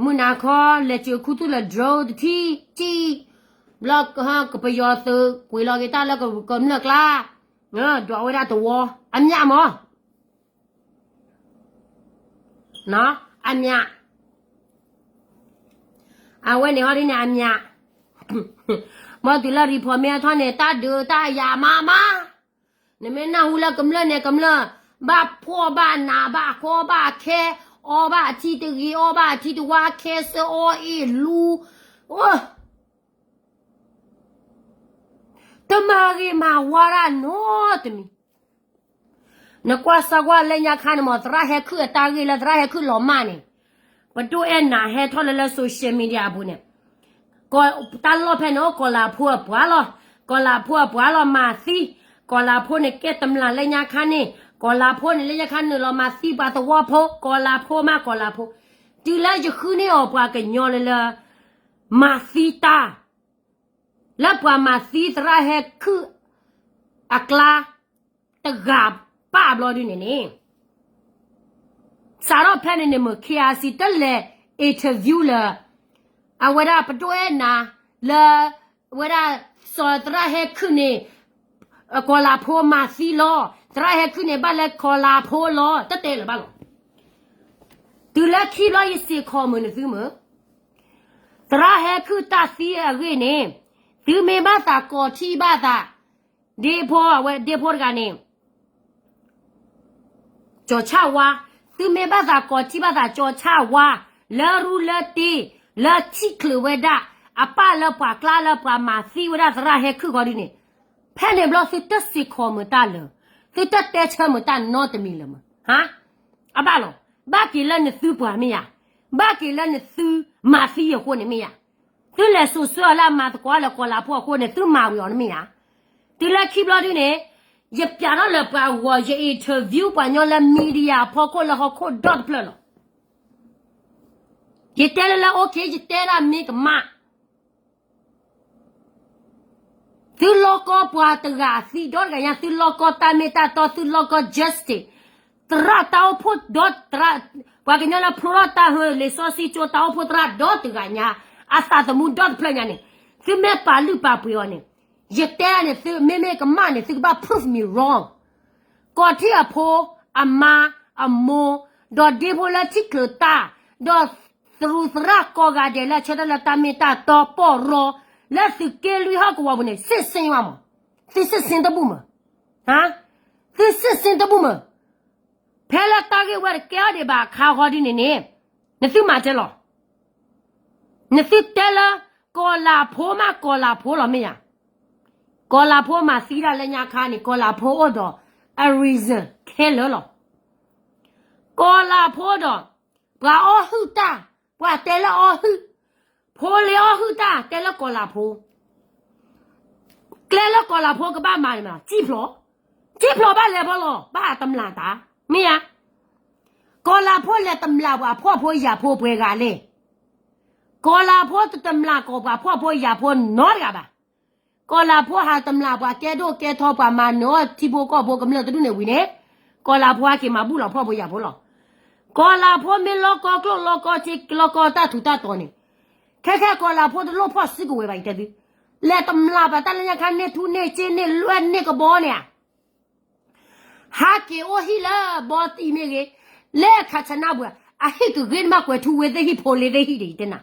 မုၢ်နၤခီ လဲၤစၢၤခူသူၣ်လၢ drone တထံၣ်တံၢ်, ဘျီကပယီၤသုးကွံာ်လီၤက့ၤတၢ်လၢကမျၢၢ်ကျါ, ဒွးဝဲဒၣ်တဝီ, အမြတ်မး, အမြတ်, အဝဲန့ၣ်ဟီဒ်န့ၣ် အမြတ်, ဘၣ်တုၤလၢ report မ့ၢ်အထီၣ်န့ၣ် တၢ်ဒုးတၢ်ယၤမးမး နမ့ၢ်နၢ်ဟူလၢကမျၢၢ်န့ၣ် ကမျၢၢ် ဘၣ်ဖှီၣ်ဘၣ်နးဘၣ်ကီဘၣ်ခဲ, အီဘၣ်အထံတဂ့ၤ အီဘၣ်အထံတဝါ ခဲစၢအီအ့ၣ်လူ, တမၤဂ့ၤမၤဝါတၢ်နီတမံၤ, နကွၢ်စၢ်ကွၢ်လၢညါခါန့ၣ်မ့ၢ် သရၣ်ဟဲခုၣ်အတၢ်ဂ့ၢ်လၢသရၣ်ဟဲခုၣ်လီၤမၢ်န့ၣ်, ပဒိၣ်အဲၣ်နၤဟဲထီၣ်လၢလၢ social media အပူၤန့ၣ်, တၢ်လီၢ်ဖဲန့ၣ်အိၣ်ကီၤလၤဖိအပှၤလီၤ, ကီၤလၤဖိအပှၤလီၤမၤသံ, ကီၤလၤဖိန့ၣ်ကဲတမျၢ်လၢညါခါန့ၣ်, ကီၤလၤဖိန့ၣ်လၢညါခါနုာ်လီၤမၤသံပှၤသဝီဖိ, ကီၤလၤဖိမးကီၤလၤဖိ, တုၤလၢယဃုန့ၢ်အီၤပှၤကညီလၢလၢ မၤသံတၢ် လၢပှၤမၤသံသရၣ်ဟဲခုၣ်အကျါ တဂၤပၣ်ဘျီဒုန့ၣ်န့ၣ်, စးထီၣ်ဖဲန့ၣ်န့ၣ်မ့ၢ် KIC တလဲၤ interview လၢ အဝဲဒၣ်ပဒိၣ်အဲၣ်နၤ လၢ ဝဲဒၣ် စီၤသရၣ်ဟဲခုၣ်န့ၣ် ကီၤလၤဖိမၤသံလီၤ, သရၣ်ဟဲခုၣ်န့ၣ်ဘၣ်လၢကီၤလၤဖိလီၤ တတဲလၢၤဘၣ်လီၤ. တုၤလၢခံဘျီယစ့ၢ်ကီးမုာ်နသုမုာ် သရၣ်ဟဲခုၣ်တၢ်သံအဂ့ၢ်န့ၣ်, သုမ့ၢ်ဘၣ်သးကိးထံၣ်ဘၣ်သး, ဒ့ဖိအဝဲဒ့ဖိတဂၤန့ၣ်, ကၠီၤဆၣ်ဝါ, သုမ့ၢ်ဘၣ်သးကိးထံၣ်ဘၣ်သးကၠီၤဆၣ်ဝါ, လၢရူလၢတ့, လၢထံၣ်ချုးဝဲဒၣ်, အပၣ်လၢပှၤကျါလၢပှၤမၤသံဝဲဒၣ်သရၣ်ဟဲခုၣ်ဃီဒ်န့ၣ်, ဖဲန့ၣ်ဘျီသုတစ့ၢ်ကီးမုာ်တၢ်လၢၤ, သုတတဲဆၢမုာ်တၢ်နီတမံၤလၢၤမုာ်, ဟါ, အဘၣ်လီၤ, ဘၣ်က့ၤလၢနသုပှၤမ့ၢ်ယၤ, ဘၣ်က့ၤလၢနသုမၤသံအဃိန့ၣ်မ့ၢ်ယၤ, သုလဲၤစိာ်ဆှၢအီၤလၢအမၤသကိးလၢကီၤလၤဖိအဃိန့ၣ် သုမၤဝံၤအီၤန့ၣ်မ့ၢ်ယၤ, တုၤလၢခံဘျီဒ်န့ၣ်, ယပျးထီၣ်လၢပှၤဂီၤ ယ interview ပှၤညီလၢ media အဖီခိၣ်လၢဟီၣ်ခိၣ်ဒီတဖျၢၣ်လီၤ. ယတဲလၢလၢ okay ယတဲဒၣ်မ့ၢ်ကမၣ် သုလီၢ်ကီပှၤတဂၤအသံဒီတဂၤညါ, သုလီၢ်ကီတၢ်မ့ၢ်တၢ်တီ, သုလီၢ်ကီ justice, သရၣ်တၢ်အိၣ်ဖှိၣ်ဒီးသရၣ်, ပှၤကညီလၢဖျိထီၣ်တၢ်ဟၢလံာ်စီဆှံကၠိတၢ်အိၣ်ဖှိၣ်သရၣ်ဒီတဂၤညါ, အသးသမူဒီတဖျၢၣ်ညါန့ၣ်, သုမ့ၢ်ပာ်လုၢ်ပာ်ပှ့ၤအီၤန့ၣ်, ယတဲဒၣ်န့ၣ် သုမ့မ့ၢ်ကမၣ်န့ၣ် သုကဘၣ် prove me wrong. ကီၢ်ထံးအဖိ, အမါ, အမိၢ်, ဒီးဒ့ဖိလၢထံၣ်ချုးတၢ်, ဒီးသရူးသရၣ်ကိးဂၤဒဲးလၢအဆၢထၢၣ်လၢတၢ်မ့ၢ်တၢ်တီပီၢ်ရီ, လၢသုးက့လွံၢ်ဟီၣ်ကဝီၤပူၤန့ၣ် စစ်ဆင်မး, သု စစ်ဆင် တဘူၣ်မး, သု စစ်ဆင် တဘူၣ်မး, ဖဲလၢတၢ်ဂ့ၢ်ဝဲတကဲထီၣ်ဒံးဘၣ်အခါဃီဒ်န့ၣ်န့ၣ်, နသုမၤတဲလီၤ. နသုတဲလၢ ကီၤလၤဖိမးကီၤလၤဖိလီၤမ့ၢ်ယၤ, ကီၤလၤဖိမၤသံတၢ်လၢညါခါန့ၣ် ကီၤလၤဖိအိၣ်ဒီး အ reason ခဲလၢာ်လီၤ. ကီၤလၤဖိဒီး ပှၤအီၣ်ဟုၣ်တၢ်, ပှၤတဲလၢအီၣ်ဟုၣ်, ဖိလ့အီၣ်ဟုၣ်တၢ် တဲလၢကီၤလၤဖိ ကျဲလၢကီၤလၤဖိကဘၣ်မၤန့ၣ်မး စံၣ်ဖျိး, စံၣ်ဖျိးဘၣ်လဲၤဖီလီၤ ဘၣ်တမျၢ်တၢ်, မ့ၢ်ဧါ. ကီၤလၤဖိလဲၤတမျၢ်ပှၤဖှီၣ်ဖိယာ်ဖိပှဲၤဂၤလဲၣ်. ကီၤလၤဖိတတမျၢ်ကီးပှၤဖှီၣ်ဖိယာ်ဖိနီတဂၤဘၣ်. ကီၤလၤဖိဟးတမျၢ်ပှၤကဲဒိၣ်ကဲထီပှၤမၤနၢၤအီၣ်ထံဖိကီၢ်ဖိကမျၢၢ်တဒူၣ်န့ၣ်ဝံၤန့ၣ်, ကီၤလၤဖိဟဲက့ၤမၤဘူၣ်လီၤဖှီၣ်ဖိယာ်ဖိလီၤ. ကီၤလၤဖိမ့ၢ်လီၢ်ကီကျိၣ်လီၢ်ကီစ့လီၢ်ကီတၢ်ထူးတၢ်တီၤန့ၣ်, ခဲခဲကီၤလၤဖိတလိၣ်ဖီၣ်စုကဝဲၤဘၣ် ယတဲသု, လဲၤတမျၢ်ပှၤတၢ်လၢညါခါန့ၢ်ထူန့ၢ်စ့န့ၢ်လွဲၢ်န့ၢ်ကဘီန့ၣ်ဧါ. ဟးက့ၤအိၣ်ဟံၣ်လၢဘီသံမ့ၢ်ဂ့ၤ, လၢခးဆနၣ်ပူၤဧါ, အဟံၣ်ကဂ့ၤနမးကွဲးထူဝ့သ့ၣ်ဟံၣ်ဖိလ့သ့ၣ်ဟံၣ်ဒံးယတဲနၤ,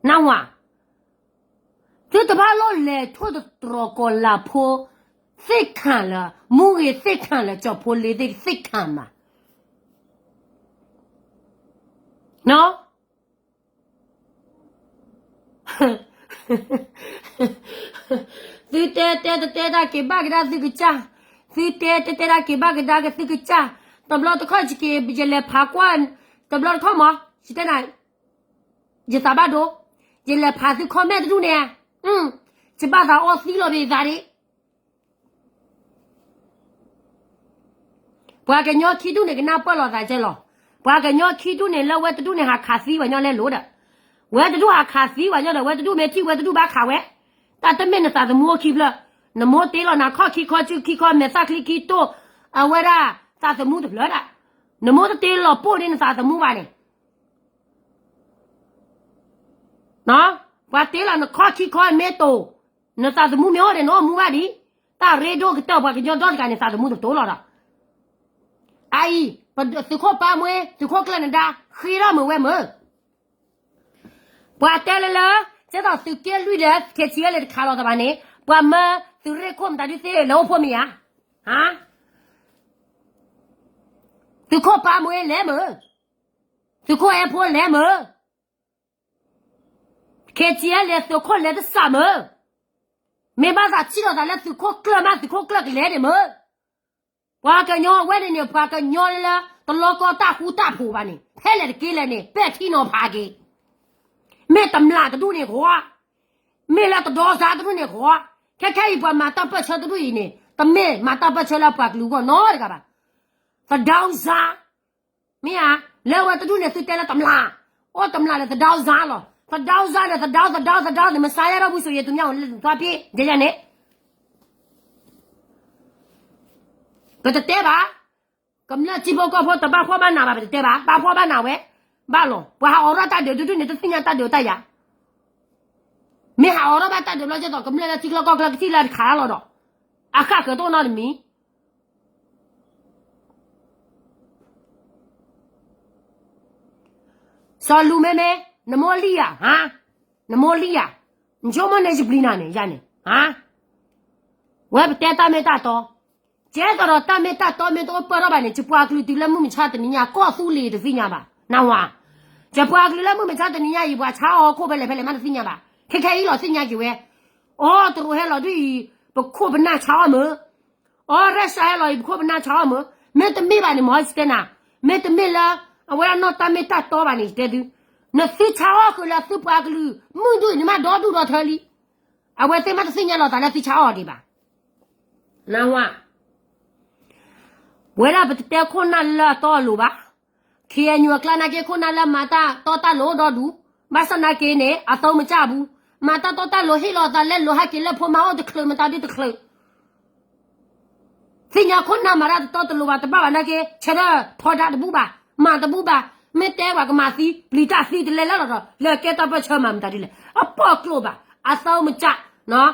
နၢ်ဝါ, သုတဘၣ်လီၢ်လဲၤထိၣ်သတြီၤကီၤလၤဖိ သ့ၣ်ခၣ်လၢ မူဂ့ၤသ့ၣ်ခၣ်လၢ ကၠီၤဖိလ့သ့ၣ်သ့ၣ်ခၣ်မး, နီၢ် သုတဲတဲတတဲတၢ်က့ၤဘၣ်ကဒါသုကစၢ်, သုတဲတဲတဲတၢ်က့ၤဘၣ်ကဒါက့ၤသုကစၢ်, တဘျီတခီၣ်ယက့ၤ ယလဲၤဖးကွၢ်, တဘျီတခီၣ်မး, ယတဲနၤ, ယသးဘၣ်ဒိ, ယလဲၤဖးသု comment တဒူၣ်န့ၣ်, ယဘၣ်သးအီသံလီၤဘၣ်ယသးဒံး ပှၤကညီခံဒူၣ်န့ၣ် ကနၢ်ပၢၢ်လိာ်သးကဲလီၤ. ပှၤကညီခံဒူၣ်န့ၣ် လၢဝဲတဒူၣ်န့ၣ် ဟးခးသံပှၤညီလဲလိာ်ဒီး, ဝဲတဒူၣ်ဟးခးသံပှၤညီဒီး ဝဲတဒူၣ်မ့ၢ်ထံၣ်ဝဲတဒူၣ်ဘၣ်ခးဝဲ, တၢ်တမ့ၢ်နသးသမူအိၣ်ခံဖျၢၣ်, နမိၢ်တ့လီၤနၤခီၣ်ခံခီစုခံခီ မဲာ်သၣ်ချံခံတိၢ်, အဝဲဒၣ်သးသမူတဖျၢၣ်ဒၣ်, နမိၢ်တတ့လီၤပိၢ်ဒ်နသးသမူဘၣ်န့ၣ် ပှၤတ့လီၤနခီၣ်ခံခီမ့ၢ်တိၢ်, နသးသမူမ့ၢ်အိၣ်ဒီးနအိၣ်မူဘၣ်ဒံး, တၢ်ရ့ဒိၣ်ကတၢၢ်ပှၤကညီဒီတကးန့ၣ် သးသမူတတိၢ်လီၤဒီး, အအံၤ, သုးခိၣ်ပၢ်မွ့, သုးခိၣ်ကျၢၢ်နဒါ, ဃ့ထီၣ်မုာ်ဝဲမုာ်, ပှၤတဲလၢလၢ, ကဲသိးသုးက့လွံၢ်ဒီး ခဲဆံးဝဲလဲၤတခးလီၤသးဘၣ်န့ၣ်, ပှၤမၢသုးရ့ၣ်ခိၣ်မတၤဒုးသ့လဲၤအိၣ်ဖိမ့ၢ်ဧါ, ဟါ သုးခိၣ်ပၢ်မွ့လဲၤမုာ်, သုးခိၣ်အဲၣ်ဖိလဲၤမုာ်, ခဲဆံးဝဲလဲၤသုးခိၣ်လဲၤတစးမုာ်, မ့ၢ်ဘၣ်သးထံၣ်လိာ်သးလၢသုးခိၣ်ကျၢၢ်မး သုးခိၣ်ကျၢၢ်ကလဲၤန့ၣ်မုာ်, ပှၤကညီအဝဲန့ၣ်န့ၣ် ပှၤကညီလၢ တလီၤကီတၢ်ဃူတၢ်ဖိးဘၣ်န့ၣ် ဖဲလဲၣ်တက့လဲၣ်န့ၣ် ပဲာ်ထံနီၤဖးက့ၤ, မ့ၢ်တမျးတဒူၣ်န့ၣ်ဃီ, မ့ၢ်လၢတဒီစါတဒူၣ်န့ၣ်ဃီ, ခဲခဲအံၤပှၤမၤတၢ်ပၢၢ်ဆၢတဒူၣ်အံၤန့ၣ် တမ့ၢ်မၤတၢ်ပၢၢ်ဆၢလၢပှၤကလုာ်အဂီၢ်နီတဂၤဘၣ်, သဒီစါ မ့ၢ်ဧါ, လၢအဝဲတဒူၣ်န့ၣ် သုတဲလၢတမျး, အိၣ်တမျးလၢသဒီစါလီၤ, သဒီစါဒီး သဒီ သဒီ သဒီန့ၣ် မဆါယါဒီး ဘူၣ်စိၤယဲၢ် သုမျၢ်အိၣ်လၢသီဖ့ၣ် ယဲၢ်ယဲၢ်န့ၣ် ပတတဲဘၣ်, ကမျၢၢ်ထံဖိကီၢ်ဖိတဘၣ်ဖှီၣ်ဘၣ်နးဘၣ် ပတတဲဘၣ်, ဘၣ်ဖှီၣ်ဘၣ်နးဝဲ, ဘၣ်လီၤ, ပှၤဟးအိးထီၣ်တၢ်ဒုးတဒူၣ်န့ၣ် တသ့ၣ်ညါတၢ်ဒုးတၢ်ယၤ, မ့ၢ်ဟးအိးထီၣ်ဘၣ်တၢ်ဒုးဘျီကဲသိး ကမျၢၢ်လၢထံချၢကီၢ်ချၢကထံၣ်လၢတခးလီၤဒီး, အဃၣ်ဃၢၤတအိၣ်နီတမံၤ စီၤလူၤမ့မ့ၢ်, နမိၢ်လံၢ်ဧါ, ဟါ, နမိၢ်လံၢ်ဧါ, နဆိကမိၣ်န့ၣ်ယပျံၤနၤန့ၣ် ယၤန့ၣ်, ဟါ, ဝဲပတဲတၢ်မ့ၢ်တၢ်တီ, ကဲသိးဒီးတၢ်မ့ၢ်တၢ်တီမ့ၢ်တအိၣ်ပၢၢ်ထီၣ်ဘၣ်န့ၣ် ယပှၤကလုာ်တုၤလၢမုၢ်မဆါတနံၤညါ ကီၢ်သူလ့ၤတသ့ၣ်ညါဘၣ်, နၢ်ဟူဧါ, ယပှၤကလုာ်လၢမုၢ်မဆါတနံၤညါအံၤ ပှၤဆါအီၤဟီၣ်ခိၣ်ဖဲလဲၣ်ဖဲလဲၣ် မ့ၢ်တသ့ၣ်ညါဘၣ်, ခဲခဲအံၤလီၤသ့ၣ်ညါက့ၤဝဲ, အိ တရူးဟဲလီၤဒ်အံၤ, ပခိၣ်ပနၢ်ဆါအီၤမုာ် အိ ရၢၡါဟဲလီၤအံၤ ပခိၣ်ပနၢ်ဆါအီၤမုာ်, မ့တမ့ၢ်ဘၣ်န့ၣ် မ့ၢ်စတဲနၤ, မ့တမ့ၢ်လၢ အဝဲဒၣ်နီၢ်တၢ်မ့ၢ်တၢ်တီဘၣ်န့ၣ် ယတဲသု, နသုဆါအီၣ်ဃုာ်လၢသုပှၤကလုာ် မုၢ်ဒိၣ်အံၤန့ၣ်မးဒီဒူၣ်ဒီထၢလံ, အဝဲသ့ၣ်မးတသ့ၣ်ညါလီၤသးလၢသုဆါအီၣ်ဒံးဘၣ်, နၢ်ဟူဧါ ဝဲဒၣ်ပတတဲခိၣ်နၢ်လၢအတီအလိၤဘၣ်, ခ့ၣ်အဲၣ်ယူၣ်အကျါနာ်က့ ခိၣ်နၢ်လၢမၤတၢ်တီတၢ်လိၤဒီဒူၣ်, ဘၣ်ဆၣ်နာ်က့န့ၣ် အသီမစၢ်ဘူး, မၤတၢ်တီတၢ်လိၤဟ့ၣ်လီၤသးလဲလိာ်ဟဲက့ၤလၢဖိမါအိၣ်တချုးမတၤဒုတချုး, သ့ၣ်ညါခိၣ်နၢ်မၤတၢ်တတီတလိၤဘၣ်တဘၣ်ဘၣ်နာ်က့ ဆၢထၢၣ်ထီဒါတဘူၣ်ဘၣ်, မၤတဘူၣ်ဘၣ်, မ့ၢ်တဲပှၤကမၤသံ ပျံၤတၢ်သံတလဲၤလၢလီၤဒီး လဲၤကဲတၢ်ပၢၢ်ဆၢမၤမတၤဒ်လဲၣ် အပိာ်ကျိာ်ဘၣ်, အသီမစၢ်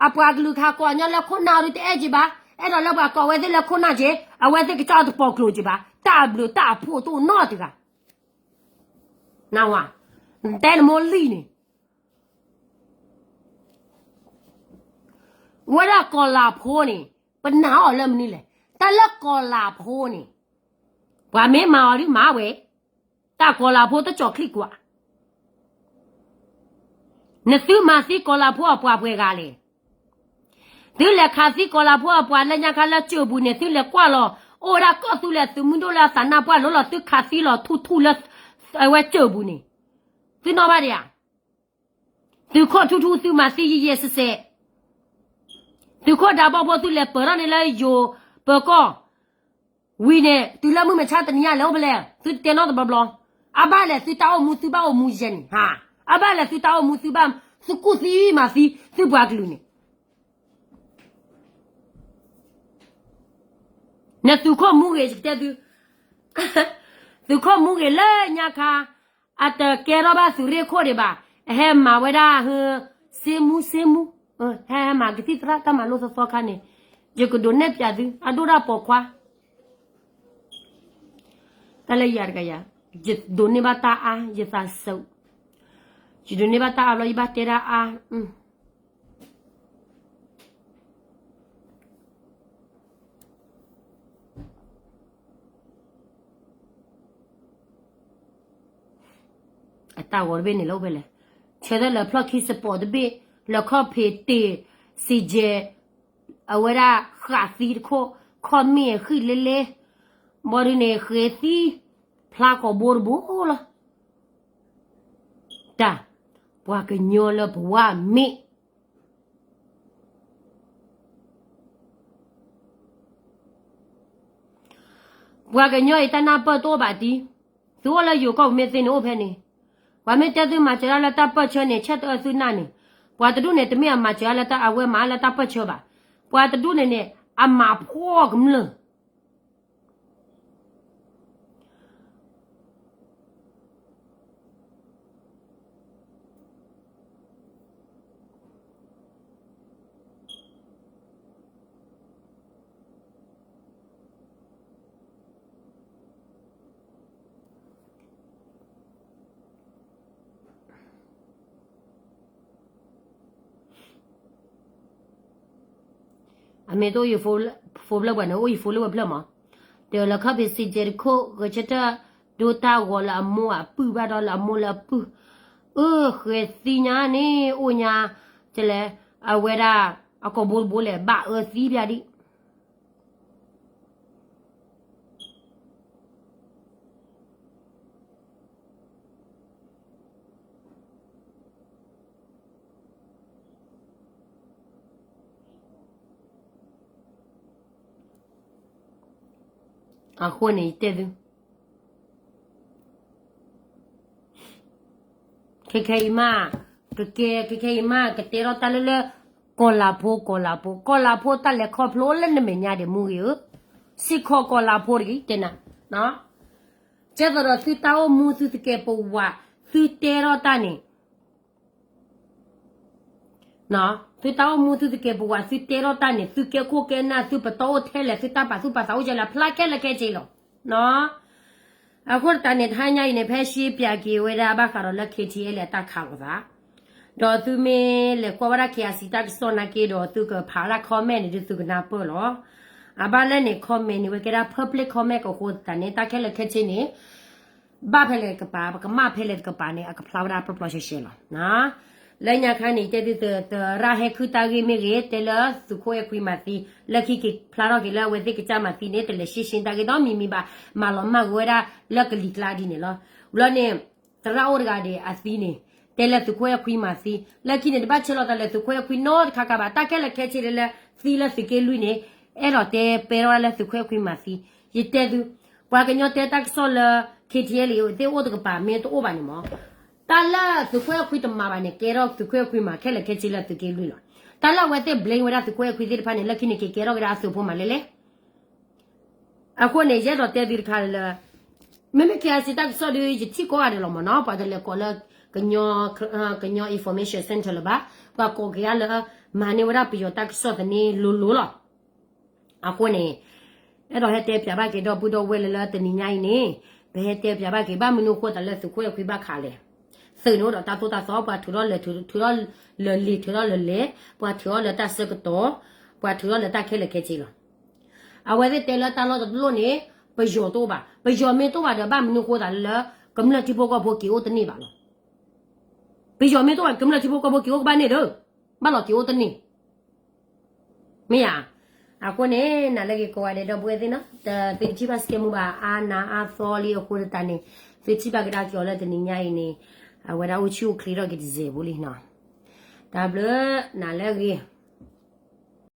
အပှၤကလုာ်ကဟးကိးညီလၢခိၣ်နၢ်ဒုတအဲၣ်က့ၤဘၣ်, အဲၣ်ဒိးလၢပှၤကိးဝဲသ့ၣ်လၢခိၣ်နၢ်က့ၤ, အဝဲသ့ၣ်ကစၢ်အီၤတပိာ်ကျိာ်က့ၤဘၣ်, တၢ်အဘျုးတၢ်အဖှိၣ်တအိၣ်နီတဂၤ, နၢ်ဟူဧါ, တဲနမိၢ်လံၢ်န့ၣ် ဝဲဒၣ်ကီၤလၤဖိန့ၣ် ပနာ်အီၤလၢမနုၤလဲၣ်, တၢ်လၢကီၤလၤဖိန့ၣ် ပှၤမ့ၢ်မၤအီၤဒုးမၤဝဲ, တၢ်ကီၤလၤဖိတကၠီၤချံကွၢ်, နသုမၤသံကီၤလၤဖိအပှၤပှဲၤဂၤလဲၣ်, သုလဲၤခးသံကီၤလၤဖိအပှၤလၢညါခါလၢကၠၢၢ်ပူၤန့ၣ် သုလဲၤကွၢ်လီၤ, အိၣ်ဝဲဒၣ်ကီၢ်သူလ့ၤသုးမုၢ်ဒိၣ်လၢအသးနါပှၢ်လိၤလီၤ သုခးသံလီၤထူထူလၢ အဝဲကၠၢၢ်ပူၤန့ၣ်, သုနီၣ်ဘၣ်ဒံးဧါ သုးခိၣ်ထူထူသုမၤသံယံာ်ယံာ်စဲးစဲး, သုးခိၣ်ဒးဘီဖိသုလဲၤပၢၤထီၣ်န့ၣ်လၢယိၤပၢၤကီၢ်, ဝံၤန့ၣ် တုၤလၢမုၢ်မဆါတနံၤညါလဲၤအိၣ်ဖဲလဲၣ် သုတတဲနီတဘျီဘျီ, အဘၣ်လဲၣ်သုတၢ်အိၣ်မူသုဘၣ်အိၣ်မူယဲၢ်န့ၣ်, အဘၣ်လဲၣ်သုတၢ်အိၣ်မူသုဘၣ်, သုကူၣ်သံမၤသံသုပှၤကလုာ်န့ၣ် နသုးခိၣ်မူဂ့ၤ ယကတဲသု, သုးခိၣ်မူဂ့ၤလၢညါခါ, အတကဲထီၣ်ဘၣ်သုးရ့ၣ်ခိၣ်ဒံးဘၣ်, အဟဲမၤဝဲဒၣ်ဟၢ, စ့မူစ့မူ, ဟဲဟဲမၤကသံၣ်သရၣ်တၢ်မၤလိသီသီခါန့ၣ်, ယကဒိးနဲၣ်ပၠးသု အဒိၣ်ဒၣ်ပိာ်ခွါ တၢ်လၢယၤတဂၤယၤ, ယဒိးန့ၢ်ဘၣ်တၢ်အါ ယသးစူၤ, ယဒိးန့ၢ်ဘၣ်တၢ်အါဘျီ ယဘၣ်တဲတၢ်အါ, အတၢ်ဂီၤတဘ့ၣ်န့ၣ်လၢအိၣ်ဖဲလဲၣ်, ဆၢထၢၣ်လၢဖျီၣ်ခံစပီးတဘ့ၣ်, လၢခီၣ်ဖံးတ့ၢ် စံၣ်ကဲၤ, အဝဲဒၣ်ဃးသံတခိၣ်, ခီၣ်မ့ၣ်ဃံၣ်လဲလဲ, ဘၣ်ဒုးန့ၣ် ဃဲၤသံ, ဖျါကိာ်ဘိတဘိလီၤ. တၢ်, ပှၤကညီလၢပဝဲမ့ၢ် ပှၤကညီအံၤတၢ်နၢ်ပၢၢ်တအိၣ်ဘၣ်တံၢ်, သုအိၣ်လၢယိၤကီၢ်ပူၤမ့ၢ်သ့န့ၣ်အိၣ်ဖဲန့ၣ်, ပှၤမ့ၢ်တဲသုမၤစၢၤတၢ်လၢတၢ်ပၢၢ်ဆၢန့ၣ် ဆဲးတအၢသုနၢ်န့ၣ်, ပှၤတဒူၣ်န့ၣ် တမ့ၢ်အမၤစၢၤတၢ်လၢတၢ်အဝဲမၤတၢ်လၢတၢ်ပၢၢ်ဆၢဘၣ်, ပှၤတဒူၣ်န့ၣ်န့ၣ် အမၤဖှီၣ်ကမျၢၢ် အမ့ၢ်တအိၣ်ယ phone ဖျၢၣ်ပှၤန့ၣ် အိၣ်ယ phone လၢဝဲဖျၢၣ်မး, တဲလၢခီၣ်ဖံးစံၣ်ကဲၤတခိၣ် ဂဲၤဆၢထၢၣ် ဒိတၢ်ဂီၤလၢအမိၢ်အပုၢ်ဘၣ်ဒီးလၢအမိၢ်လၢအပုၢ်, အၢ ဃဲၤသံညါန့ၣ် အိၣ်ညါ, ကလဲၣ်, အဝဲဒၣ် အကိာ်ဘိတဘိလဲၣ် ဘၣ်အၢသံဖၠးဒံး အဃိန့ၣ် ယတဲသု, ခဲခဲအံၤမး, ကကဲ ခဲခဲအံၤမး ကတဲထီၣ်တၢ်လၢလၢ ကီၤလၤဖိ ကီၤလၤဖိ ကီၤလၤဖိတၢ်လဲၤခီဖျိလၢနမဲာ်ညါဒံးမူဂ့ၤဧၢ, စ့ၢ်ကီးကီၤလၤဖိတဂ့ၤ တဲနၤ, ကဲသိးဒီးသုတၢ်အိၣ်မူသုသကဲးပဝး သုတဲထီၣ်တၢ်န့ၣ် သုတၢ်အိၣ်မူသုသကဲးပဝး သုတဲထီၣ်တၢ်န့ၣ် သုကဲခိၣ်ကဲနၢ် သုပတီၢ်အိၣ်ထဲလဲၣ် သုတၢ်ပာ်သူၣ်ပာ်သးအိၣ်ကလဲၣ် ဖျါခဲလၢာ်ခဲဆ့လီၤ. အဃိသတးန့ၣ် တဟါညါအံၤန့ၣ် ဖဲရှဲပၠးက့ၤဝဲဒၣ်ဘၣ်ဃးဒီးလၢ KTLA အတၢ်ခးလိာ်သး, ဒီးသုမ့ၢ်လဲၤကွၢ်ဝဲဒၣ် KIC တၢ်ကစီၣ်နာ်က့ဒီး သုကဖးဝဲဒၣ် comment န့ၣ်ဒုးသုကနၢ်ပၢၢ်လီၤ. အဘၣ်လၢန့ၣ် comment န့ၣ် ဝဲကဲဒၣ် public comment အဃိသတးန့ၣ် တၢ်ခဲလၢာ်ခဲဆ့န့ၣ် ဘၣ်ဖဲလဲၣ်တကပၤ ပကမၣ်ဖဲလဲၣ်တကပၤန့ၣ် အကဖျါဝဲဒၣ်ပျီပျီရှဲရှဲလီၤ. လၢညါခါန့ၣ် တဲသုသရၣ်ဟဲခုၣ်တၢ်ဂ့ၢ်မ့ၢ်ဂ့ၤ တဲလၢသုးခိၣ်အဲၣ်ခွံမၤသံ လၢခံက့ၤဖျါထီၣ်က့ၤလၢအဝဲသ့ၣ်ကစၢ်မၤသံန့ၣ် တလဲၤရှင်းရှင်းတၢ်ဂ့ၢ်ဒီးမံၤမံၤဘၣ် မၤလီၤမၢ်က့ၤဝဲဒၣ်လၢကလံၤကျါဒ်န့ၣ်လီၤ. ဘျီန့ၣ် သရၣ်အိၣ်တဂၤဒံးအသံန့ၣ် တဲလၢသုးခိၣ်အဲၣ်ခွံမၤသံ လၢခံန့ၣ် တဘၣ်ဆဲးလီၤသးလၢသုးခိၣ်အဲၣ်ခွံနီတခါခါဘၣ် တၢ်ခဲလၢာ်ခဲဆ့လၢသံလၢသုးက့လွံၢ်န့ၣ် အဲၣ်ဒိးတဲပဲထီၣ်ဝဲလၢသုးခိၣ်အဲၣ်ခွံမၤသံ ယတဲသု ပှၤကညီတဲတၢ်ကစီၣ်လၢ KTLA သ့ၣ်အိၣ်တကပၤမ့ၢ်တအိၣ်ဘၣ်န့ၣ်မး တၢ်လၢသုးခိၣ်အဲၣ်ခွံတမၤဘၣ်န့ၣ် ကဲထီၣ်သုးခိၣ်အဲၣ်ခွံမၤခဲလၢာ်ခဲဆ့လၢသုးက့လွံၢ်လီၤ. တၢ်လၢအဝဲသ့ၣ် blame ဝဲဒၣ်သုးခိၣ်အဲၣ်ခွံသ့ၣ်တဖၣ်န့ၣ် လၢခံန့ၣ်က့ၤကဲထီၣ်က့ၤဒၣ်အသုးဖိမၤလဲၣ်လဲၣ် အဃိန့ၣ် ယအဲၣ်ဒိးတဲသုတခါလၢ မ့မ့ၢ် KIC တၢ်ကစီၣ်ဒီး ယထံၣ်ကိးဂၤဒဲးလီၤမးနီၤ ပှၤတလဲၤကိးလၢ ကညီ ကညီ information center လၢၤဘၣ် ပှၤကိးက့ၤအါလၢ မၤန့ၢ်ဝဲဒၣ်ပယီၤတၢ်ကစီၣ်သန့လိၤလိၤလီၤ. အဃိန့ၣ် အဲၣ်ဒိးဟဲတဲပၠးဘၣ်က့ၤဒီပုၢ်ဒီဝဲၢ်လၢလၢတနံၤညါအံၤန့ၣ် ပဟဲတဲပၠးဘၣ်က့ၤ ဘၣ်မနုၤဃိသးလၢသုးခိၣ်အဲၣ်ခွံဘၣ်ခးလဲၣ် သုးန့ၣ်အိၣ်ဒီးတၢ်သိၣ်တၢ်သီ ပှၤထုးထီၣ်လၢ ထုးထီၣ်လၢလံာ် ထုးထီၣ်လၢလဲၣ် ပှၤထုးထီၣ်လၢတၢ်ဆၢကတီၢ် ပှၤထုးထီၣ်လၢတၢ်ခဲလၢာ်ခဲဆ့လီၤ. အဝဲသ့ၣ်တဲလၢတၢ်လီၢ်တလိၣ်န့ၣ် ပယီၤတအိၣ်ဘၣ်. ပယီၤမ့ၢ်တအိၣ်ဘၣ်ဒီး ဘၣ်မနုၤဃိသးလၢ ကမျၢၢ်ထံဖိကီၢ်ဖိက့ၤအိၣ်တန့ၢ်ဘၣ်လီၤ. ပယီၤမ့ၢ်တအိၣ်ဘၣ် ကမျၢၢ်ထံဖိကီၢ်ဖိက့ၤအိၣ်ကဘၣ်န့ၣ်ဒီး ဘၣ်လီၤက့ၤအိၣ်တန့ၢ် မ့ၢ်ဧါ. အဃိန့ၣ် နၤလၢဂ့ၤကိးဂၤဒဲး ဒီပုၢ်ဝဲၢ်သ့ၣ်နီၤ သုတထံၣ်ဘၣ်စကဲမူဘၣ် အါနၤအါသီလံအဃိသတးန့ၣ် သုထံၣ်ဘၣ်ကဒါက့ၤအီၤလၢတနံၤညါအံၤန့ၣ် အဝဲဒၣ်အိၣ်ဆူၣ်အိၣ်ချ့ထီၣ်က့ၤတစဲးဖိလံနီၤ. တၢ်ဘျုး နၤလၢဂ့ၤ